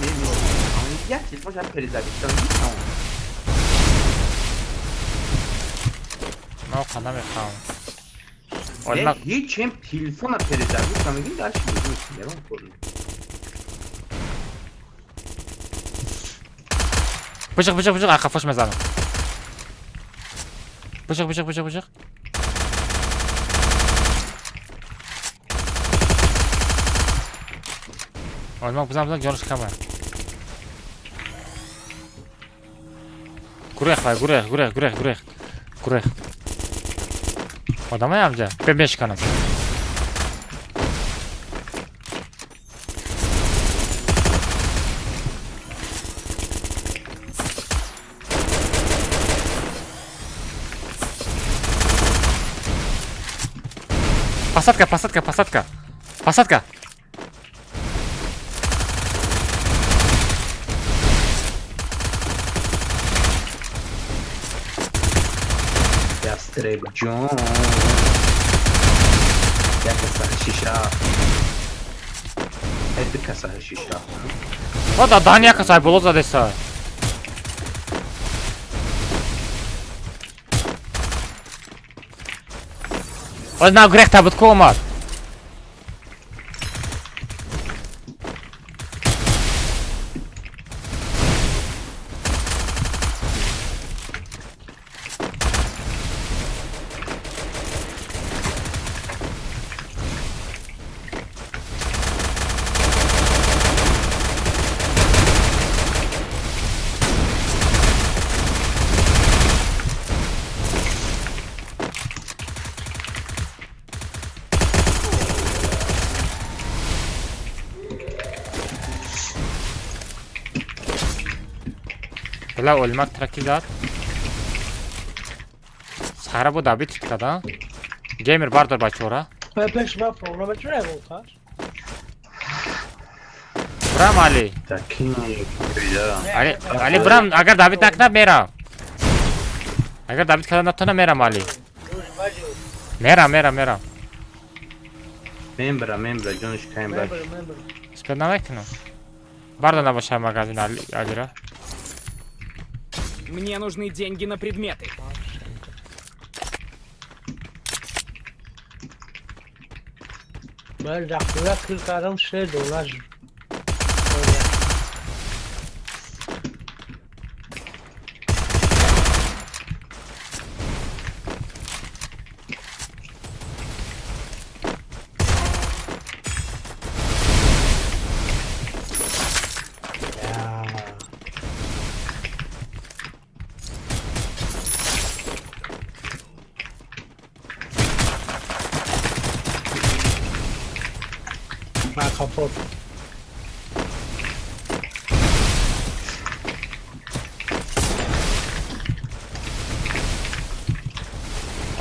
Не, не, не. Я телефонша перезагрузка мекунам. Ман оқа намефаҳмам. Не, ҳеҷ чем телефона перезагрузка мекунӣ, дальше мекунӣ, ягон кор не. Бижиқ, бижиқ, бижиқ, ақафош мезанам. Бижиқ, бижиқ, бижиқ, бижиқ. Олмак бизан, бизан, ҷонаш кама. Гурех вай, гурех, гурех, гурех, гурех. Гурех. Одамай амҷа. Бе мешканам. Посадка, посадка, посадка. Посадка. Ястреб ҷон. Як каса шиша. Ду каса шиша. О, да, дан як каса боло задеса. О, на грехта буд ку омад. Била олмак траки зад. Сара бу дабит када. Геймер бардор бачора. Пеш ма проблема чура гуфташ? Брам Али. Али, Али брам, агар дабит накна мерам. Агар дабит када натона мерам Али. Мерам, мерам, мерам. Мембра, мембра, ҷонаш кайм бач. Спед намекунам. Бардор набошай магазин Али, Алира. Мне нужны деньги на предметы. Ман дахуя кил кардам $3. Капот.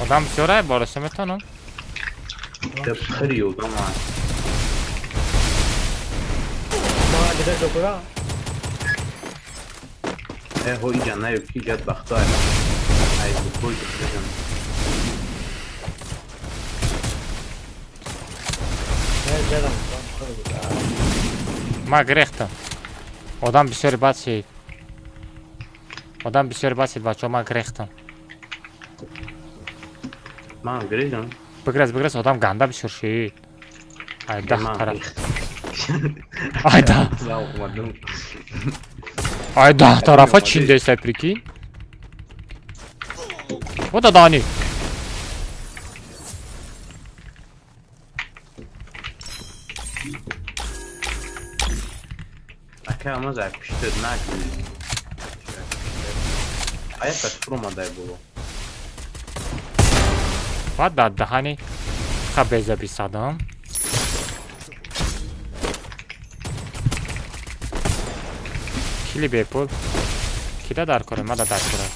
Одам бисёрай бороса метонам. Да пири одам. Ма дига ҷокура. Э ҳо иҷа наёб ки иҷат бахтай. Ай бой ҷан. Ма гирехтам. Одам бисёри бад шид. Одам бисёри бад шид, бачаҳо, ман гирехтам. Ман гирехтам. Бигрез, бигрез, одам ганда бисёр шид. Ай даҳ тараф. Ай да. Ай даҳ тарафа чиндесай, прикинь. Вот дани. Ака ама за пиштед накни. Ая кас фурумадай боло. Баъд дар даҳани хабеза бисадам. Кили бепул. Кида дар коре, мада дар коре.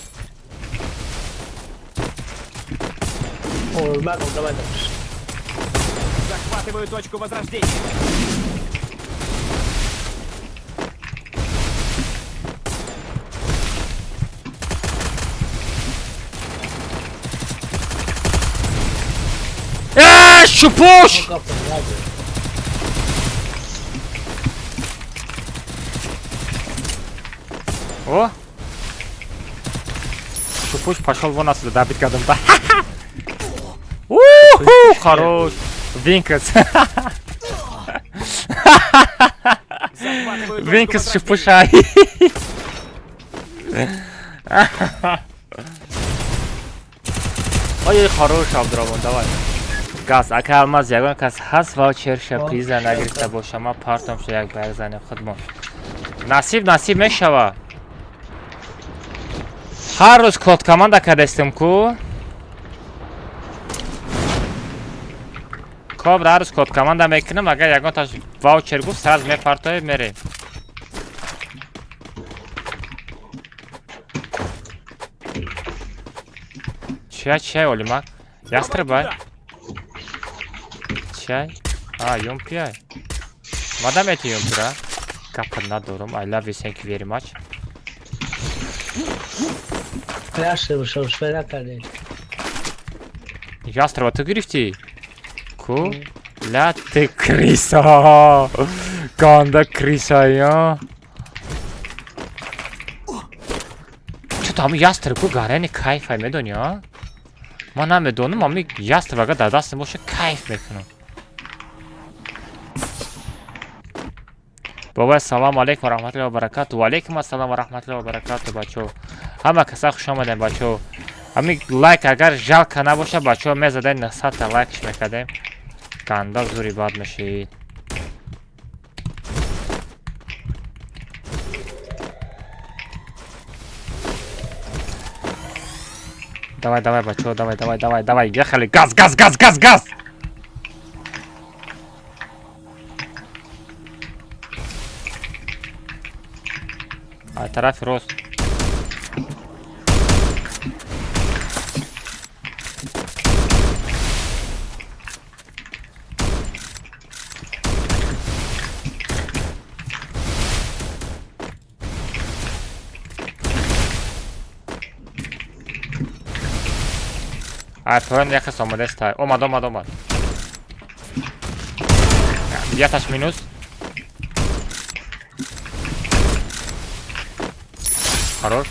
Захватываю точку возрождения. Шупуш! О! Шупуш пошел вон отсюда, добить гадом, да. Уху, хорош. Винкас. Винкас шупушай. Ой, хорош, Абдурамон, давай. Газ, ака Алмаз, ягон кас ҳаст ваучерша приза нагирифта боша, ман партом ша як ба як занем худмон. Насиб, насиб мешава. Ҳар рӯз код команда кардастем ку? Кобра ҳар рӯз код команда мекунам, агар ягон таш ваучер гуфт, сразу мепартоем, мерем. Чия, чия, Олимак? Ястребай. Чай? А, юмпи. Мадам эти юмпира. Гапа надорам. I love you, thank you very much. Ястреба, ту гирифтӣ? Ку? Ля ты крыса. Ганда крыса, я. Чё там ястреб ку гарани кайфай медонӣ, а? Ман намедонам, ами ястреб агар дар дастам боша кайф мекунам. Бобай, салому алейкум ва раҳматуллоҳи ва баракату. Ва алейкум ассалом ва раҳматуллоҳи ва баракату, бачаҳо. Ҳама каса хуш омадем, бачаҳо. Ами лайк агар жалко набоша, бачаҳо мезадаем 900 та лайкш мекардем. Ганда зури бад мешид. Давай, давай, бачаҳо, давай, давай, давай, давай. Ехали. Газ, газ, газ, газ, газ. А тарафи рост. А поён яхес омадестай. Омад, омад, омад. Яташ минус. Хорош.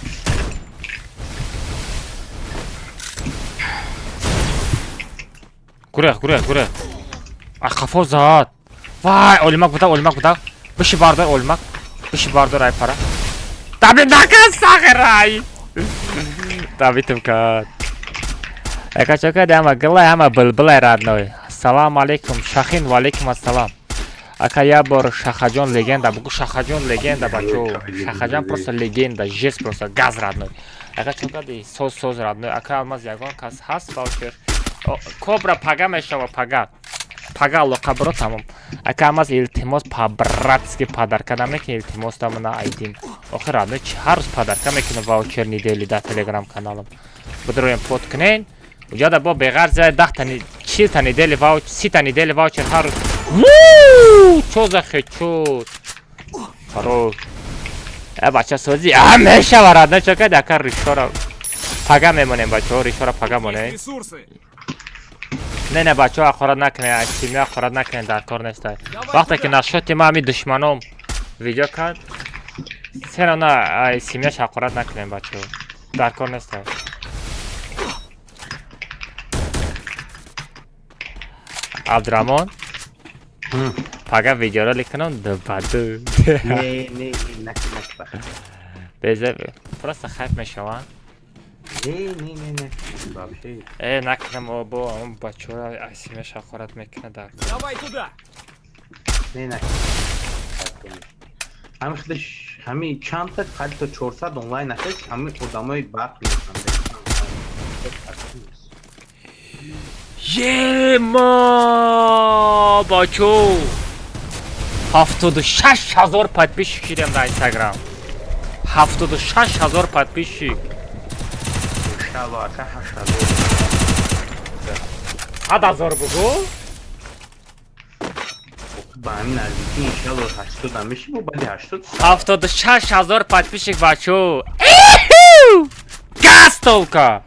Гурех, гурех, гурех. А қафо зад. Вай, олимак буда, олимак буда. Биши бардор, олимак. Биши бардор, ай пара. Таби накан сахирай. Табитим кад. Ака чока ама гилай, ама булбулай родной. Ассалому алейкум, Шахин, ва алейкум ассалам. Ака я бор Шахаҷон легенда, бугу Шахаҷон легенда, бачо. Шахаҷон просто легенда, жест просто, газ родной. Ака чока ди соз соз родной. Ака Алмаз ягон кас ҳаст ваучер. Кобра пага мешава, пага. Пага алоқа биро тамом. Ака Алмаз илтимос по-братски подарка намекунӣ, илтимос дамона айдин. Охир родной чи ҳар рӯз подарка мекунам ваучер недели дар телеграм каналам. Бидроем под кунен. Уҷада бо беғарз 10 та 40 та недели вауч, 30 та недели ваучер ҳар рӯз. Вуу! Чо за хечуд? Хорош. Бача созӣ. А мешава родной чока ака ришора. Пага мемонем бачаҳо, ришора пага монем. Не, не, бачаҳо ҳақорат накунед, семья ҳақорат накунед, дар кор нестай. Вақте ки нашоти ма ҳами душманом видео кард, серона семьяш ҳақорат накунем бачаҳо. Дар кор нестай. Абдурамон, пага видеоролик кунам ду ба ду. Не, не, накун, накун. Безе, просто хайп мешавам. Не, не, не, не. Вообще. Накунам, бо он бачаҳо аз семьяш ҳақорат мекунад дар. Давай туда. Не, накун. Ҳами худаш, ҳами чандта, қариб то 400 онлайн нашед, ҳами одамои барқ мекунанд. Ема, бачо. 76 000 подписчик шидем дар Инстаграм. 76 000 подписчик. Иншалло, ака 8000. 100 000 бугу? Ба ҳамин наздикӣ иншалло 80 ам меши, бо баъди 80. 76 000 подписчик, бачо. Газ толка.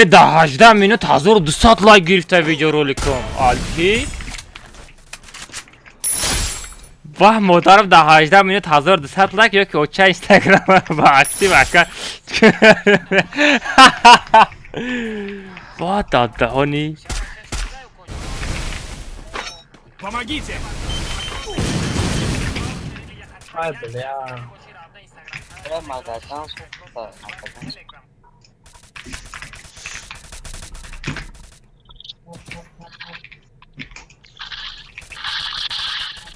Да 18 минут 1200 лайк гирифта видеороликом. Алки. Ваҳ, модарам, дар 18 минут 1200 лайк ё ки оча Инстаграм ба актив ака. Ва дадаҳони. Помогите! Ай, бля. Магазин сухта, магазин.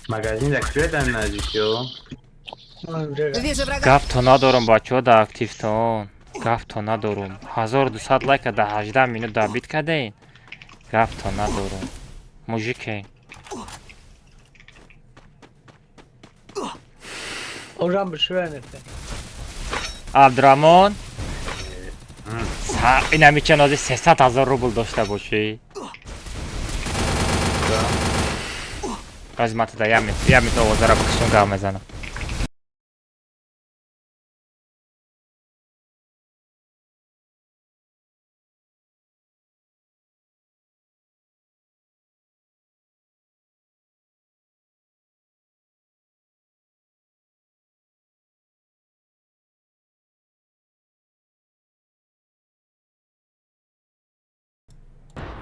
Магазин дар куҷоядан наздикиё? Вижу врага. Гафто надорам, бачаҳо, дар активтон. Гафто надорам. 1200 лайка дар 18 минут добить кардем. Гафто надорам. Мужике. Ожам бишвенете. Абдураҳмон, инами чанд ҳозир 300 ҳазор рубл дошта бошӣ. Аз ман туда як минут овозара бикушам, гап мезанам.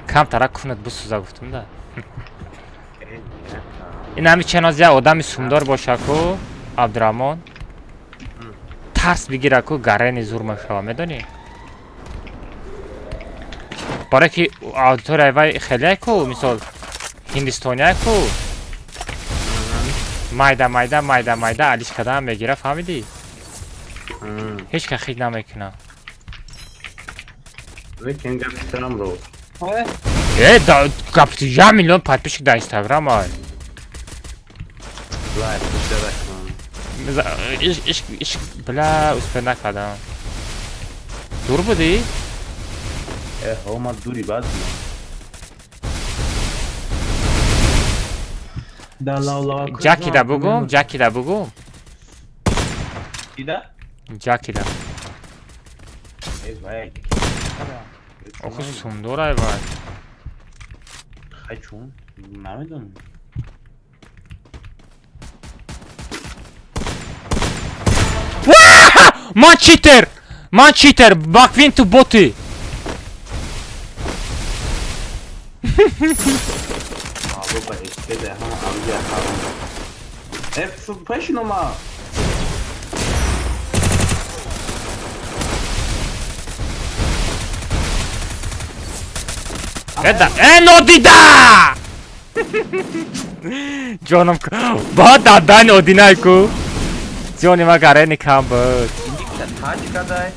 Камтара кунат бисӯза гуфтум да. Ин ҳами ченоз як одами сумдор боша ку, Абдураҳмон. Тарс бигира ку, гарени зур мешава, медонӣ? Барое ки аудиторияи вай хеле ку, мисол ҳиндистония ку. Майда майда майда майда алиш кардан мегира, фаҳмидӣ? Ҳеҷ ка хит намекуна. Лекин гапи сарам рост. Э, да, гапи 1 миллион подписчик дар Инстаграм ай. Лайк шуда кун. Иш иш иш бля, успел накардам. Дур будӣ? Э, ҳо, ма дури бад. Ҷакида бугум, ҷакида бугум. Кида? Ҷакида. Э, вай. Охи сумдор ай вай. Хай чун? Намедонам. Ман читер! Ман читер! Баквин ту боти! Алло, ба эшкеда ҳама авҷа ҳаром. Э, пешинома. Эда, э, нодида! Ҷонам, ба дадан одинай ку. Ҷони ма гарени кам буд. Тач кадай.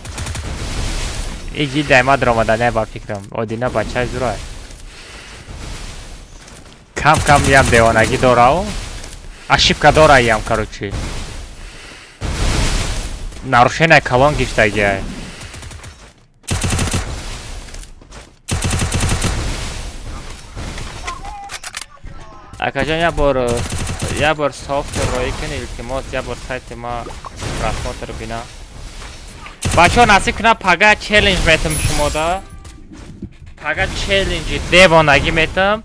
Иги дайма даромада не ба фикрам. Одина бачаи зурай. Кам кам ям девонагӣ дорау. Ошибка дора ям, короче. Нарушение калон гирифтагиай. Акаҷон, як бор софт роӣ кунӣ, илтимос, як бор сайти ма просмотр бина. Бачаҳо, насиб кунад, пага челлендж метам шумода. Пага челленджи девонагӣ метам.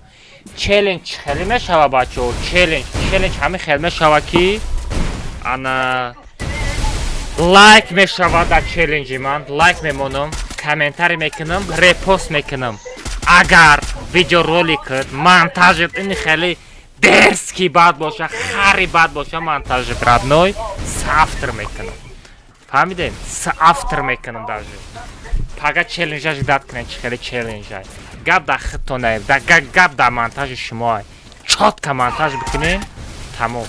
Челлендж хеле мешава, бачаҳо. Челлендж ҳамин хел мешава ки ана лайк мешава дар челленджи ман, лайк мемонам, комментарий мекунам, репост мекунам. Агар видеороликат монтажит ини хеле дерзкий бад боша, хари бад боша монтажит, родной, соавтор мекунам. Фаҳмидем? Соавтор мекунам даже. Пага челленджа ждать кунед, чӣ хеле челленджа. Гап дар худтон, да гап дар монтажи шумо. Чётко монтаж бикунем, тамом.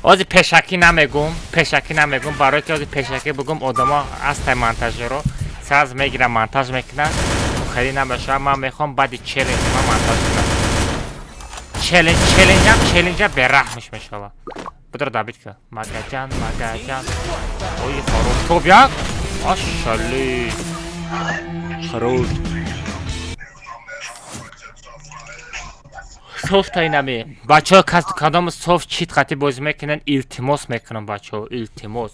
Ози пешакӣ намегум, пешакӣ намегум, барое ки ози пешакӣ бугум, одамо ҳастай монтажеро, саз мегирам, монтаж мекунам, хеле намешава. Ман мехоҳам баъди челлендж ман монтаж кунам. Челлендж, челленджам, челленджа бераҳмиш мешава. Будро добить ка. Магаҷан, магаҷан. Ой, хорош. Топ як? Ашали. Хорош. Софт инами. Бачаҳо, кас кадом софт чит қати бозӣ мекунанд, илтимос мекунам, бачаҳо, илтимос.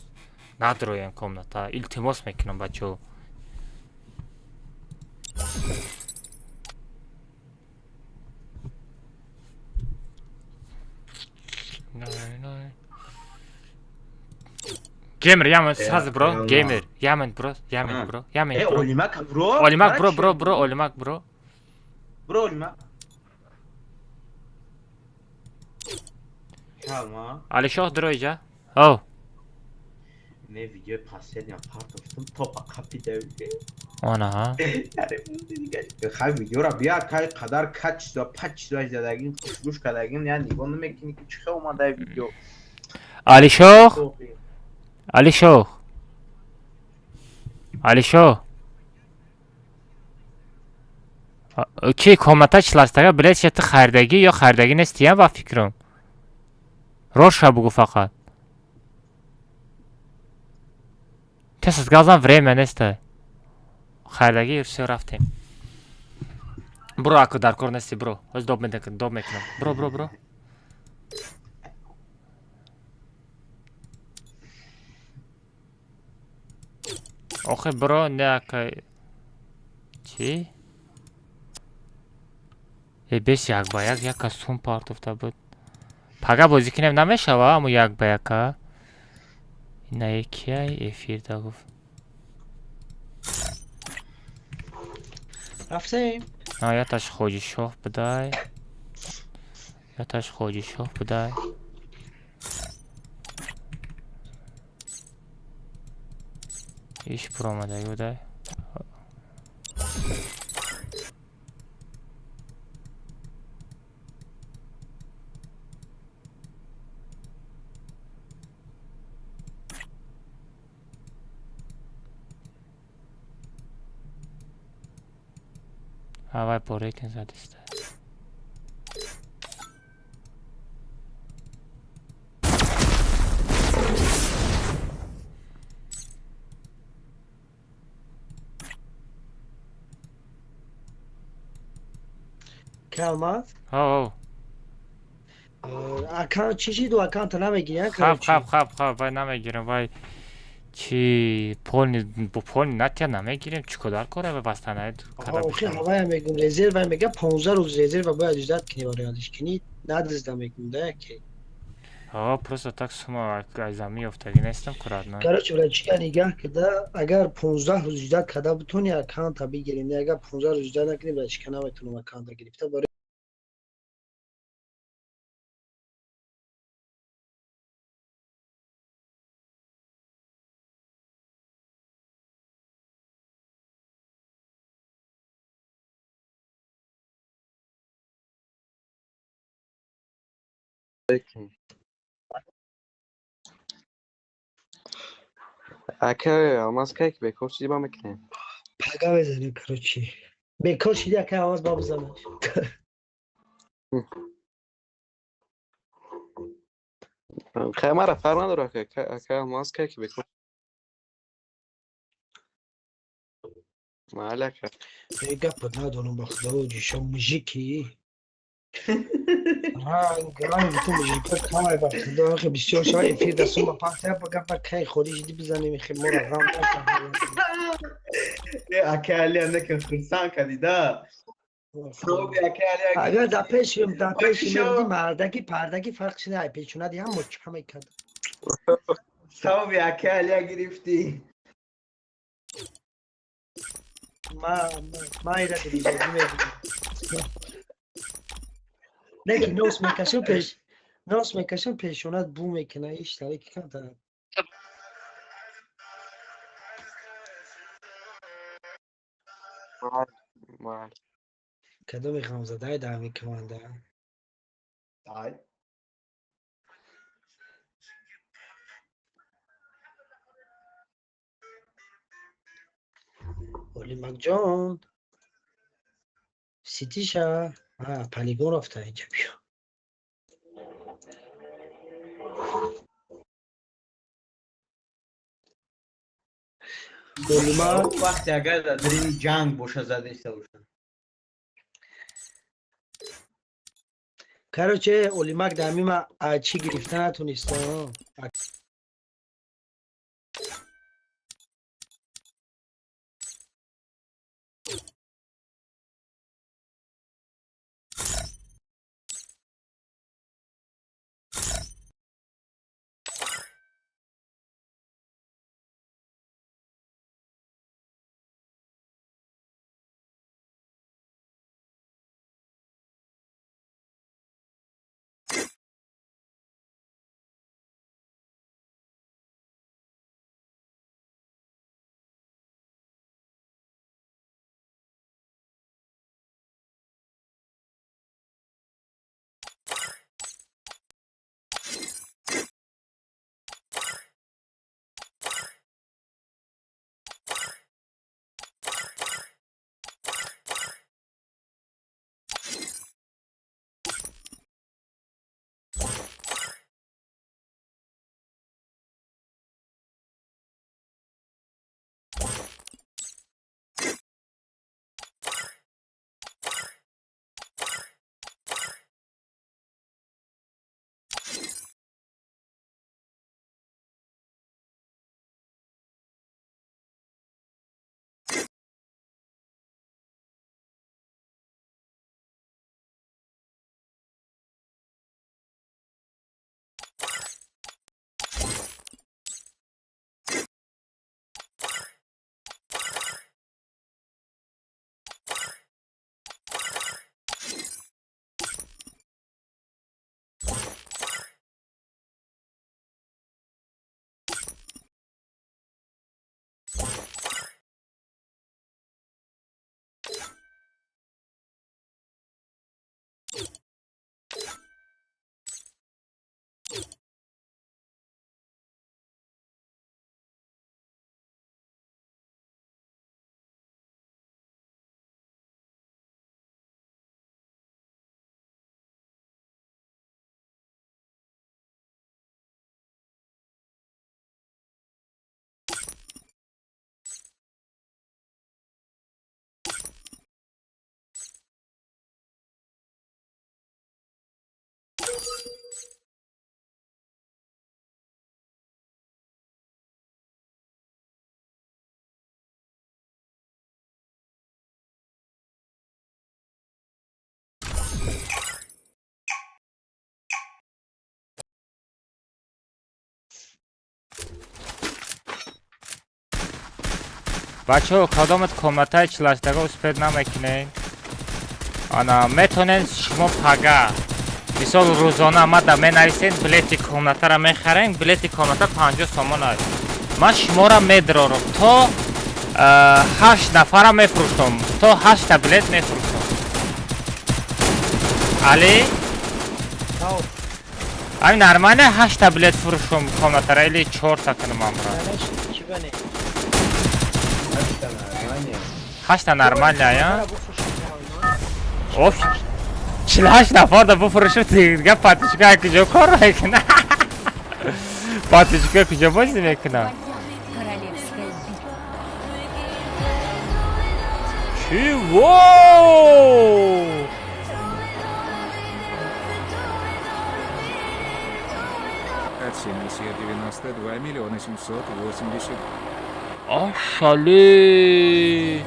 Надроем комната, илтимос мекунам, бачаҳо. Геймер, яман сразу бро, геймер, яман бро, яман бро, яман бро. Олимак бро. Олимак бро, бро, бро, Олимак бро. Бро, Олимак. Калма. Алишох дроиҷа. О. Не видео последний партофтум топа қапида. Онаҳа. Хай видеора бия кай қадар качество, пачество задагим, хушгӯш кардагим, я нигоҳ намекунӣ ки чӣ хел омада видео. Алишох. Алишох. Алишох. Ки комната чиластага билет шати хардагӣ ё хардагӣ нестиям ба фикрам. Роша бугу фақат. Тез газам время неста. Хардагӣ всё рафтем. Бро, аку дар кор нести бро. Ҳоз доб мекунам, доб мекунам. Бро, бро, бро. Охе бро, не акай. Чӣ? Э бес як ба як яка сум партофта буд. Пага бозӣ кинем намешава, аммо як ба яка. Ина якияй эфир да гуфт. Рафтем. А яташ Хоҷишоҳ будай. Яташ Хоҷишоҳ будай. Иш буромадаги будай. Авай по рейтинг задиста. Калмат? Ҳо. Аккаунт чӣ шиду аккаунта намегирӣ? Хаб, хаб, хаб, хаб, вай намегирам, вай чи полни полни натия намегирем, чӣ кодар кора ва бастана када. Охи ҳавая мегум резерва мега 15 рӯз резерва бояд ждать кунӣ барои алиш кунӣ, надизда мегум да ки. Ҳо, просто так сума аз замин ёфтагӣ нестам курадна. Короче, брат, чика нигаҳ кида, агар 15 рӯз ждать када бутони аккаунта бигирем, не агар 15 рӯз ждать накунӣ, брат, чика наметонам аккаунта гирифта барои Ака, алмаз кай ки бекор шидӣ ба мекунем? Пага мезанем, короче. Бекор шидӣ, ака, алмаз ба бизанаш. Хай мара фарқ надора, ака, ака алмаз кай ки бекор. Майли, ака. Гапа надонам ба худо, ҷишо мужики. Ранг, ранг ту мужика камай ба худо, хе бисёр шава эфир да сума партия ба гапа кай холи шиди бизанем, хе мора ғам накард. Э, ака Али андак хурсанд кардӣ да. Агар да пеш мебуди мардаки пардаки фарқ чи не, печунади ҳам мочка мекард. Савоби ака Алия гирифтӣ. Ма ира дирижагӣ мебудам. Не ки нос мекашам пеш, нос мекашам пешонат бу мекуна, иш таре ки камтар. Майли. Кадоми ғамзадай дар ҳамин команда? Ай. Олимакҷон. Ситиша. А, полигон рафта инҷа биё. Олимак Вақте агар дар дарини ҷанг боша задаиста боша. Короче, Олимак дар ҳамин ма чӣ гирифта натонистам. Бачаҳо, кадомат комнатаи чилаштага успед намекунед, ана метонед шумо пага, мисол, рӯзона мада менависед, билети комнатаро мехарем. Билети комната 50 сомон аст. Ман шуморо медрорам, то ҳашт нафара мефурӯшам, то ҳашта билет мефурӯшам. Али, ами нормально ҳашта билет фурӯшам комнатара или чорта кунам амра? Ҳашта нормально, я оф 48 нафар да буфурӯшам, дига патичка куҷо кор мекуна? Патичка куҷо бозӣ мекунам? Королевская битва. Чего? От 70 92 миллиона 780. Ошале!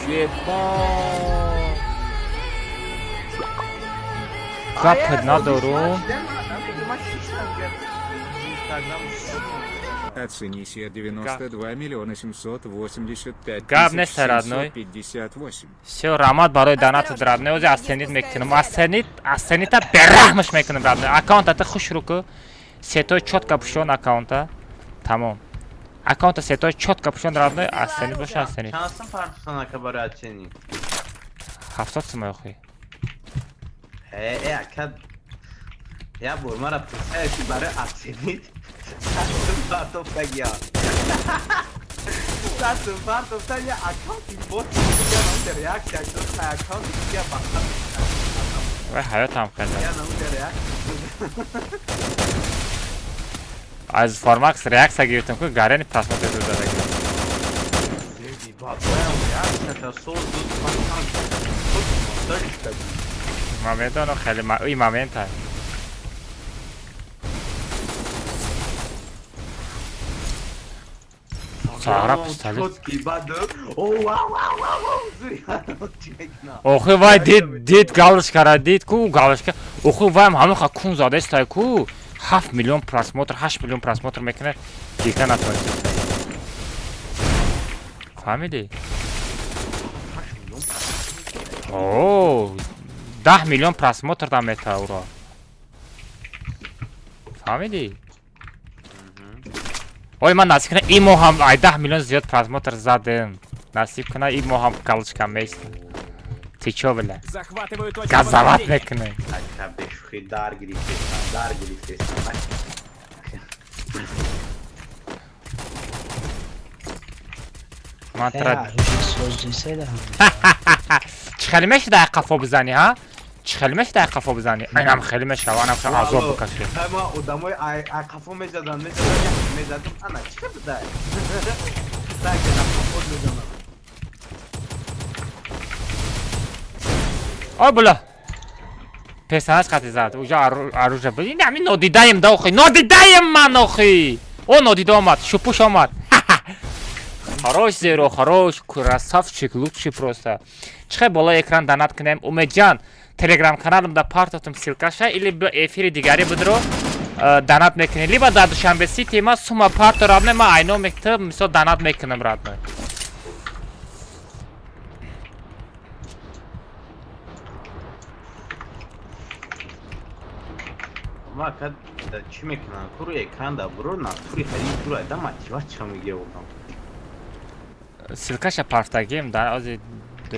Ебать! Гап надорум. Оцени 92 миллиона 785 Гап тысяч нест, родной. 758. Всё, раҳмат барои донатат, родной. Ози оценить мекунам. Оценить, оценить а бераҳмаш мекунам, родной. Аккаунтата хушрӯ ку. Сетой чётко пушон аккаунта. Тамом. Аккаунта сетой чётко пушон, родной. Оценить боша, оценить. Чанд сум партусан, ака, барои оценить? 70 сум охи. Э, э, ака, як бор мара пурсая, ки барои оценить 100 сум партофтагия. 100 сум партофтан, я аккаунти бот дига намуда реакция шуд, аккаунти дига баха. Вай, ҳаётам хеле. Я намуда реакция. Аз Формакс реакция гирифтам ку, гарени просмотр задаги. Бабаям реакция соз дуд ман. Ман медонам, хеле ин момента. Сара пистолет. Охи, вай дид, дид, галочкара дид ку, галочка. Охи, вайам ҳамаха кун задаистай ку. 7 миллион просмотр, 8 миллион просмотр мекунад, гирифта натавонист. Фаҳмидӣ? О, 10 миллион просмотр да мета уро. Фаҳмидӣ? Ой, ман насиб кунам, ин моҳ ҳам ай 10 миллион зиёд просмотр задем. Насиб кунам, ин моҳ ҳам галочка меист. Ты чё, бля? Захватываю точку Газоват возрождения. мекунем. Ака, бешухӣ дар гирифтестам, дар гирифтестам. Ман тра чӣ хеле мешуда ай қафо бизанӣ, ҳа? Чӣ хеле мешуда ай қафо бизанӣ? Айнам хеле мешава, анам хеле азоб бикашӣ. Ма одамои ай қафо мезадан, мезадан, мезадам, ана чӣ буда? Так, қафо мезанам. Ой, бля! Персонаж қати зад. Уже оружие буд. Ин ҳамин нодидаем да охи. Нодидаем ман охи. О, нодида омад, шупуш омад. Хорош, Зеро, хорош, красавчик, лучший просто. Чӣ хел болои экран донат кунем? Умедҷан, телеграм каналам да партотум ссылкаша или б эфири дигари будро донат мекунем. Либо дар Душанбе Сити ма сума парто равне, ма айно мектаб мисол донат мекунам, родной. Ма ака, чӣ мекунам? Куру экран да буро натури ҳари тура да мотиватсия мегирам. Ссылкаша партагим, да ози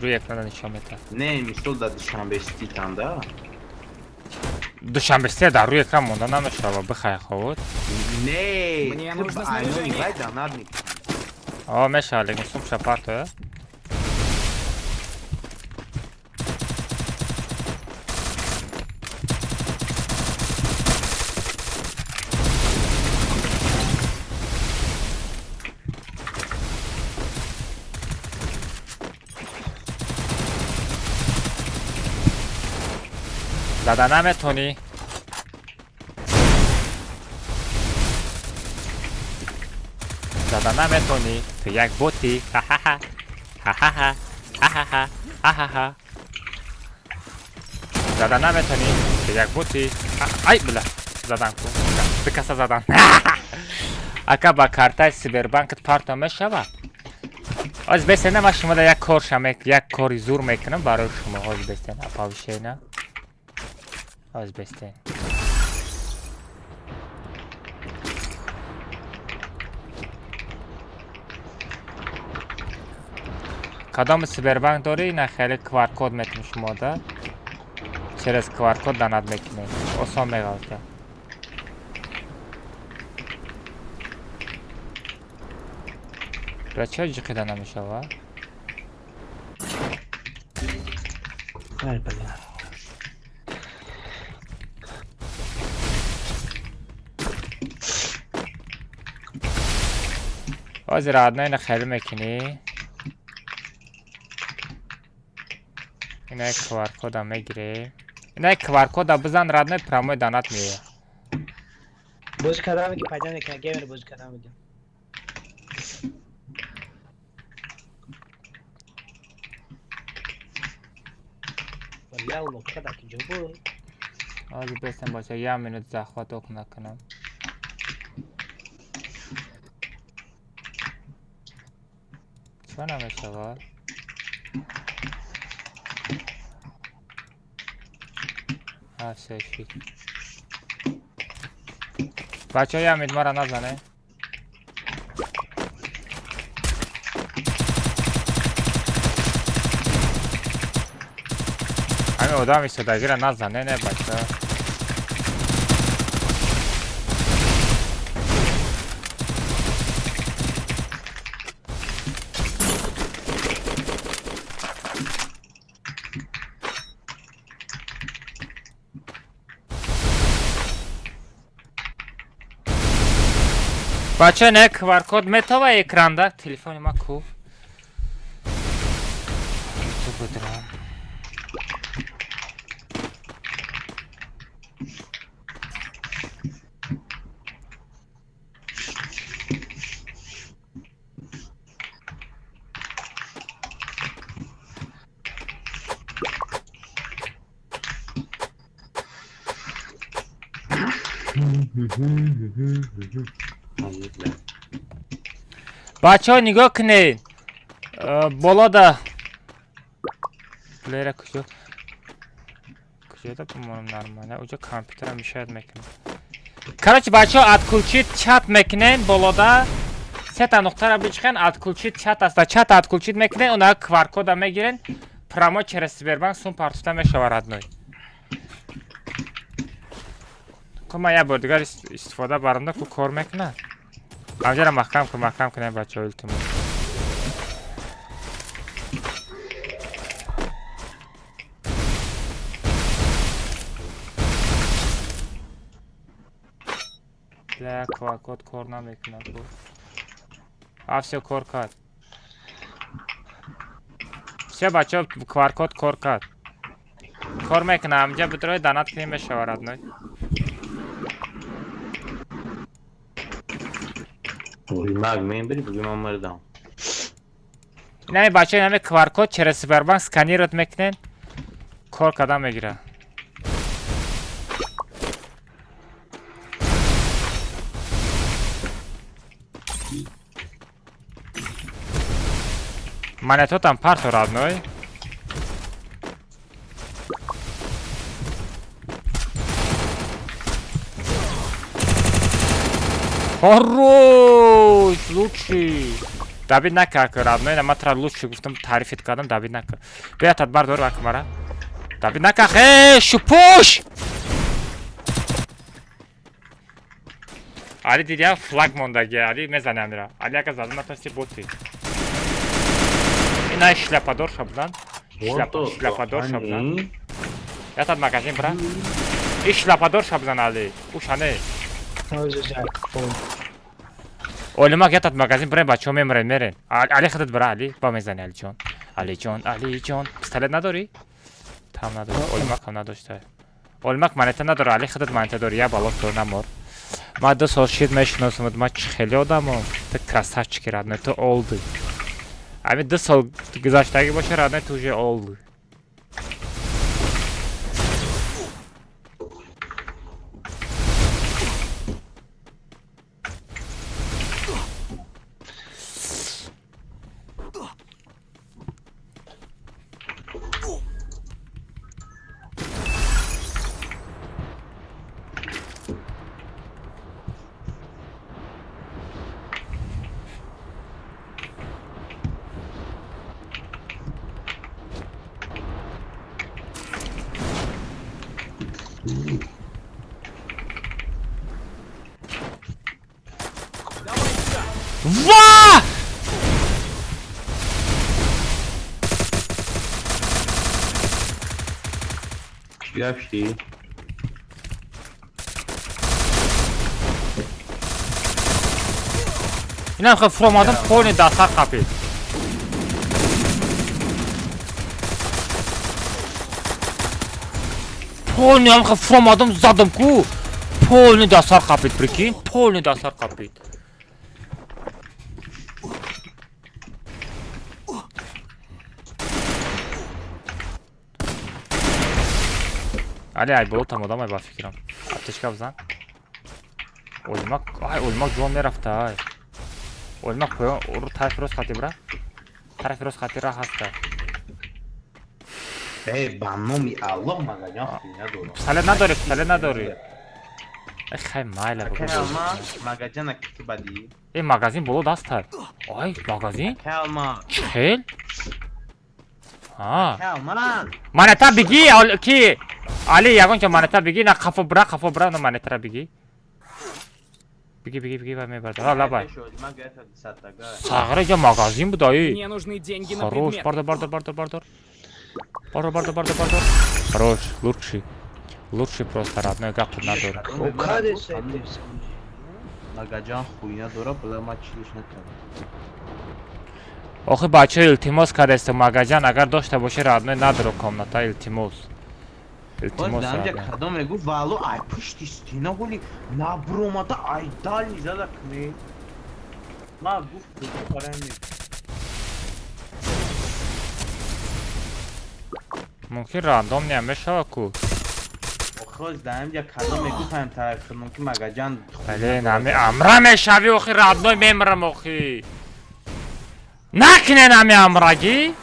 Рӯи экрана нишон метаҳад. Не, мисол дар Душанбе Сити танда. Душанбе Сити дар рӯи экран монда намешава, бихай ховуд. Не, Мне нужно снаряжение. вай донат мекунӣ. О, мешава, лекин сумша партоя. Зада наметонӣ. Зада наметонӣ. Ту як ботӣ. Ха-ха-ха. Ха-ха-ха. Ха-ха-ха. Ха-ха-ха. Зада наметонӣ. Ту як ботӣ. Ай, била. Задан ку. Ду каса задан. Ака ба картаи Сбербанкат парто мешавад? Оз бесена ман шумода як кор шамек, як кори зур мекунам барои шумо. Оз бесена, оповещение. Оз бестен. Кадом Сбербанк дорӣ? На хеле QR-код метавонӣ шумода. Через QR-код донат мекунед. Осон меғалта. Бра чаро ҷиқида намешавад? Ай, бля. Ҳозир одно ина хеле мекунӣ. Ина QR-кода мегирӣ. Ина QR-кода бизан родной прямой донат меояд. Бозӣ кардам ки пайдо мекунад, геймер бозӣ кардам мегӯям. Бля, локка дар куҷо буд? Ҳозир бестем бача, як минут захват ок накунам. Чиро намешавад? А, всё, шид. Бачаҳо, як минут маро назане. Ҳамин одам истодагиро назане, не бача. Бача, не QR-код метова экранда? Телефони ма ку? Ту будрам. Бачаҳо нигоҳ кунед. Болода плеера куҷо? Куҷода бимонам нормально? Уҷо компютера мешояд мекунам. Короче, бачаҳо отключить чат мекунед болода. Сета нуқтаро бичиқен, отключить чат аст. Чат отключить мекунед, она QR-кода мегирен. Прямо через Сбербанк сум партофта мешавад родной. Ку ман як бор дигар истифода барам ку кор мекунад. Ҳамҷаро маҳкам кун, маҳкам кунед бачаҳо, илтимос. Бля, QR-код кор намекунад. А, всё, кор кард. Всё, бачаҳо, QR-код кор кард. Кор мекунад, ҳамҷа бидрои донат кунем мешавад родной. Маг мебри, буги ман мурдам. Инами бачаҳо, инами QR-код через Сбербанк сканировать мекунед, кор кардан мегирад. Монетотам парто родной. Хорош! Лучший! Давид нака, родной, ман тра лучше гуфтам, таърифит кардам, давид нака. Бия тат бардор акмара. Давид нака, хе, шупуш! Али дидя флаг мондаги, Али мезане амира. Али ака задам натонисти боти. Ина шляпадор шабдан. Шляпа, шляпадор шабдан. Ятад магазин бра. И шляпадор шабдан Али. Ушане. Олимак ятад магазин бра, бачо мемрен, мерен. Али хадат бра, Али. Ба мезани Али ҷон. Али ҷон, Али ҷон. Пистолет надори? Там надори. Олимак ҳам надошта. Олимак монета надора, Али хадат монета дори. Я бало тор намор. Ма 2 сол шид мешиносам, ма чӣ хеле одамом. Ту красавчики, родной, ту олды. Ами 2 сол гузаштагӣ боша, родной, ту уже олды. Ва! Гап шди. Инам хел фуромадам, полный дастар қапид. Полный ам хел фуромадам, задам ку. Полный дастар қапид, прикинь, полный дастар қапид. Али ай боло там одам ай ба фикрам. Аптечка бизан. Олимак, ай олимак ҷон мерафта ай. Олимак поён ру тарафи рост хати бра. Тарафи рост хати ра ҳаста. Э, ба номи Аллоҳ магаҷон хуйня дорам. Пистолет надори, пистолет надори. Э, хай майла бо. Калма, магаҷана ки ту бадӣ? Э, магазин боло даста. Ай, магазин? Калма. Чхел? А. Калма. Монета биги, ки? Али, ягон ҷо монета биги, на қафо бра, қафо бра, на монетара биги. Биги, биги, биги, ва мебарда. Лабай. Сағра ҷо магазин буд, ай. Мне нужны деньги на Хорош, предмет. бардор, бардор, бардор, бардор. Бардор, бардор, бардор, бардор. Хорош, лучший. Лучший просто, родной, гап надор. Магаҷан хуйня дора, била ма чилиш накардам. Охи бачаҳо илтимос кардасту магаҷан агар дошта боши, родной, надоро комната, илтимос. Илтимос. Дамҷа Родной. кадом мегуфт, вало ай пушти стена голи набромада ай дали зада кне. Ма гуфт барои Мумкин рандом не мешава ку. Охоз дамҷа кадом мегуфт ҳам тараф мумкин магаҷан. Блин, ами амра мешави охи, родной, мемрам охи. Накунен ами амрагӣ.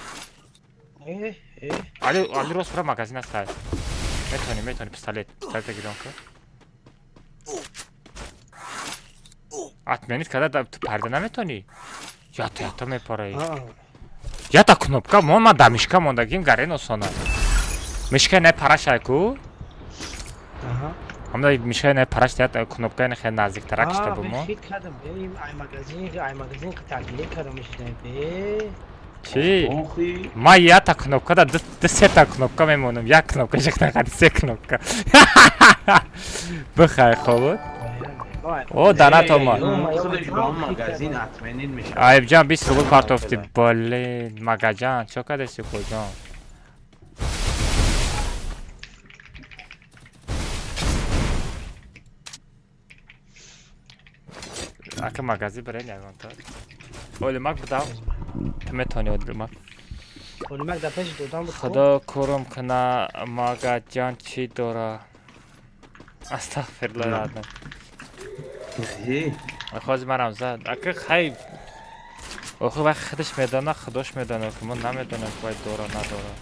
Али, али рост бра магазин аст. Метони, метони пистолет, пистолета гирон ку. Отменить карда ту парда наметонӣ? Ята ята мепараи. Ята кнопка мон ма да мишка мондагим гарен осона. Мишка не парашай ку? Ҳамда мишка не параш ята кнопка не хеле наздиктарак шуда бу мо. Хит кардам, ай магазин, ай магазин таглик кардам шуда бе. Чӣ? Ма ята кнопка да ду сета кнопка мемонам. Як кнопка жихна хади се кнопка. Бихай хобуд. О, донат омад. Магазин отменить мешавад. Айбҷан 20 рубл партофти. Блин, магаҷан, чо кадаси хуҷон? Ака магазин бирен ягонта. Олимак будав. Ту метавонӣ олимак. Олимак дар пеши додам буд. Худо курум куна магаҷан чӣ дора? Астағфируллоҳ родной. Хози манам зад. Ака хай охи вай худаш медона, худош медона, ки мо намедонем, ки вай дора надора.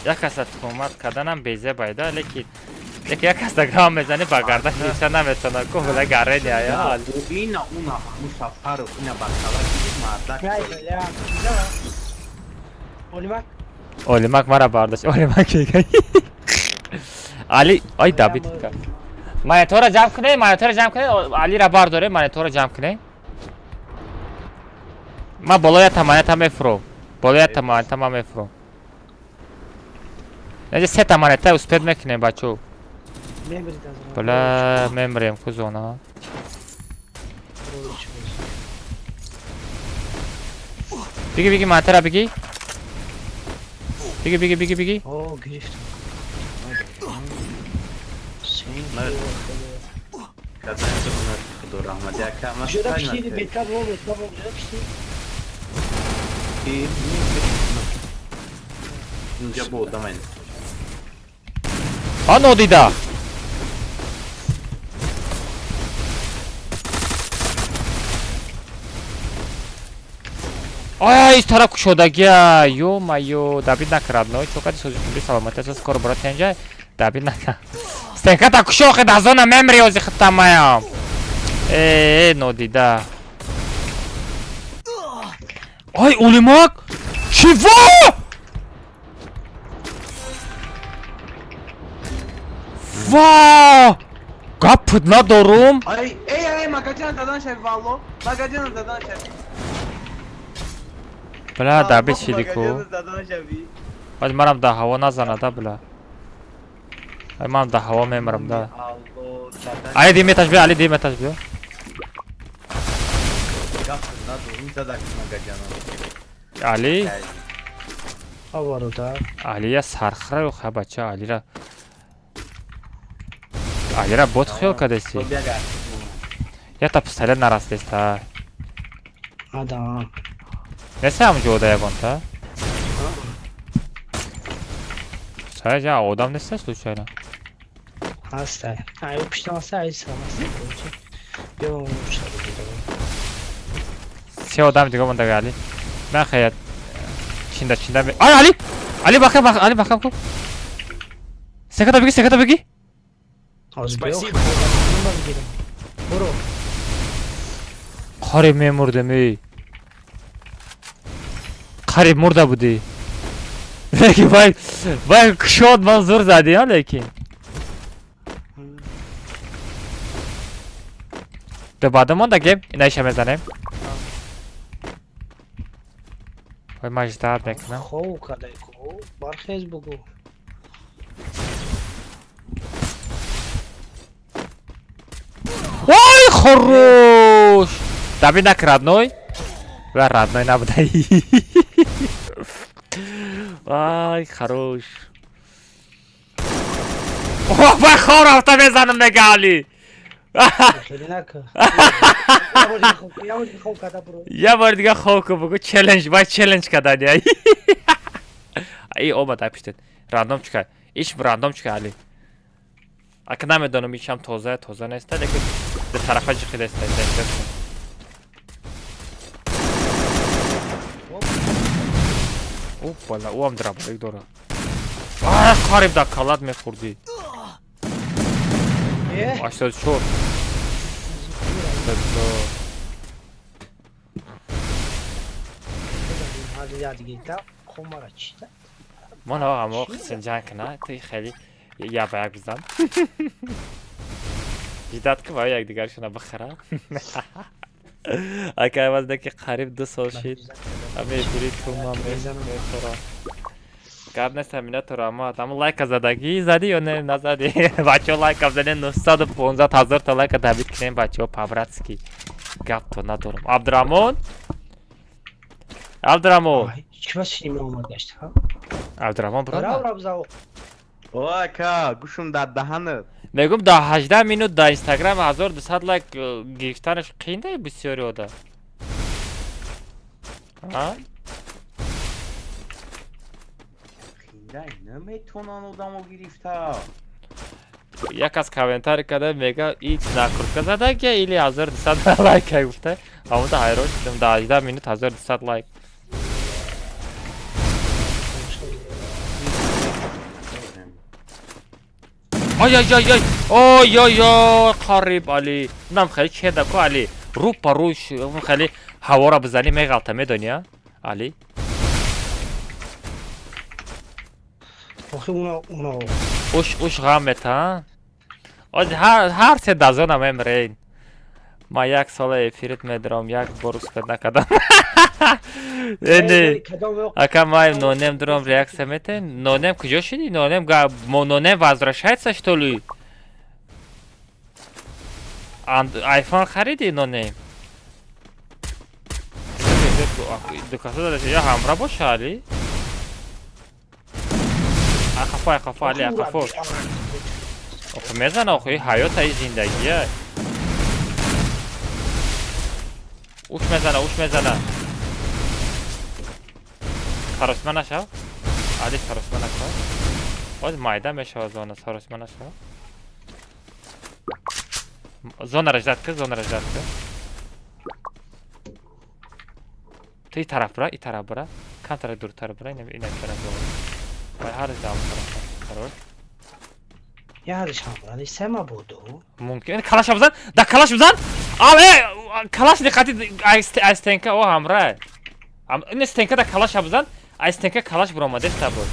Як каса туҳмат карданам безебайда, лекин лекин як каса гап мезанӣ ба гардан гирифта наметавона. Ку била гарени ая. Ина уна Мусафаров ина ба кала Мардак. Ай, бля. Олимак. Олимак мара бардошт. Олимак мега. Али, ай дабит кард. Монитора ҷамъ кунед, монитора ҷамъ кунед, Алира бардоре, монитора ҷамъ кунед. Ма болоята монета мефуром. Болоята монета ма мефуром. Неҷа сета монета успед мекунем, бачо. Мемрид аз. Бля, мемрем ку зона. Биги, биги, монетара биги. Биги, биги, биги, биги. О, гирифтам. Худо раҳмат, яка ма. Ҷуда пишти бетар во бетар во ҷуда пишти. Инҷа бо одам айн. А нодида. Ай, из тараф кушодагия. Ё-моё, дабид накард, но чокади созӣ хуби саломатӣ аст, скоро брат инҷа. Дабид накард. Стенката кушохи да зона мемри ози хитамаям. Э, нодида. Ай, Олимак! Чего? Ва! Гап надорум. Ай, эй, эй, магазин задан шави валло. Магазин задан шави. Бля, дабид шиди ку. Магазин задан шави. Баъд манам да ҳаво назанада, бля. Ай, манам да ҳаво мемирам, да. Алло, задан. Али диметаш биё, Али диметаш биё. Гап надорум задак магазин. Али? Аварода. Али я сархра ха бача, Алира. Алира бот хиёл кадаси. Я та пистолет нарастеста. Адам. Неса ҳам ҷода ягонта? Сая ҷа одам неста случайно? Ҳастай. Ай, пиштам ҳаста, ай сам ҳаста. Биё пишта. Се одам дига монда Али. Ман хаят чинда чинда. Ай Али! Али бака бак, Али бакам ку. Секата биги, секата биги. Спасибо. Буро. Қариб мемурдем эй. Қариб мурда будӣ. Лекин вай вай кушод ман зур задӣ, ҳа лекин. До баъда монда гем, инаиша мезанем. Вай ман ждат мекунам. Хов кадай ку. Бархез бугу. Ой, хорош! Дабид накард родной? Бля, родной набудай. Ай, хорош. О, вай хор рафта мезанам мега Али. Хеле нака. Я бор хов када буро. Я бор дига хов ку бугу челлендж, вай челлендж кадани. Ай, оба дай пиштед. Рандом чикай. Иш рандом чикай Али. Ака намедонам ишам тоза, тоза неста, лекин ду тарафа ҷиқидаста. О, бала, ӯам драбарик дора. А, қариб дар калат мехӯрдӣ. 84. Ман амо қисм ҷанг кина, ту хеле я ба як бизан. Жидат ки ва якдигаршона бихӯра. Ака айваз ки қариб 2 сол шид. Ами эфири ту ман мехӯрам. Гап нест ҳамина ту раҳмат. Ҳамун лайка задагӣ задӣ ё не назадӣ? Бачаҳо лайка бизанед 915 ҳазор та лайка табид кунем бачаҳо по-братски. Гап то надорам. Абдураҳмон? Абдураҳмон. Чӣ бас шими омад гашт, ҳа? Абдураҳмон Рав брат. рав зав. О, ака, гӯшум дар даҳанат. Мегум дар 18 минут дар Инстаграм 1200 лайк гирифтанаш қиинда бисёри ода. А? Хиндай наметонан одамо гирифта. Як аз комментарий карда мега и накрутка задагия или 1200 лайк гуфта. Ҳамонда ҳайрон шудам дар 18 минут 1200 лайк. Ой ой ой ой ой ой ой қариб Али. Нам хеле чеда ку Али. Рӯ ба рӯ хеле Ҳавора бизанӣ меғалта, медонӣ, а Али? Охи уна уна. Уш уш ғам мета. Оз ҳар се дазона мемрен. Ма як сола эфирит медорам, як бор успед накардам. Эне. Ака ма нонем дурам реакция метен. Нонем куҷо шуди? Нонем нонем возвращается, что ли? Айфон хариди нонем? Дукаса дорад я ҳамра боша Али? Ахафо, ахафо, Али, ахафо. Охи мезана, охи ҳаёт аи зиндагия. Уш мезана, уш мезана. Саросима нашав. Али, саросима нашав. Оз майда мешава зона, саросима нашав. Зона ждать ки, зона ждать ки. Ту и тараф бира, и тараф бира. Камтара дуртар бира, ина ина тараф бира. Вай ҳар дам тараф. Хорош. Я ҳар шамра, сема буду. Мумкин. Калаша бизан, да калаш бизан. Ал э, калаш диққати ай стенка о ҳамра. Не стенка да калаша бизан, ай стенка калаш буромадеста буд.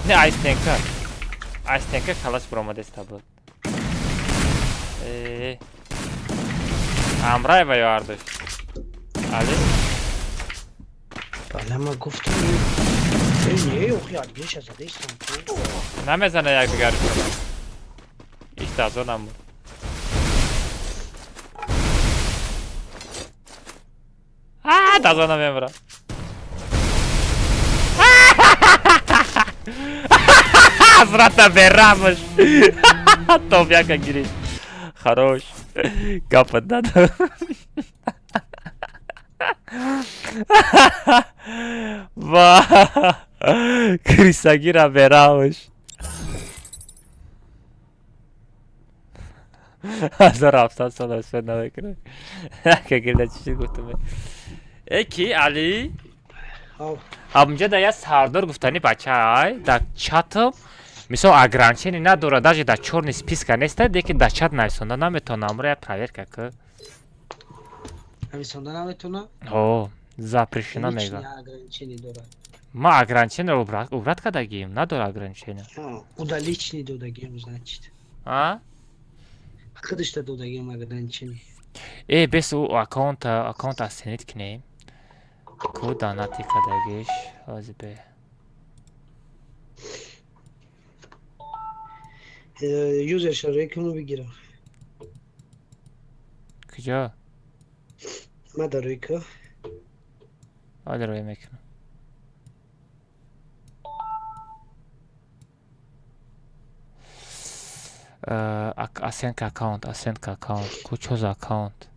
Не ай стенка. Ай стенка калаш буромадеста буд. Э. Ҳамрай ва ё ҳардуш. Али? Бале, ма гуфтам. Не, охи адгеша задестам. Намезана якдигаршон. Иш дазонам буд. А, дазона мемра. Ҳазрата берамаш. Топ яка гирифт. Хорош. Гапат надо. Ва крисагира берамаш. 1700 сол успед намекунад. Яка гирда чӣ гуфтум. Э ки Али? Амҷа да я сардор гуфтани бачаай дар чатам мисол ограничение надорад, даже дар чёрный списка неста, лекин дар чат нависонда наметавонам. Амро я проверка ки. Нависонда наметавона? О, запрещено мега. Ограничение дорад. Ма ограничение убрать кардагием, надора ограничение. Удаличный додагием, значит. А? Худишта додагием ограничение. Э, бес ӯ аккаунт оценить кунем. Ку донати кардагиш, ҳозир бе. Юзерша рӯи куну бигирам. Куҷо? Ма дар рӯи ку. Ҳозир рӯй мекунам. Оценка аккаунт, оценка аккаунт. Ку чо за аккаунт?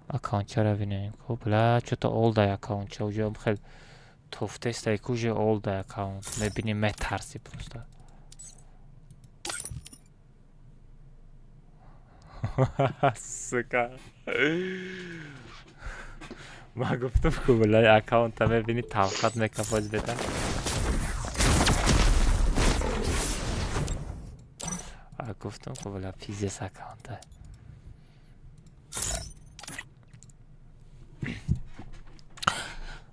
Аккаунтчаро бинем. Ку бла, чё-то олдай аккаунтча. Уже хел туфтестай ку уже олдай аккаунт. Мебинем метарси просто. Сука. Ма гуфтам ку бла аккаунта мебини талхат мекафоз беда. Гуфтам ку бла пиздец аккаунта.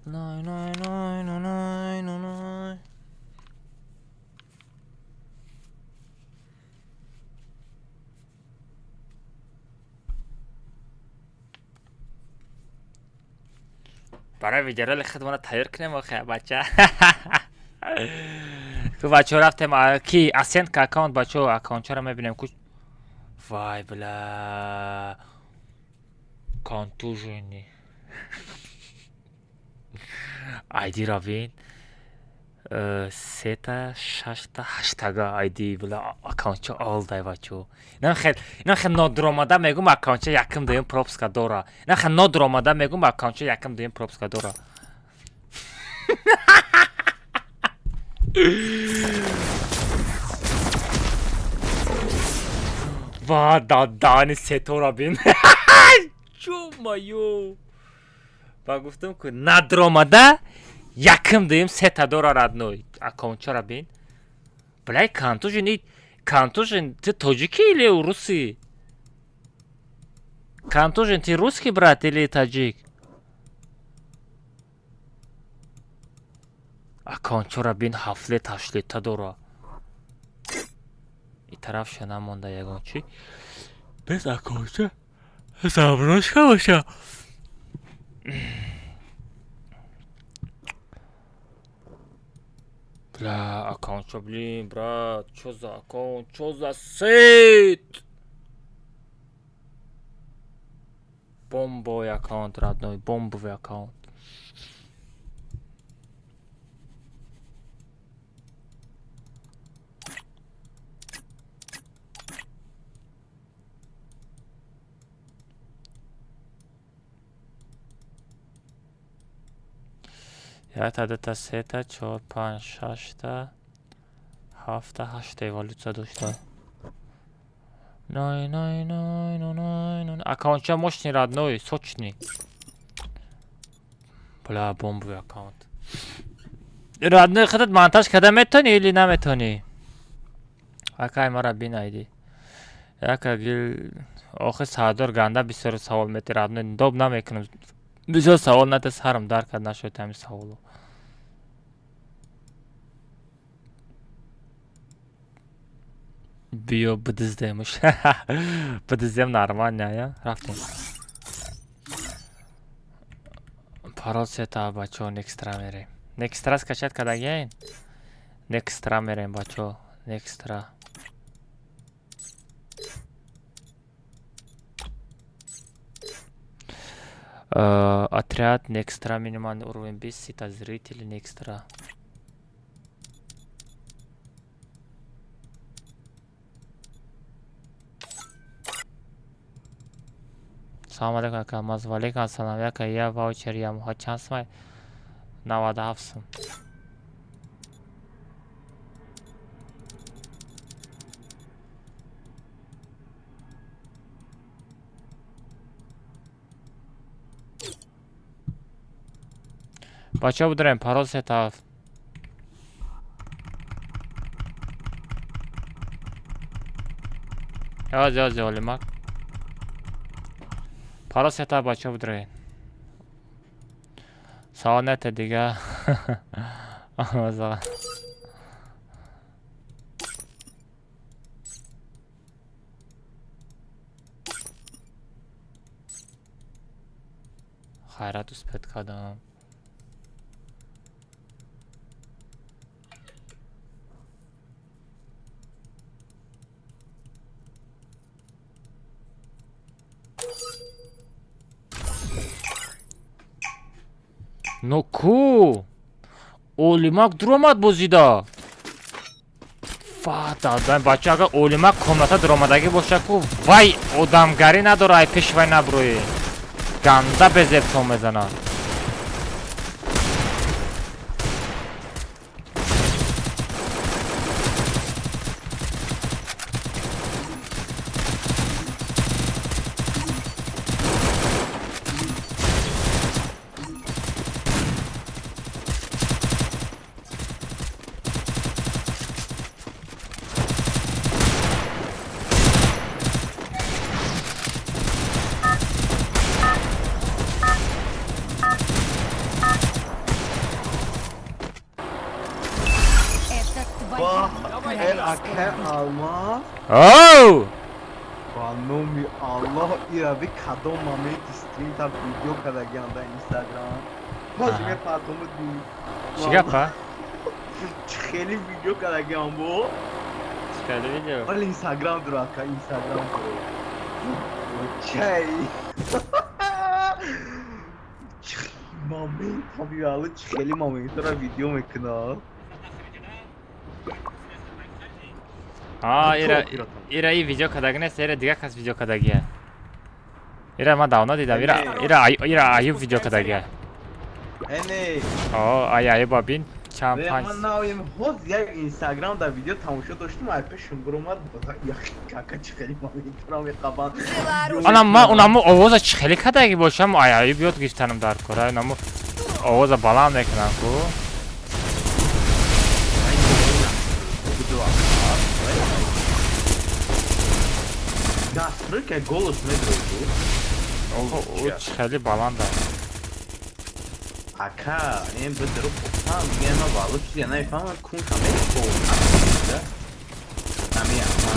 Най най най най най най най. Барои видеоролик худмона тайёр кунем охе бача. Ку бачаҳо рафтем ки оценка аккаунт бачаҳо аккаунтчаро мебинем ку. Вай бла. Контуженный. Айдиро бин. Сета, шашта, ҳаштага айди бла аккаунтча олдай бачаҳо. Инам хел, инам хел нодуромада мегум аккаунтча якм дуюм пропуска дора. Инам хел нодуромада мегум аккаунтча якм дуюм пропуска дора. Ва дадани сетора бин. Ё-моё. Ба гуфтам ку надуромада якм дуюм сета дора родной. Аккаунтчаро бин. Блай контужен, контужен, ты тоҷикӣ или русӣ? Контужен, ты русский, брат, или таджик? Аккаунтчора бин, ҳафтлет, ҳаштлета дора. И тарафша намонда ягон чи. Без аккаунтча заброшка боша. Бля, аккаунтча, блин, брат, чё за аккаунт, чё за сет? Бомбовый аккаунт, родной, бомбовый аккаунт. Якта, дута, сета, чор, панҷ, шашта, ҳафта, ҳашта эволюсия дошта. Най, най, най, най, най, най. Аккаунтча мощный, родной, сочный. Бля, бомбовый аккаунт. Родной, худат монтаж карда метавонӣ или наметавонӣ? Акай мара бинайди. Яка гил охи Сардор ганда бисёр савол мети, родной, доб намекунам. Бисёр савол нате, сарам дар кард нашуд ҳамин саволо. Биё бидиздемуш. Бидиздем нормально, я? Рафтем. Парол сета, бачо, некстра мерем. Некстра скачать кардагиен? Некстра мерем, бачо, некстра. Отряд Некстра, минимальный уровень 20, сета зрители Некстра. Салом алейкум, ака Алмаз. Ва алейкум ассалом. Яка я ваучер я муҳа чанд сумай? 97 сум. Бачаҳо, бидорем парол сета. Ёз, ёз, олимак. Парол сета, бачаҳо, бидорем. Савол нете дига. Алмаза. Хайрат успеть кардам. Ну ку? Олимак дуромад бозида. Фата, бача, агар Олимак комната дуромадагӣ боша ку, вай одамгарӣ надора, ай пеш вай наброи. Ганда безебтон мезанад. Алмаз. Оу! Ба номи Аллоҳ, ира би кадом моменти стрим та видео кардагиам дар Инстаграм. Ҳозир мепартому ди. Чӣ гапа? Хеле видео кардагиам бо. Чӣ карда видео? Вале Инстаграм дурад ка, Инстаграм дурад. Чай. Момент ҳами алло хеле моментро видео мекунад. А, ира ира и видео кардагӣ нест, ира дигар кас видео кардагия. Ира ман давно дидам, ира ира ира Аюб видео кардагия. Эне. О, ай Аюба бин чанд панҷ. Ман навем ҳоз як Инстаграм дар видео тамошо доштум, ай пешум буромад, яхи кака чӣ хеле моментро меқабанд. Ана ман унамо овоза чӣ хеле кардагӣ бошам, ай Аюб ёд гирифтанам дар кор, унамо овоза баланд мекунам ку. Настройка голос медрои. Хеле баланд аст. Ака, ин бидро пухтам, дига ман валу чизе намефаҳмам, кун каме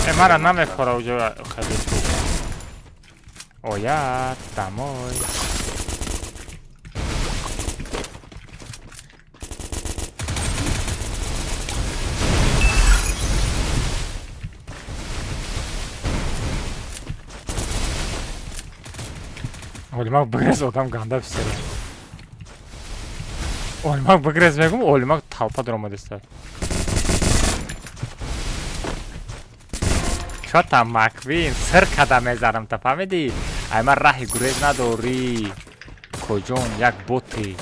Э, мара намефора уҷо хеле. Ояд, домой. Олимак бигрез одам ганда писера. Олимак бигрез мегум, олимак талпа дуромадиста. Чо там Маквин, сир када мезанам та фаҳмидӣ? Ай ман раҳи гурез надорӣ. Коҷон як боти.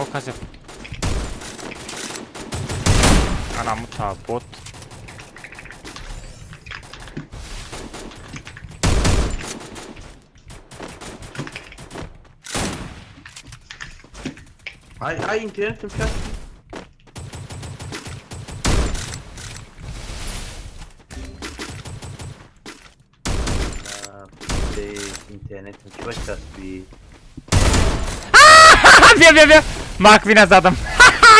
О касе ана мута бот. Ай, ай, интернетим ча? Интернетим чӣ бачаспи? Бия, бия, бия. Маквина задам.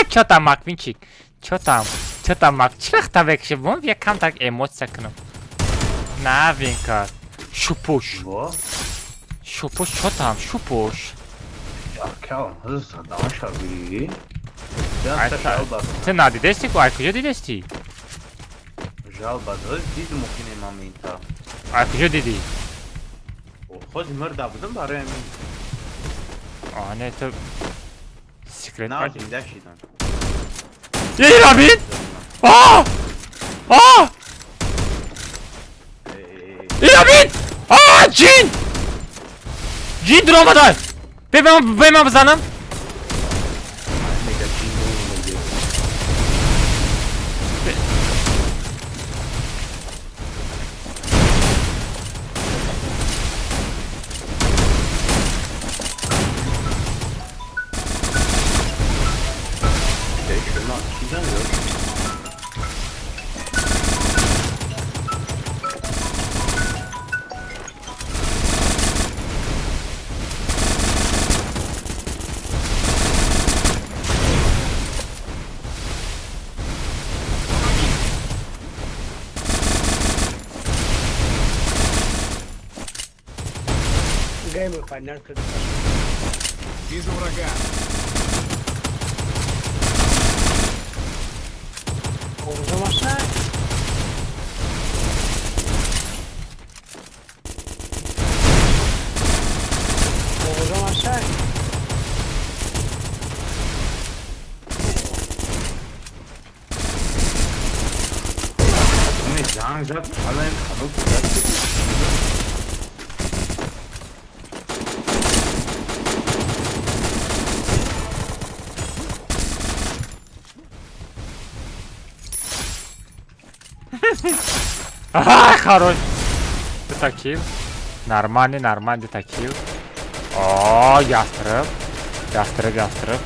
Чо там Маквинчик? Чо там? Чо там Мак? Чӣ вақта бекши? Бон бия кам так эмоция кунам. На, винка. Шупуш. Шупуш чо там? Шупуш. Ту надидести ку? Ай куҷо дидести? Жалба дошт, дидум охине момента. Ай куҷо дидӣ? Хози мирда будам барои ҳамин. А, не, ту секрет. На, зинда шидам. Эй, Робин! А! А! Эй, Робин! А, ҷин! Ҷин дуромадай! Бе ман бизанам. Вижу врага. Ага, хорош. Дута килл. Нормальный, нормальный, дута килл. О, ястреб. Ястреб, ястреб.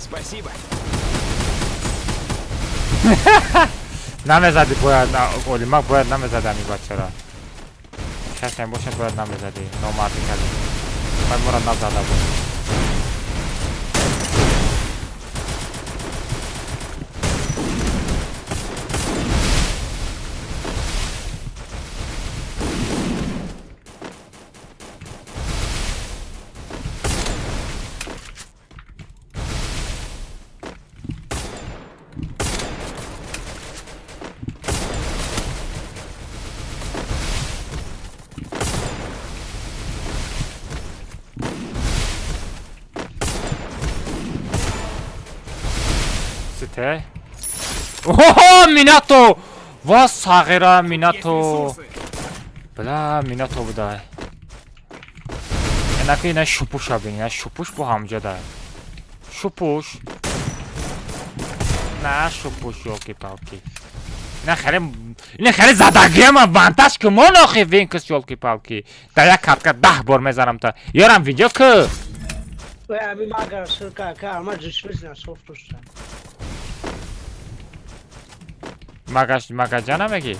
Спасибо. Намезади бояд, олимак бояд намезади ами бачара. Касе боша бояд намезади, номардӣ кардӣ. Баъд мора назада буд. Сите. Оҳо, Минато! Ва сағира Минато. Бла, Минато будай. Энаки ина шупуша бин, ина шупуш бо ҳамҷа дай. Шупуш. На шупуш, ёлки-палки. Ина хеле ина хеле задагиама вантаж ки мон охи винкс ёлки-палки. Дар як катка 10 бор мезанам та. Ёрам видео ку. Ами магар ссылка ка ама действительно софт уста. Магаш магаҷана меги?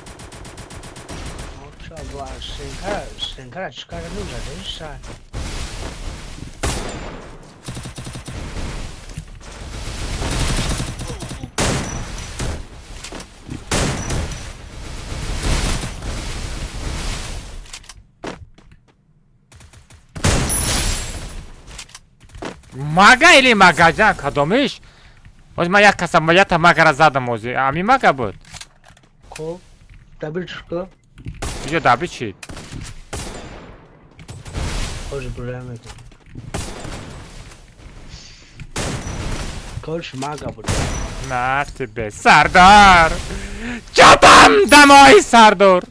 Сенкара, сенкара чикара нужа, деша. Мага или магаҷан кадомиш? Оз ман як каса ята магара задам ози. Ами мага буд. Ко? Дабил чико? Иҷо даби чид? Оз бураме. Короче, мага буд. На тебе, Сардар! Чатам дамой, Сардор!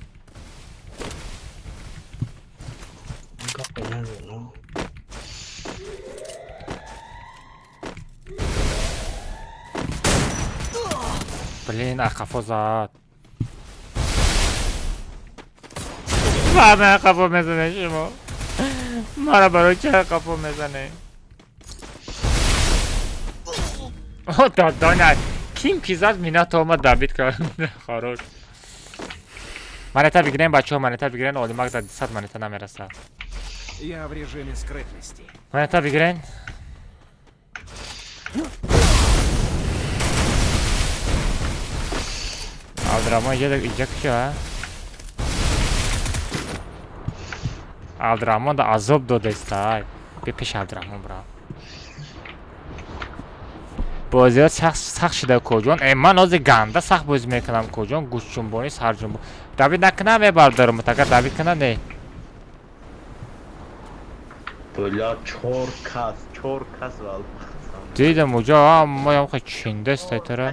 Блин, ақафо зад. Мана ақафо мезане шумо. Мара барои чи ақафо мезане? О, додона. Ким ки зад минато омад дабит кард. Хорош. Монета бигирем, бачаҳо, монета бигирен, Олимак за 100 монета намерасад. Я в режиме скрытности. Монета бигирен. Абдурахмон иҷа куҷо, а? Абдурахмон да азоб додестай. Бе пеши Абдурахмон бирав. Бозиҳо сахт шида коҷон. Э, ман ҳозир ганда сахт бозӣ мекунам коҷон, гӯшҷунбонӣ, сарҷунбон. Давид накунам мебардорам, агар давид кунам не. Бля, чор кас, чор кас вал. Дидам уҷо, моям хе чиндестай тара.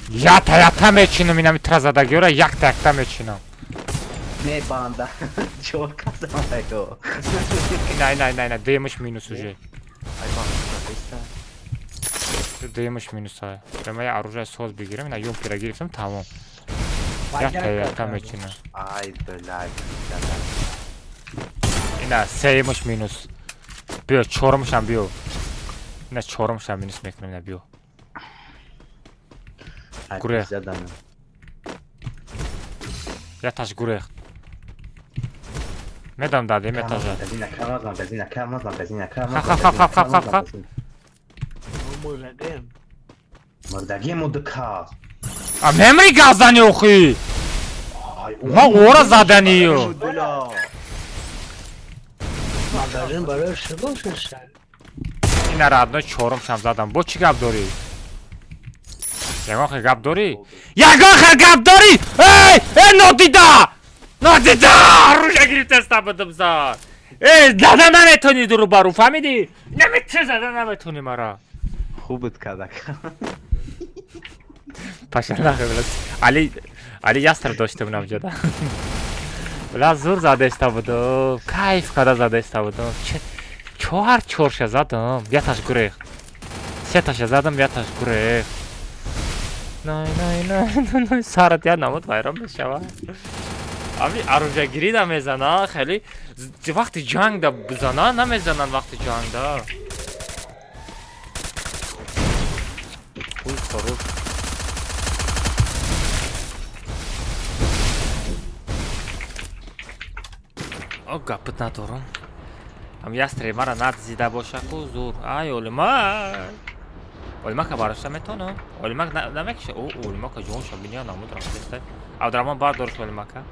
Ята ята мечинам инами тра задагиёра якта якта мечинам. Не банда. Чор кас майко. Ина ина ина ина дуюмаш минус уже. Дуюмаш минус ай. Прямо я оружие соз бигирам, ина юмпера гирифтам тамом. Якта якта мечинам. Ай, блядь. Ина сеюмаш минус. Биё чорумашам биё. Ина чорумашам минус мекунам ина биё. Гурехт. Яташ гурехт. Медам дадем этажа. Хап хап хап хап хап хап. А мемри газани охи. Ма ора заданию. Ина родной чорумшам задам. Бо чӣ гап дорӣ? Ягон хел гап дорӣ? Ягон хел гап дорӣ? Эй, эй, нодида! Нодида! Рӯша гирифтаста будам зад. Эй, зада наметонӣ дуру бару, фаҳмидӣ? Наметонӣ зада наметонӣ мара. Хубит кадак. Паша нахе билас. Али, Али ястреб дошта будам ҷода. Била зур задаиста будам. Кайф када задаиста будам. Чор чорша задам. Яташ гурехт. Сеташа задам, яташ гурехт. Най, най, най, най, сарат я намуд вайрон мешава. Ами оружиягирӣ да мезана, хеле вақти ҷанг да бизана намезананд вақти ҷанг да. Ой, хорош. О, гапит надорам. Ам ястреб мара надзида боша ку зур. Ай, олимак. Олимака барошта метонам. Олимак намекиша. О, олимака ҷонша биня намуд рафтеста. Абдурахмон бардорш олимака.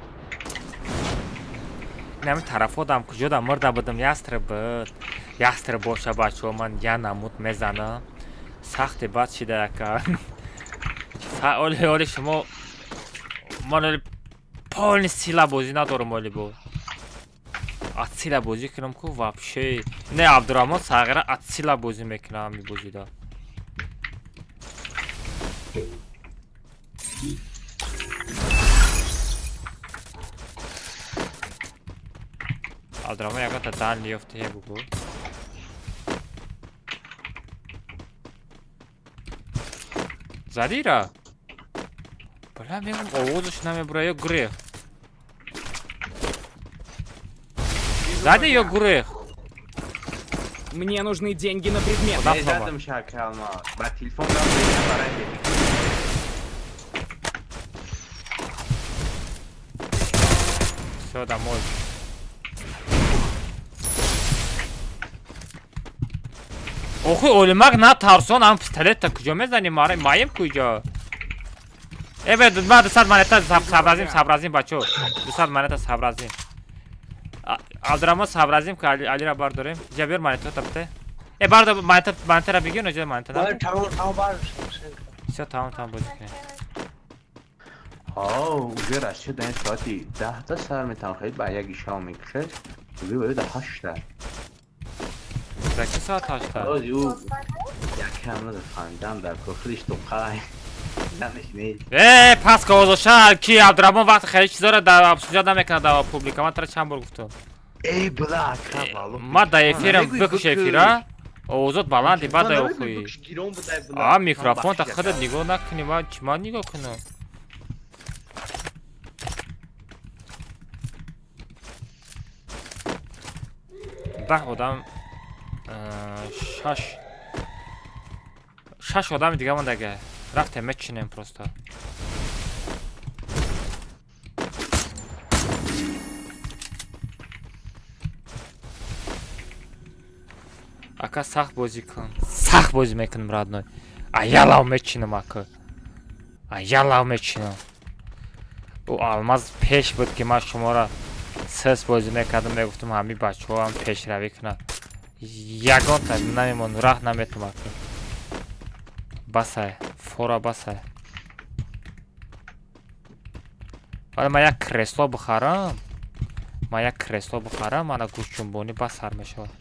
Инами тарафодам куҷода мурда будам ястреб буд. Ястреб боша бачаҳо ман я намуд мезанам. Сахте бад шида яка. Оли оли шумо ман оли Полный сила бозӣ надорам оли бо. От сила бозӣ кунам ку вообще. Не Абдурахмон Сағира от сила бозӣ мекунам ҳами бозида. Абдурахмон ягонта дан ёфти ҳе бугу. Задира? Бля, мегум овозаш намебура ё гурех. Зади ё гурех? Мне нужны деньги на предмет. Задам шакалма. Ба телефон дам барай. Всё, домой. Охи олимак на тарсон ам пистолет та куҷо мезани мара маем куҷо? Э бе ма 200 монета сабразим сабразим бачо. 200 монета сабразим. Абдурахмон сабразим ки Алира бардорем. Ҷа биёр монета та бите. Э бардор монета монетара бигир ноҷа монета. Бар тамом тамом бар. Всё тамом тамом бозӣ кунем. Ҳо, уже расид ин соати 10 та сар метам хеле ба як ишо мекушад. Уже бояд 8 та. За чӣ соат 8 та? Ю якам нафаҳмидам дар кохлиш то қай. Э, пас ковозоша ки Абдурахмон вақти хеле чизоро дар обсуждать намекунад дар публика. Ман тара чанд бор гуфтам. Эй, бла, ака, Ма дар эфирам бикуш эфира. Овозот баланди баъд дар охуи. А, микрофон та худат нигоҳ накунӣ, ман чӣ ман нигоҳ кунам? Даҳ одам шаш одами дига мондага. Рафтем мечинем просто. Ака сахт бозӣ кун. Сахт бозӣ мекунам родной. Аялав мечинам ака. Аялав мечинам. Ӯ Алмаз пеш буд ки ман шуморо сес бозӣ мекардам, мегуфтам ҳами бачаҳоам пешравӣ кунанд. Ягонта намемон, раҳ наметум ака. Басай, фора басай. Вале ман як кресло бихарам. Ман як кресло бихарам, ана гӯшҷунбонӣ бас сар мешавад.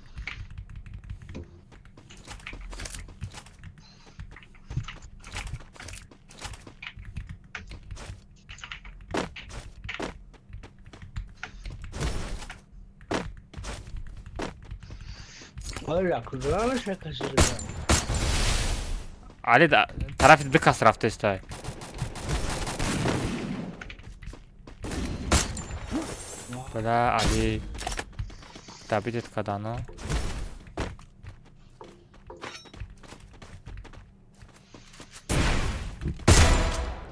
Али тарафи ду кас рафтестай. Бля, Али добидет кадану.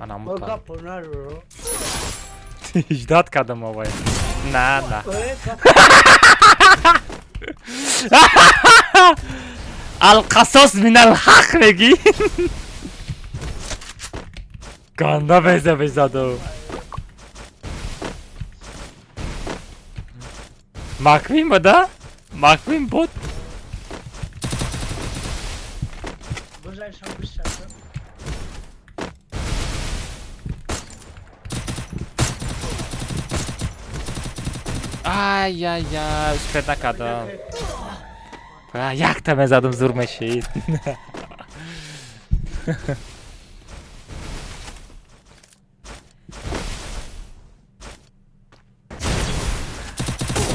Ана мута. Ждат кадам овай. На, на. Алқасос минал ҳақ мегӣ? Ганда беза безаду. Маквин буда? Маквин буд? Ай ай ай, успед накардам. Якта мезадам зур мешид.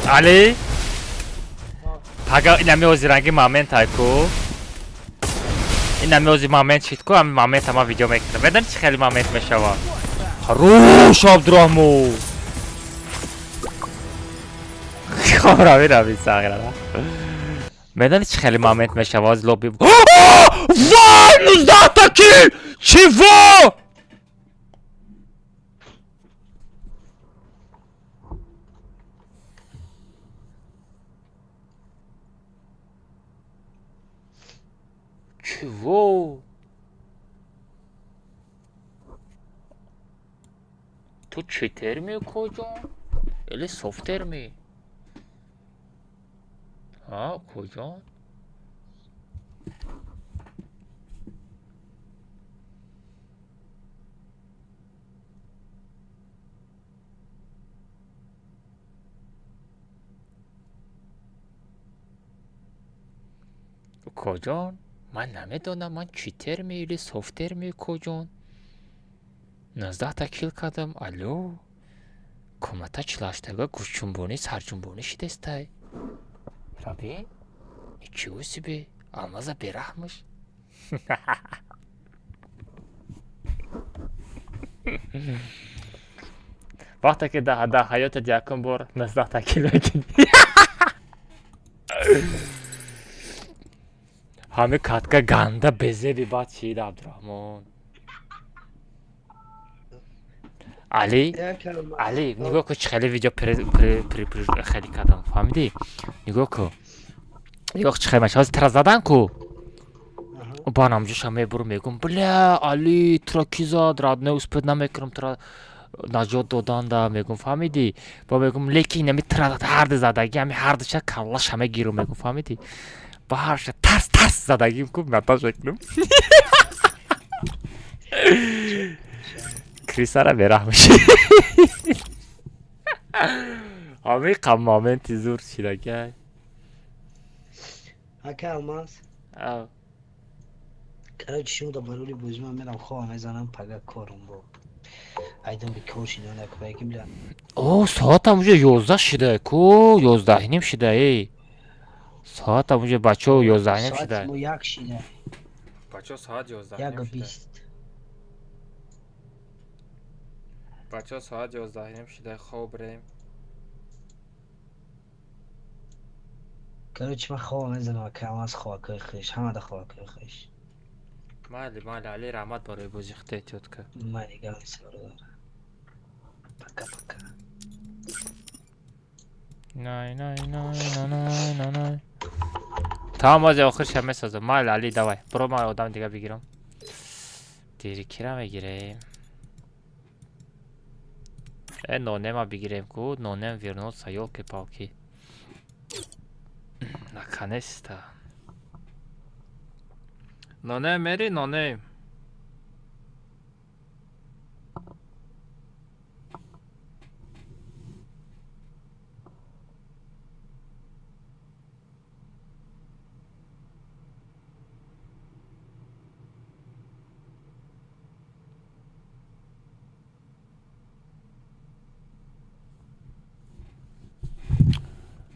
Али? Пага инами ози ранги момент айку. Инами ози момент шид ку, ами момент ама видео мекунам. Медонӣ чӣ хеле момент мешава? Хорош Абдурахмон. Хоб рави рави сағира. Медонӣ чӣ хеле момент мешава аз лобби. Вай, 19 та кил! Чего? Чего? Ту читер ми куҷо? Или софтер ми? А, куҷо? Укоҷон, ман намедонам, ман читерми или софтерми, укоҷон. 19та кил кардам, алло. Комната чилаштага гӯшҷунбонӣ, сарҷунбонӣ шидестай. Раби? Ничего себе, алмаза бераҳмаш. Вақте ки дар ҳаётат якум бор 19та кил мекунӣ. Ҳами катка ганда безеби баъд шид Абдураҳмон. Али, Али, нигоҳ кун, чӣ хеле видео хеле кардам, фаҳмидӣ? Нигоҳ кун. Нигоҳ чӣ хеле маша тра задан ку. Баъд ҳамҷоша мебурам, мегӯм, бля, Али, тура ки зад, родной, успед намекунам тура наҷот доданда, мегӯм, фаҳмидӣ? Ба мегӯм, лекин ами тра ҳарди задаги, ами ҳардиша каллаша мегирам, мегӯм, фаҳмидӣ? Ба ҳарша тарс тарс задагим ку, наташа кунам. Крисара бераҳм шид. Ҳамин қам моменти зур шидагай. Ака Алмаз. Ав. Короче, шумо да бароли бозӣ ман мерам хобам мезанам, пага корум бо. Айдам бекор шидан акбай ки бля. О, соатам уже 11 шида ку, 11:30 шида, эй. Соатам уже бачо 11:30 шида. Соат мо як шида. Бачо соат 11:30 Як шида. бист. Бачо соат 11:30 шида, хоб рем. Короче, ман хобам мезанам, ака Алмаз, хобакои хуш, ҳама да хобакои хуш. Майли, майли, Али, раҳмат барои бозӣ, худо эҳтиёт кун. Майли, гап нест, бародар. Пока, пока. Най, най, най, най, най, най, най. Тамом, ози охирша месозам. Майли, Али, давай. Биро, ман одам дига бигирам. Дири кира мегирем? Э, нонема бигирем ку, нонем вернулся, ёлки-палки. Наконец-то. Нонем мери, нонем.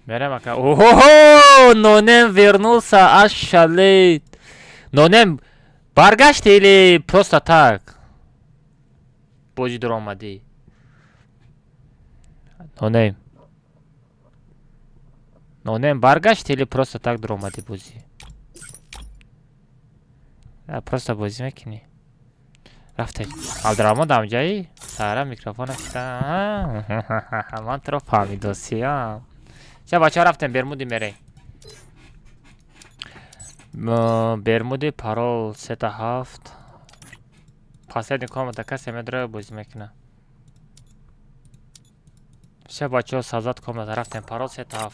Мерем ака. Охо, нонем вернулся, ашалет. Нонем баргашти или просто так? Бозӣ дур омадӣ. Нонем. Нонем баргашти или просто так дур омадӣ бозӣ? Просто бозӣ мекунӣ. Рафтем. Абдураҳмон дамҷаи? Сара микрофона. Ман туро фаҳмидосиям. Ча бачаҳо рафтем Бермуди мерем. Бермуди парол 3-7. Последний комната касе медроя бозӣ мекунад. Ча бачаҳо сазад комната рафтем парол 3-7.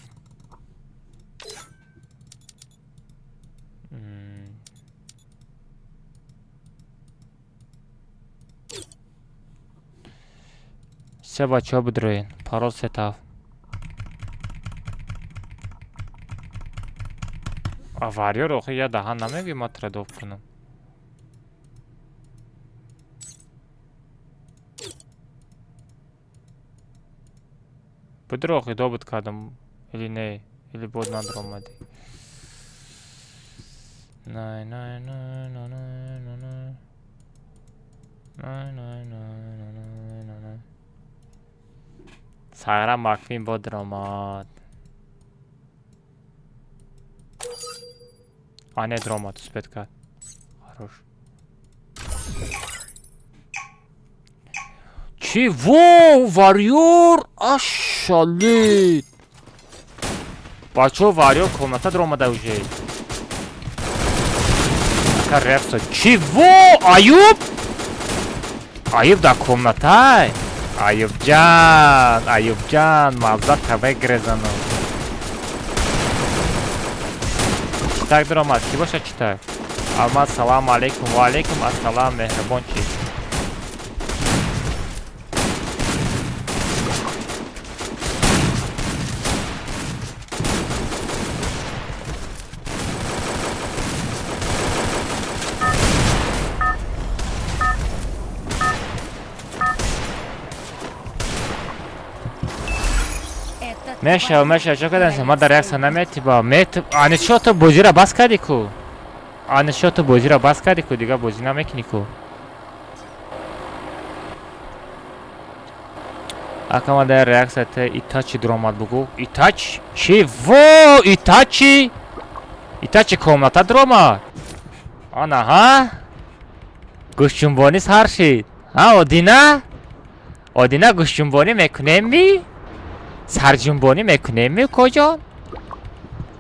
Ча бачаҳо бидроен парол 3-7. Авариёро охи я даҳан намегӯй, ман тредов кунам. Бидро охи добуд кардам или не, или бод надромадӣ. Най най най най най най най. Най най най най най най най. Сара Маквин бод ромад. А не дромад, успет кард. Хорош. Чего? Варьор? Ашалит. Бачо варьор комната дромада уже. Ака реакция. Чего? Аюб? Аюб да комнатай. Аюбҷан, Аюбҷан, мазза табе грезану. Читак дромад, ки бошад читак? Алмаз, салам алейкум, ва алейкум ассалам, меҳрибончи. Мешава, мешава, чо кадан? Ма дар реаксия намети ба. Мет, ани чо ту бозира бас кардӣ ку? Ани чо ту бозира бас кардӣ ку, дига бозӣ намекунӣ ку? Ака, ма дар реаксия те Итачи дуромад бугу. Итач? Чи? Во, Итачи? Итачи комната дуромад. Ана, ҳа? Гӯшҷунбонӣ сар шид. Ҳа, Одина? Одина гӯшҷунбонӣ мекунем ми? Сарҷунбонӣ мекунем ми, укоҷон?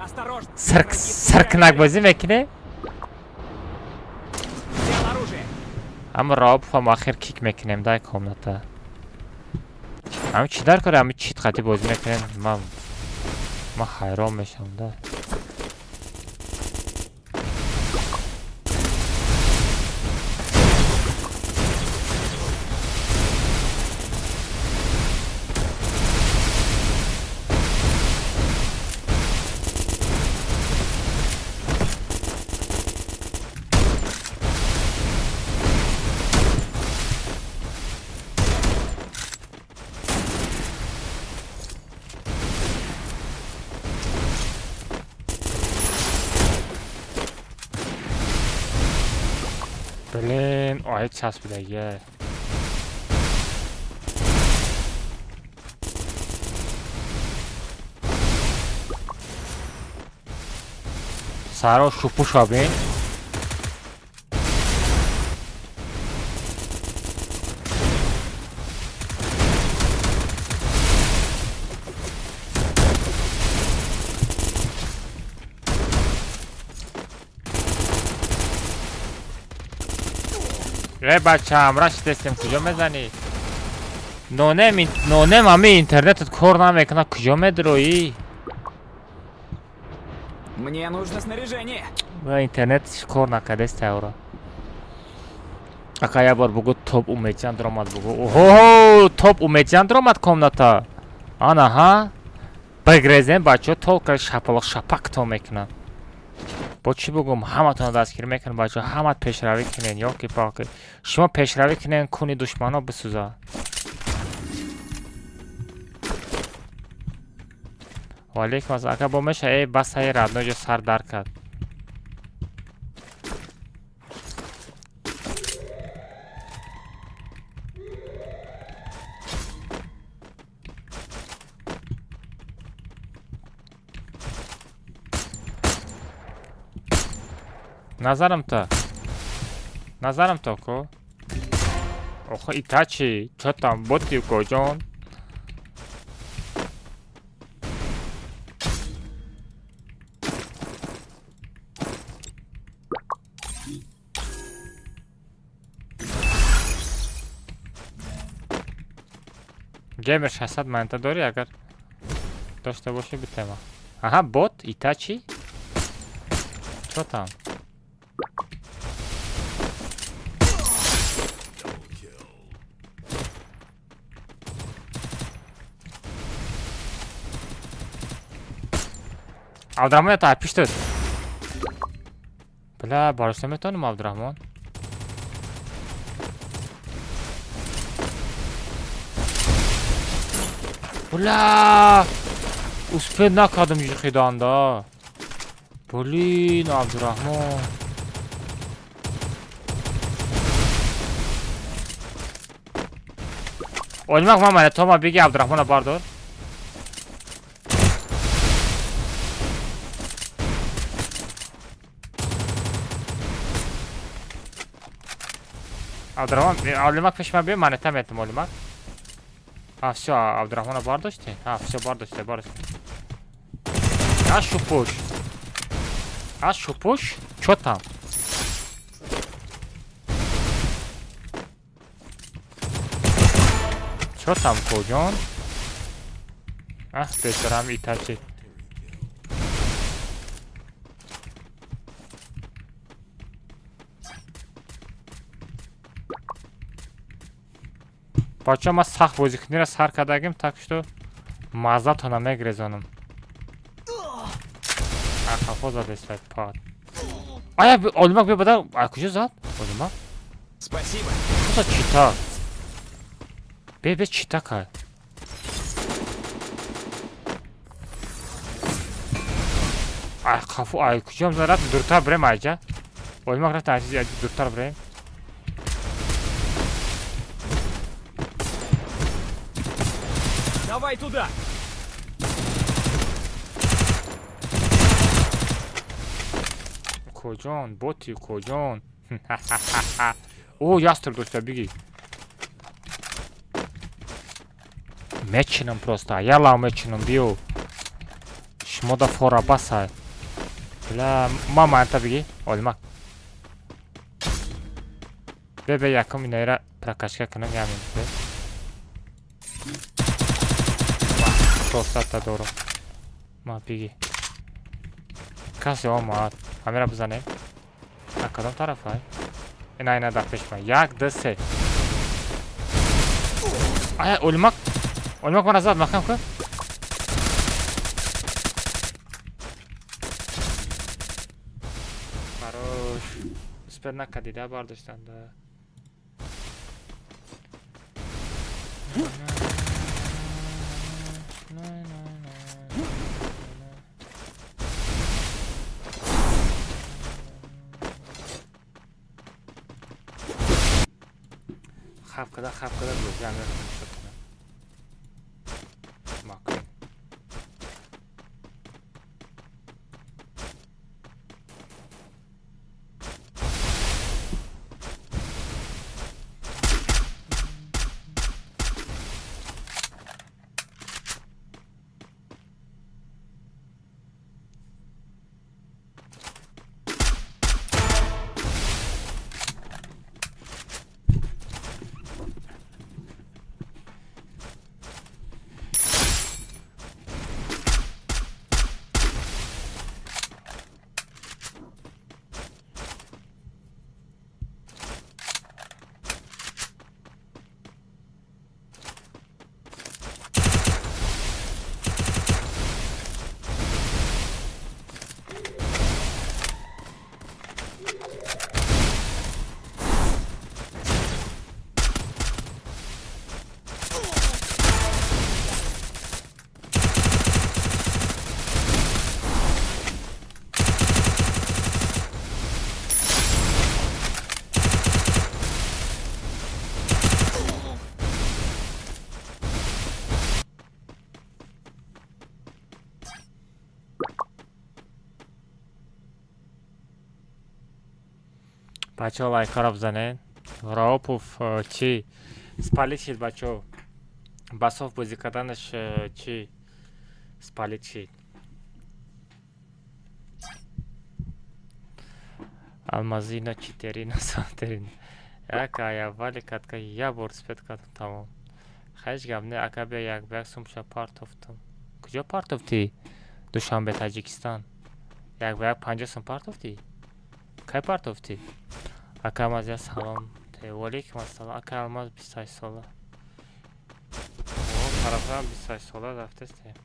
Осторожно! Сирк сиркнакбозӣ мекунем? Взял оружие! Ама Раупам ахир кик мекунем дай комната. Ами чӣ дар кора, ами чит қати бозӣ мекунем? Ман ҳайрон мешавам да. Блин, ой, часпидагия. Саро шупуша бин. Э бача, ҳамра шидестем, куҷо мезанӣ? Нонем, нонем, ами интернетат кор намекунад, куҷо медроӣ? Мне нужно снаряжение! Ва интернет кор накардест ора. Ака, як бор бугу топ Умедҷан дуромад бугу. Оҳо, топ Умедҷан дуромад комната. Ана ҳа? Бигрезем бачаҳо толка шапалоқ шапак то мекунанд. Бо чӣ бугум, ҳаматонро дастгирӣ мекунам бачаҳо, ҳамат пешравӣ кунен, ёки палки. Шумо пешравӣ кунен, куни душмано бисӯзад. Ваалейкум ассалом. Ака, бо меша, э бас ҳай родной ҷо сар дар кард. Назарам та. Назарам то ку. Охо Итачи, чо там боти укоҷон? Геймер 600 монета дорӣ, агар дошта бошӣ битема. Аҳа, бот Итачи? Чо там? Абдурахмон та пиштуд. Бля, барош наметавонам Абдурахмон. Бля! Успел накардам ҷиқиданда. Блин, Абдурахмон. Олимак ман мана тома биги Абдурахмона бардор. Абдурахмон, Олимак пеш ман биё, монета метам Олимак. А, всё, Абдурахмона бардошти? А, всё, бардошти, бардошти. А, шупуш. А, шупуш? Чё там? Чё там, коҷон? А, бечорам Итачи. Бачаҳо, ман сахт бозикуниро сар кардагим, так что маззатона мегрезонам. Ақафо задестай пад. Ая, Олимак биё бада, а куҷо зад? Олимак? Спасибо. Что за чита? Бе, бе, чита кай. Ай қафу ай куҷом зарат дуртар бирем айҷа. Олимак рафта ай дуртар бирем. Давай туда. Куҷон боти куҷон? О, ястр дошта биги. Мечинам просто, яла мечинам биё. Шумо да фора басай. Бля, мама анта биги, олимак. Бе бе якум инайра прокачка кунам ямин. Бе. 400 та дорам. Ма биги. Касе омад. Ҳамера бизанем. А кадом тараф ай? Ина ина дар пеш ман. 1 2 3. Ай, олимак. Олимак мана зад, маҳкам кун. Хорош. Успел накардида бардоштанда. Хаб када бозӣ ҳамера тамошо кунам. Макун. Бачаҳо лайкҳоро бизанед. Раопов чӣ спалит шид бачаҳо. Басоф бозӣ карданаш чӣ спалит шид. Алмазина читерина сантерина. Як ай аввали катка я бор спет кардам тамом. Ҳеҷ гап не ака бия як ба як сумша партофтам. Куҷо партофтӣ? Душанбе Таҷикистон. Як ба як 50 сум партофтӣ? Кай партофтӣ? Ака Алмаз я салом. Валейкум ассалом. Ака Алмаз 28 сола. О, тарафам 28 сола рафтесте.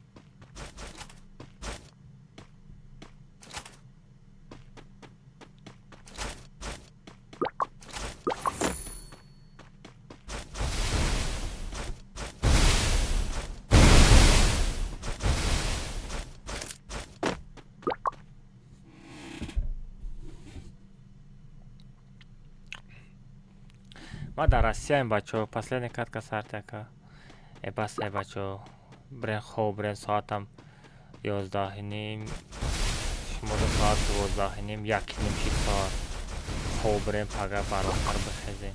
Ма дар Россияем бачаҳо. Последний катка сарти ака. Э бас э бачаҳо. Брен хоб, брен соатам 11:30. Шуморо соат 12:30, 1:30 шид соат. Хоб брен пага баробар бихезем.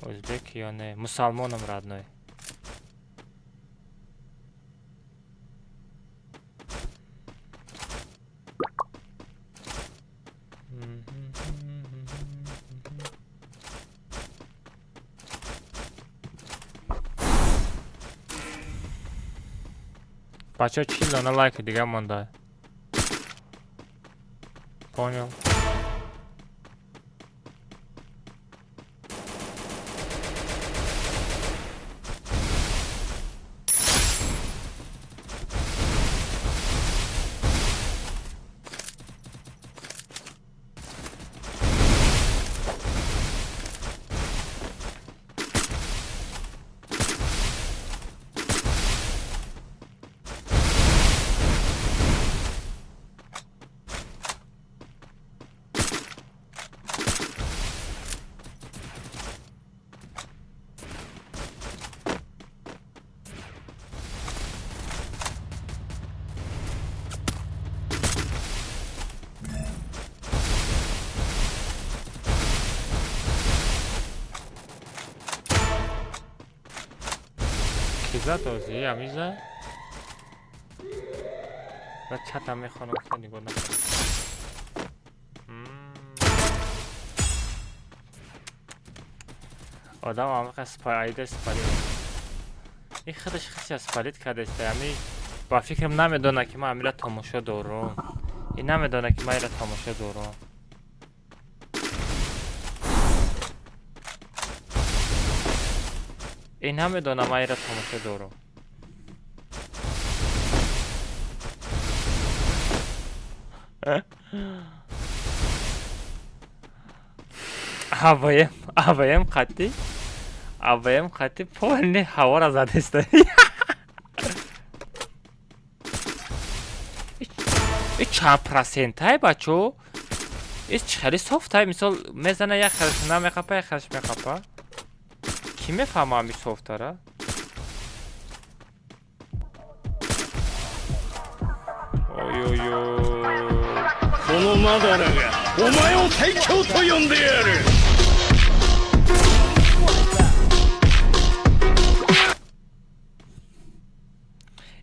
Ӯзбек ё не? Мусалмоном родной. Бачаҳо 40 дона лайки дига монда. Понял. зад ози, ами зад. Ва чата мехонам, ки нигоҳ накунам. Одам амиқа айда спалит. Ин худаш хиси спалит кардааст. Ами ба фикрам намедона, ки ман амира тамошо дорам. Ин намедона, ки ман ира тамошо дорам. Ин намедона, ман ира тамошо дорам. АВМ, АВМ қати, АВМ қати полный ҳавора задеста. И чанд процентай, бачо? И хеле софтай, мисол мезана, як хелеш намеқапа, як хелеш меқапа. Кӣ мефаҳма ами софтара? Ой-ой-ой. このマダラがお前を最強と呼んでやる。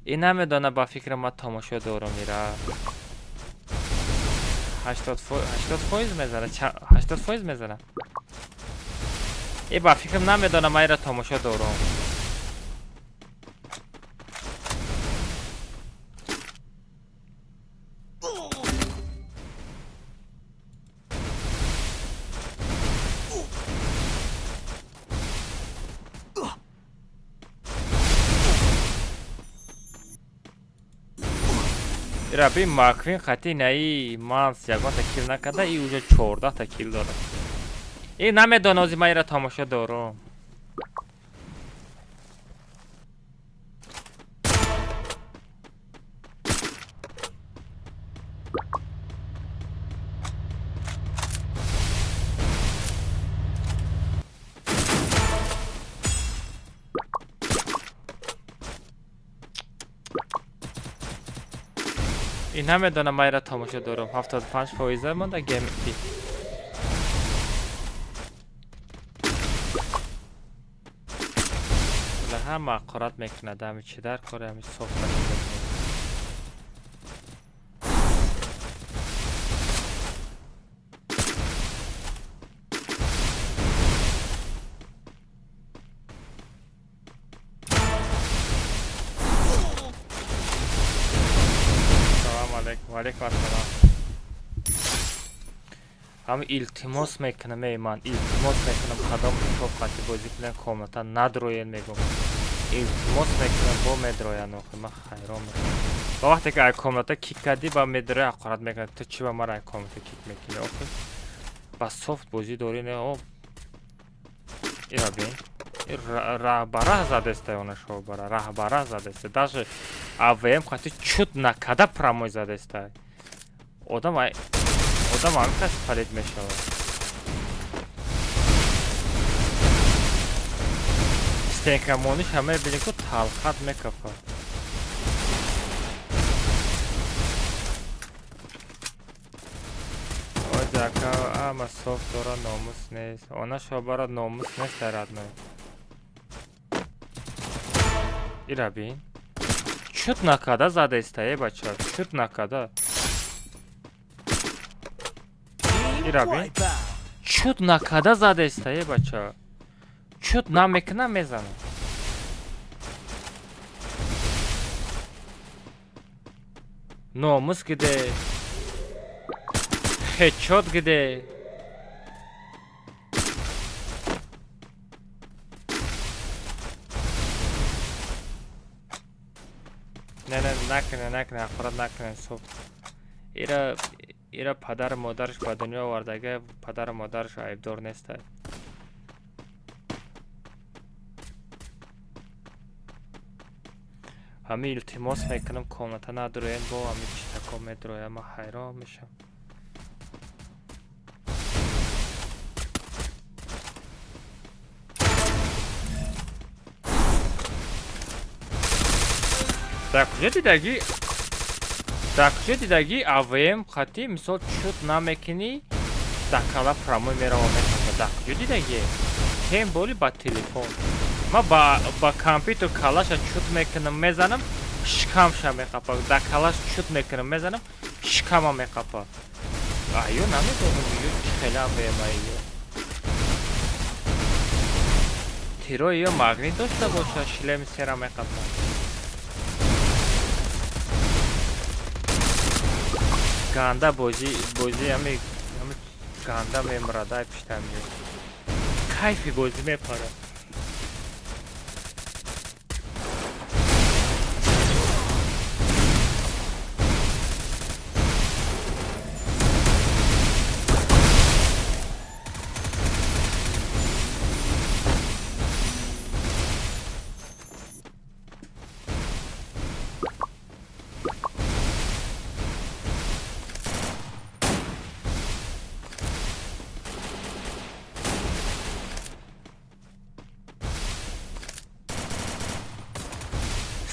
Ин намедона, ба фикри ман тамошо дорам ира. 80% мезана, 80% мезана. И ба фикрам намедона, ман ира тамошо дорам. Ира би Маквин хати наи манс ягонта кил накарда, и уже 14 та кил дорад. И намедона ози ман ира тамошо дорам. Ин намедонам, ман ира тамошо дорам. 75 фоиза монда гемпи. Ҳама ҳақорат мекунад, ҳами чӣ дар кори ҳами софта. Салому алейкум, алейкум ассалом. Ҳам илтимос мекунам, эй, ман илтимос мекунам, кадом ҳисоб қати бозӣ кунем, комната надроен, мегум. Илтимос мекунам, бо медроян, охи ман хайрон мекунам. Ба вақте ки ай комната кик кардӣ, ба медроя, ҳақорат мекунад. Ту чӣ ба мара ай комната кик мекунӣ, охи? Ба софт бозӣ дорӣ, не, о. Ира бин. Раҳбараҳ задеста онашо бара, раҳбараҳ задеста. Даже АВМ қати чут накада промой задеста. Одам ай одам ҳамин кас фалид мешавад. Стенкамониш ҳама бинӣ ку талхат мекафад. Оҷака ама софт дора, номус нест. Она шобара номус нест, родной. Ира бин. Чут накада задаиста, э бача, чут накада. Ира бин. Чут накада задаиста, э бача. Чут намекуна, мезана. Номус где? Хедшот где? Не, не, накне, накне, ҳақорат накне, софт. Ира падару модараш ба дунё овардага, падару модараш айбдор нестад. Ҳами илтимос мекунам, комната надроен, бо ҳами читако медроям, ман ҳайрон мешавам. Дар куҷо дидагӣ? Дар куҷо дидагӣ АВМ хати, мисол, чут намекунӣ, дар кала промой мерава, мехапа. Дар куҷо дидагӣ? Тем более ба телефон. Ман ба компютер калаша чут мекунам, мезанам, шикамша меқапа. Дар калаш чут мекунам, мезанам, шикама меқапа. Аю намедонам, ё чӣ хела вема ё. Тирои ё магнит дошта боша, шлеми сера меқапа. Ганда бозӣ, бозӣ ами ганда мемурад, ай пиштам ё. Кайфи бозӣ мепарад.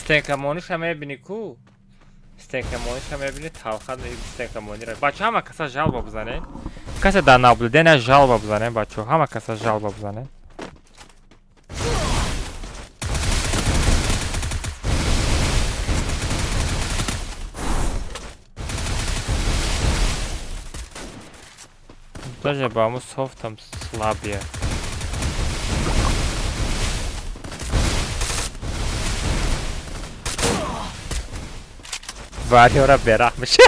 Стенкамониша мебини ку? Стенкамониша мебини, талха стенкамонира. Бачо, ҳама каса жалба бизанед. Касе дар наблюдения жалба бизанед, бачо, ҳама каса жалба бизанед. Даже ба ҳамун софтам слабия. Варёра бераҳм меша.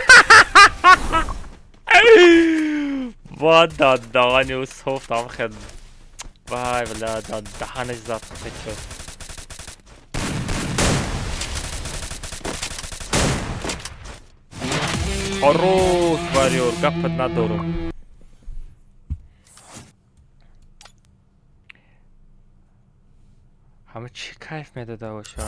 Ва дадани ӯ софтам хел. Вай, бля, даҳанаш зад хечо. Хорош, варёр, гапат надорум. Ҳама чӣ кайф медода боша?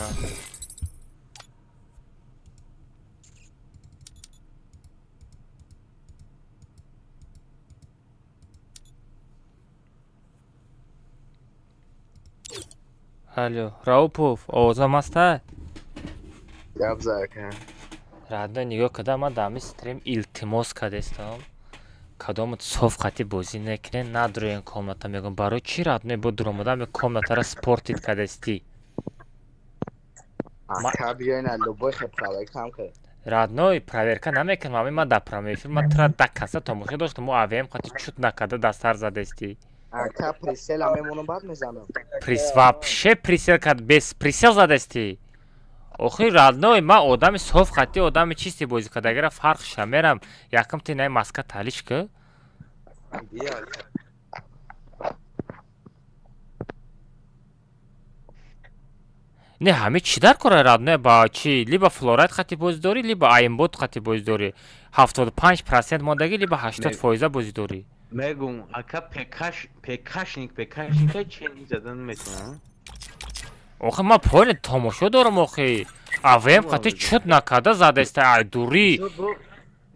Алло, Раупов, овозам ҳаста? Гап за ака. Радно нигоҳ када, ман дар ҳамин стрим илтимос кардестам. Кадомат соф қати бозӣ накунед, надроен комната мегӯям. Барои чӣ радно бо дуромада ҳамин комнатара спортит кардестӣ? Ака биёин любой хел проверка ҳам кунед. Радной проверка намекунам, ҳамин ман дар прямой эфир ман тура да каса тамошо доштам, мо АВМ қати чут накарда дастар задестӣ. Ака присела мемонам баъд мезанам. Прис вообще присел кард, без присел задестӣ. Охи родной, ман одами соф хати, одами чисти бозӣ кардагира фарқша мерам. Якум ти най маска талиш ки. Не, ҳами чӣ дар кора родной, ба чӣ? Либо флорайд хати бозӣ дорӣ, либо аймбот хати бозӣ дорӣ. 75% мондагӣ, либо 80% бозӣ дорӣ. Мегум, ака пекаш, пекашник, пекашника чени задан метавонам. Охи ман поин тамошо дорам охи. АВМ қати чут накарда задаста ай дурӣ.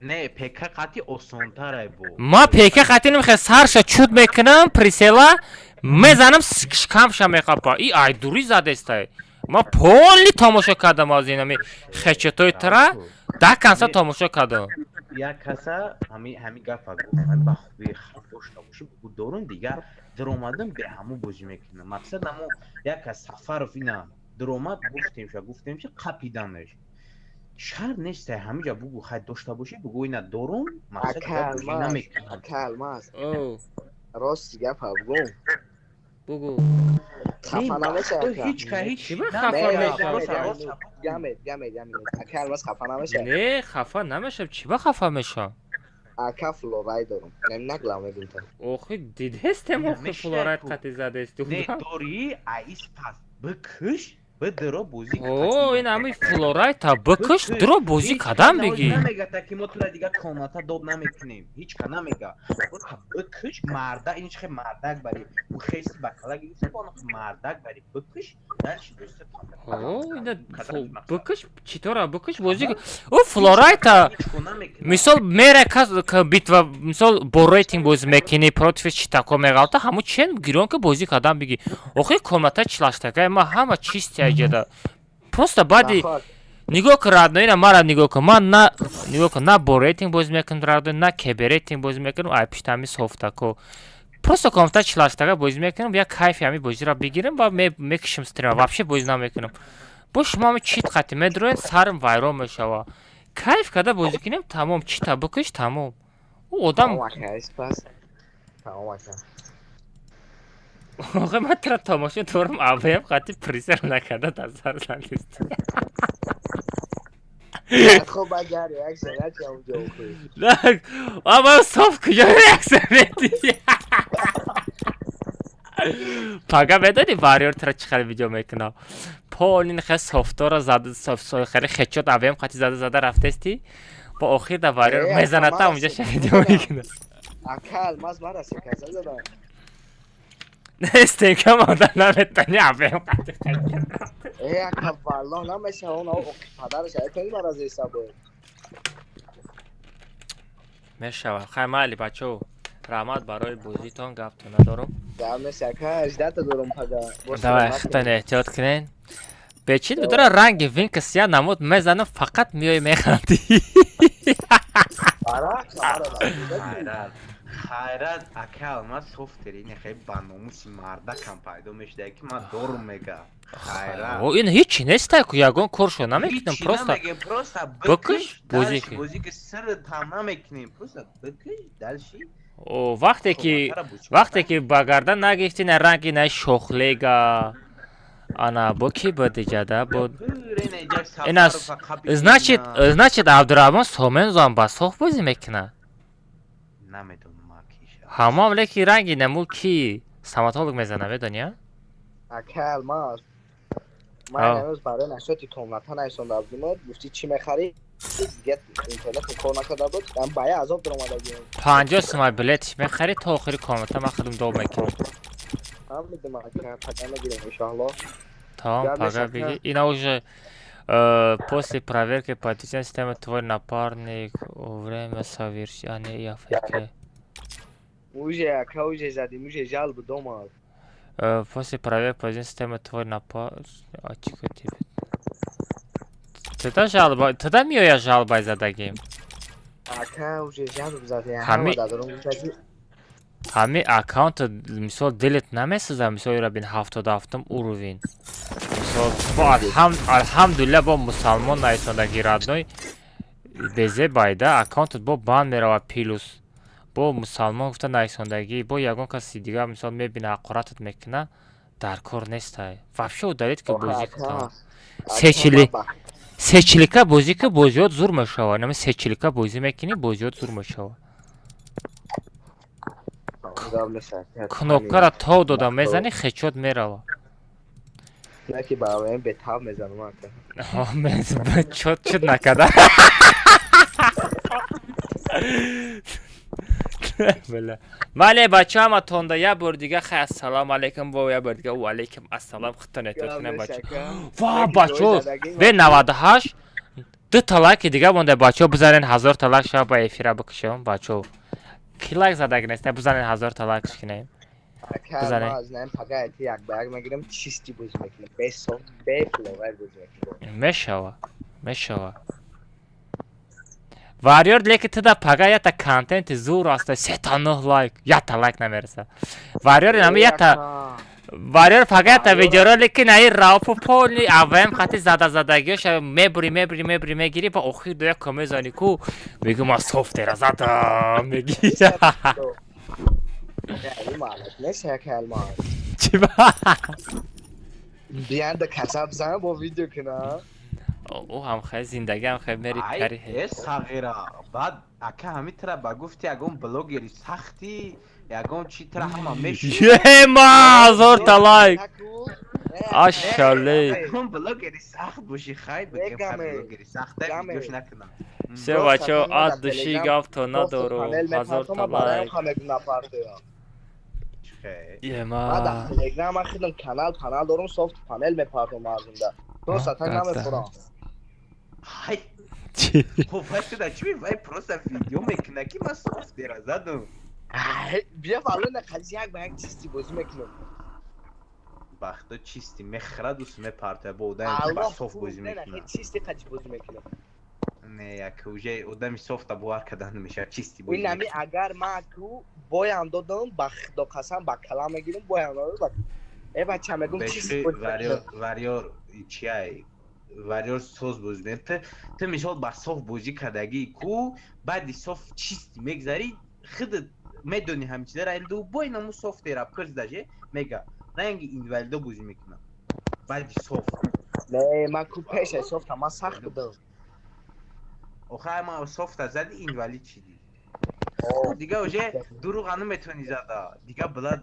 Не, ПК қати осонтар ай бо. Ман ПК қати намехе сарша чут мекунам, присела мезанам, шикамша меқапа. И ай дурӣ задаста. Ман полни тамошо кардам аз ин ами хечетои тра, да канса тамошо кардам. Як каса ҳами гапа гуфт, ҳами ба хуби хаб дошта бошӣ, бугу дорум дигар даромадам бе ҳаму бозӣ мекунам. Мақсад ҳамо як кас Сафаров ина даромад, гуфтемша, гуфтемша қапиданаш. Шарт нест ҳамиҷа бугу хай дошта бошӣ, бугу ина дорум, мақсад дигар бозӣ намекунам. Ака Алмаз. Рости гапа бугу. Бугу. Хафа намеша ака. Ҳеч ка ҳеч хафа меша. Гамет, гамет, гамет. Ака Алмаз хафа намеша. Не, хафа намешам. Чӣ ба хафа мешам? Ака флорайд дорум. Нем наглам мегум та. Охи дидестем охи флорайд қати задесту. Не, дорӣ аис пас бикш, бидро бозӣ. О, ин ҳами флорайд та бикш, дро бозӣ кадам бигӣ. Намега та ки мо тура дигар комната дод намекунем. Ҳеч ка намега. Бикш марда, ин чӣ мардак бари. Ӯ хеси ба кала гирифта, бо мардак бари бикш, дальше дӯста. О, ина бикш, читора бикш бозӣ. Ӯ флорайд та мисол мера кас битва, мисол бо рейтинг бозӣ мекунӣ, против читако меғалта, ҳамун чен гирон ки бозӣ кадам бигӣ. Охи комната чилаштакай, ма ҳама чисти аҷада. Просто баъди нигоҳ кун родной, ина мара нигоҳ кун. Ман на нигоҳ кун, на бо рейтинг бозӣ мекунам родной, на кб рейтинг бозӣ мекунам, ай пишта ҳами софтако. Просто комната 48-тага бозӣ мекунам, як кайфи ҳами бозиро бигирам ва мекушам стрима, вообще бозӣ намекунам. Бо шумо ҳами чит қати медроен, сарам вайрон мешава. Кайф карда бозӣ кунем, тамом, чита бикуш, тамом. Ӯ одам. Тамом ака. Охе, ман тра тамошо дорам, АВМ қати прицел накарда дар сар задист. Хоб, агар реаксия накунам, ҷо охӯ. Так, ама соф куҷо реаксия медиҳӣ? Пага медонӣ варёр тра чӣ хеле видео мекунам? Полин хе софтора зада, хеле хечот АВМ қати зада зада рафтести, бо охир да варёр мезаната, унҷа ша видео мекунам. Ака Алмаз, мара секаза задам. Нестенка мода наметани АВМ қати хечот. Э, ака, валлоҳ намешава, он оқи падараш айтони мара зеса буд. Мешава. Хай, майли, бачао. Раҳмат барои бозитон, гаптон надорам. Гап нест, ака, 18-та дорам пага. Давай, худтон эҳтиёт кунен. Бечин бидора ранги винкас я намуд мезанам, фақат миёй механдӣ. Хайрат, хайрат, ака Алмаз, софтери не хеле ба номуси мардакам пайдо мешуда, ки ман дорум мега. Хайрат. О, ин ҳичи нестай ку, ягон коршо намекунам, просто просто бикуш, бозӣ кун. Бозӣ ки сиртам намекунем, просто бикуш, дальше. О, вақте ки ба гардан нагирифти на ранги на шохлега, ана бо ки бодиҷада бо ин аст, значит, Абдураҳмон Сомензоам ба соф бозӣ мекунад. Намедонам. Ҳамам, леки ранги наму ки стоматолог мезана, медонӣ, а? Ака Алмаз, ман ҳанӯз барои нашоти комната нависонда будим, гуфтӣ чӣ мехарӣ, дига интернет кор накарда буд, бая азоб даромадагим. 50 сумай билетиш мехарӣ, то охири комната ман худам доб мекунам. Ҳам ака, пага мегирем, иншоалло. Тамом, пага биги. Ина уже после проверки подтверждения системы твой напарник время совершения АФК. Уже ака, уже задим, уже жалобу дома. После проверки подтверждения системы твой напарник. А чика тебе? Туда жалоба, туда миоя жалобай задагим. Ака, уже жалоб задем. Ҳами аккаунт, мисол, дилет намесӯзад, мисол, ира бин, 77-ум уровень. Мисол, бо алҳамдулилла, бо мусалмон наисондаги, родной, безе байда аккаунтат бо бан мерава, плюс бо мусалмон гуфта наисондагӣ, бо ягон каси дигар, мисол, мебина, ҳақоратат мекуна, дар кор нестай. Вообще удалить ки, бозӣ сечили сечилика бозӣ ки, бозиёт зур мешава. Нами сечилика бозӣ мекунӣ, бозиёт зур мешава. Кнопкара то дода мезанӣ, хечот мерава. Ки ба бетаб мезанам, ака. Чот чуд накарда. Бале, бача, ҳаматонда як бор дига хай, ассалому алайкум, бо як бор дига ва алайкум ассалом, худтон эҳтиёт кунед, бача. Ва бачо, бе 98 дута лайки дига монда, бачо, бизанен, 1000-та лайк шава, ба эфира бикушем, бачо. Ки лайк задаги неста, бизанен, 1000-та лайк кунем. Бизанен. Пага як ба як мегирем, чисти бозӣ мекунем, бе софт, бе фловер бозӣ мекунем. Мешава, мешава. Варёр, леки туда пага ята контенти зур аста, сета нӯҳ лайк, ята лайк намереса. Варёр нами ята варёр пага ята видеоролики наи рауфу поли АВМ хати зада задагиёша мебури, мебури, мебури, мегири, ба охир дуя ко мезани ку, мегӯ ман софтера задам, меги. Чӣ ба? Биянда касаб зан бо видео кунам. Ӯ ҳам хай, зиндагӣ ҳам хай, мери кари. Э, сағира, баъд ака ҳами тра ба гуфти ягон блогери сахти, ягон чи тра ҳама мешема, 1000-та лайк, ашале. Ягон блогери сахт боши, хай бигем, хай, блогери сахта видеош накунам. Все, бачо, от души гафто надору, 1000-та лайк. Ема. Телеграм хидам, канал панал дорум, софт панел мепартом мардумда. Просто так намефурам. Хай. Хоб, вай шуда чӣ, вай просто видео мекуна ки ман софтера задум. Бия, валло, қази як ба як чисти бозӣ мекунам. Бахто чисти мехӯрад, ус мепартоя, бо одаме ба софт бозӣ мекунад. Чисти қади бозӣ мекунам. Не, як уже одами софта бовар кардан намешавад, чисти бозӣ. Инами агар ман ку Боям додам, ба Худо қасам, ба калам мегирам, боям додам. Э, бача, мегум, чиз. Варёр чиай? Варёр соз бозӣ мекунад. Ту мисол ба соф бозӣ кардагӣ ку, баъди соф чист мегзарӣ, худат медонӣ ҳамин чизара. Любой наму софтера пирс, даже мега, на инги инвалидо бозӣ мекунам баъди соф. Не, ман ку пеша софта ман сахт будам. Охай, ман софта зади, инвалид шидӣ дига, уже дурӯға наметавонӣ зада дига, била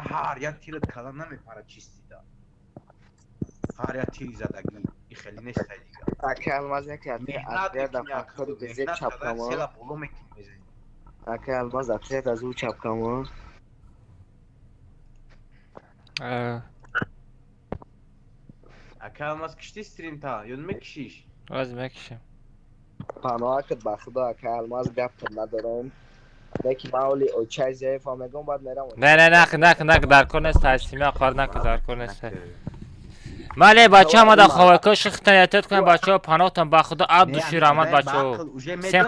ҳар як тират кала намепара, чистида ҳар як тири задагӣ и хеле нестай дига. Ака Алмаз, яке отряд да фактори безеб чапкамо. Села боло мекунӣ, мезанӣ. Ака Алмаз, отряд аз ӯ чапкамо. Ака Алмаз, кишти стримта ё мекишиш? Оз мекишем. Паноҳакат ба Худо, ака Алмаз, гапат надорам. Леки ман оли очай заифа мегум, баъд мерам. Не, не, нак, нак, нак, дар кор нест, ҳастимя кор наку, дар кор нест. Мале, бачаҳо, омада ховайко шихтан, эҳтиёт кунед, бачаҳо, паноҳтон ба Худо, абдуши раҳмат, бачаҳо. Всем пока.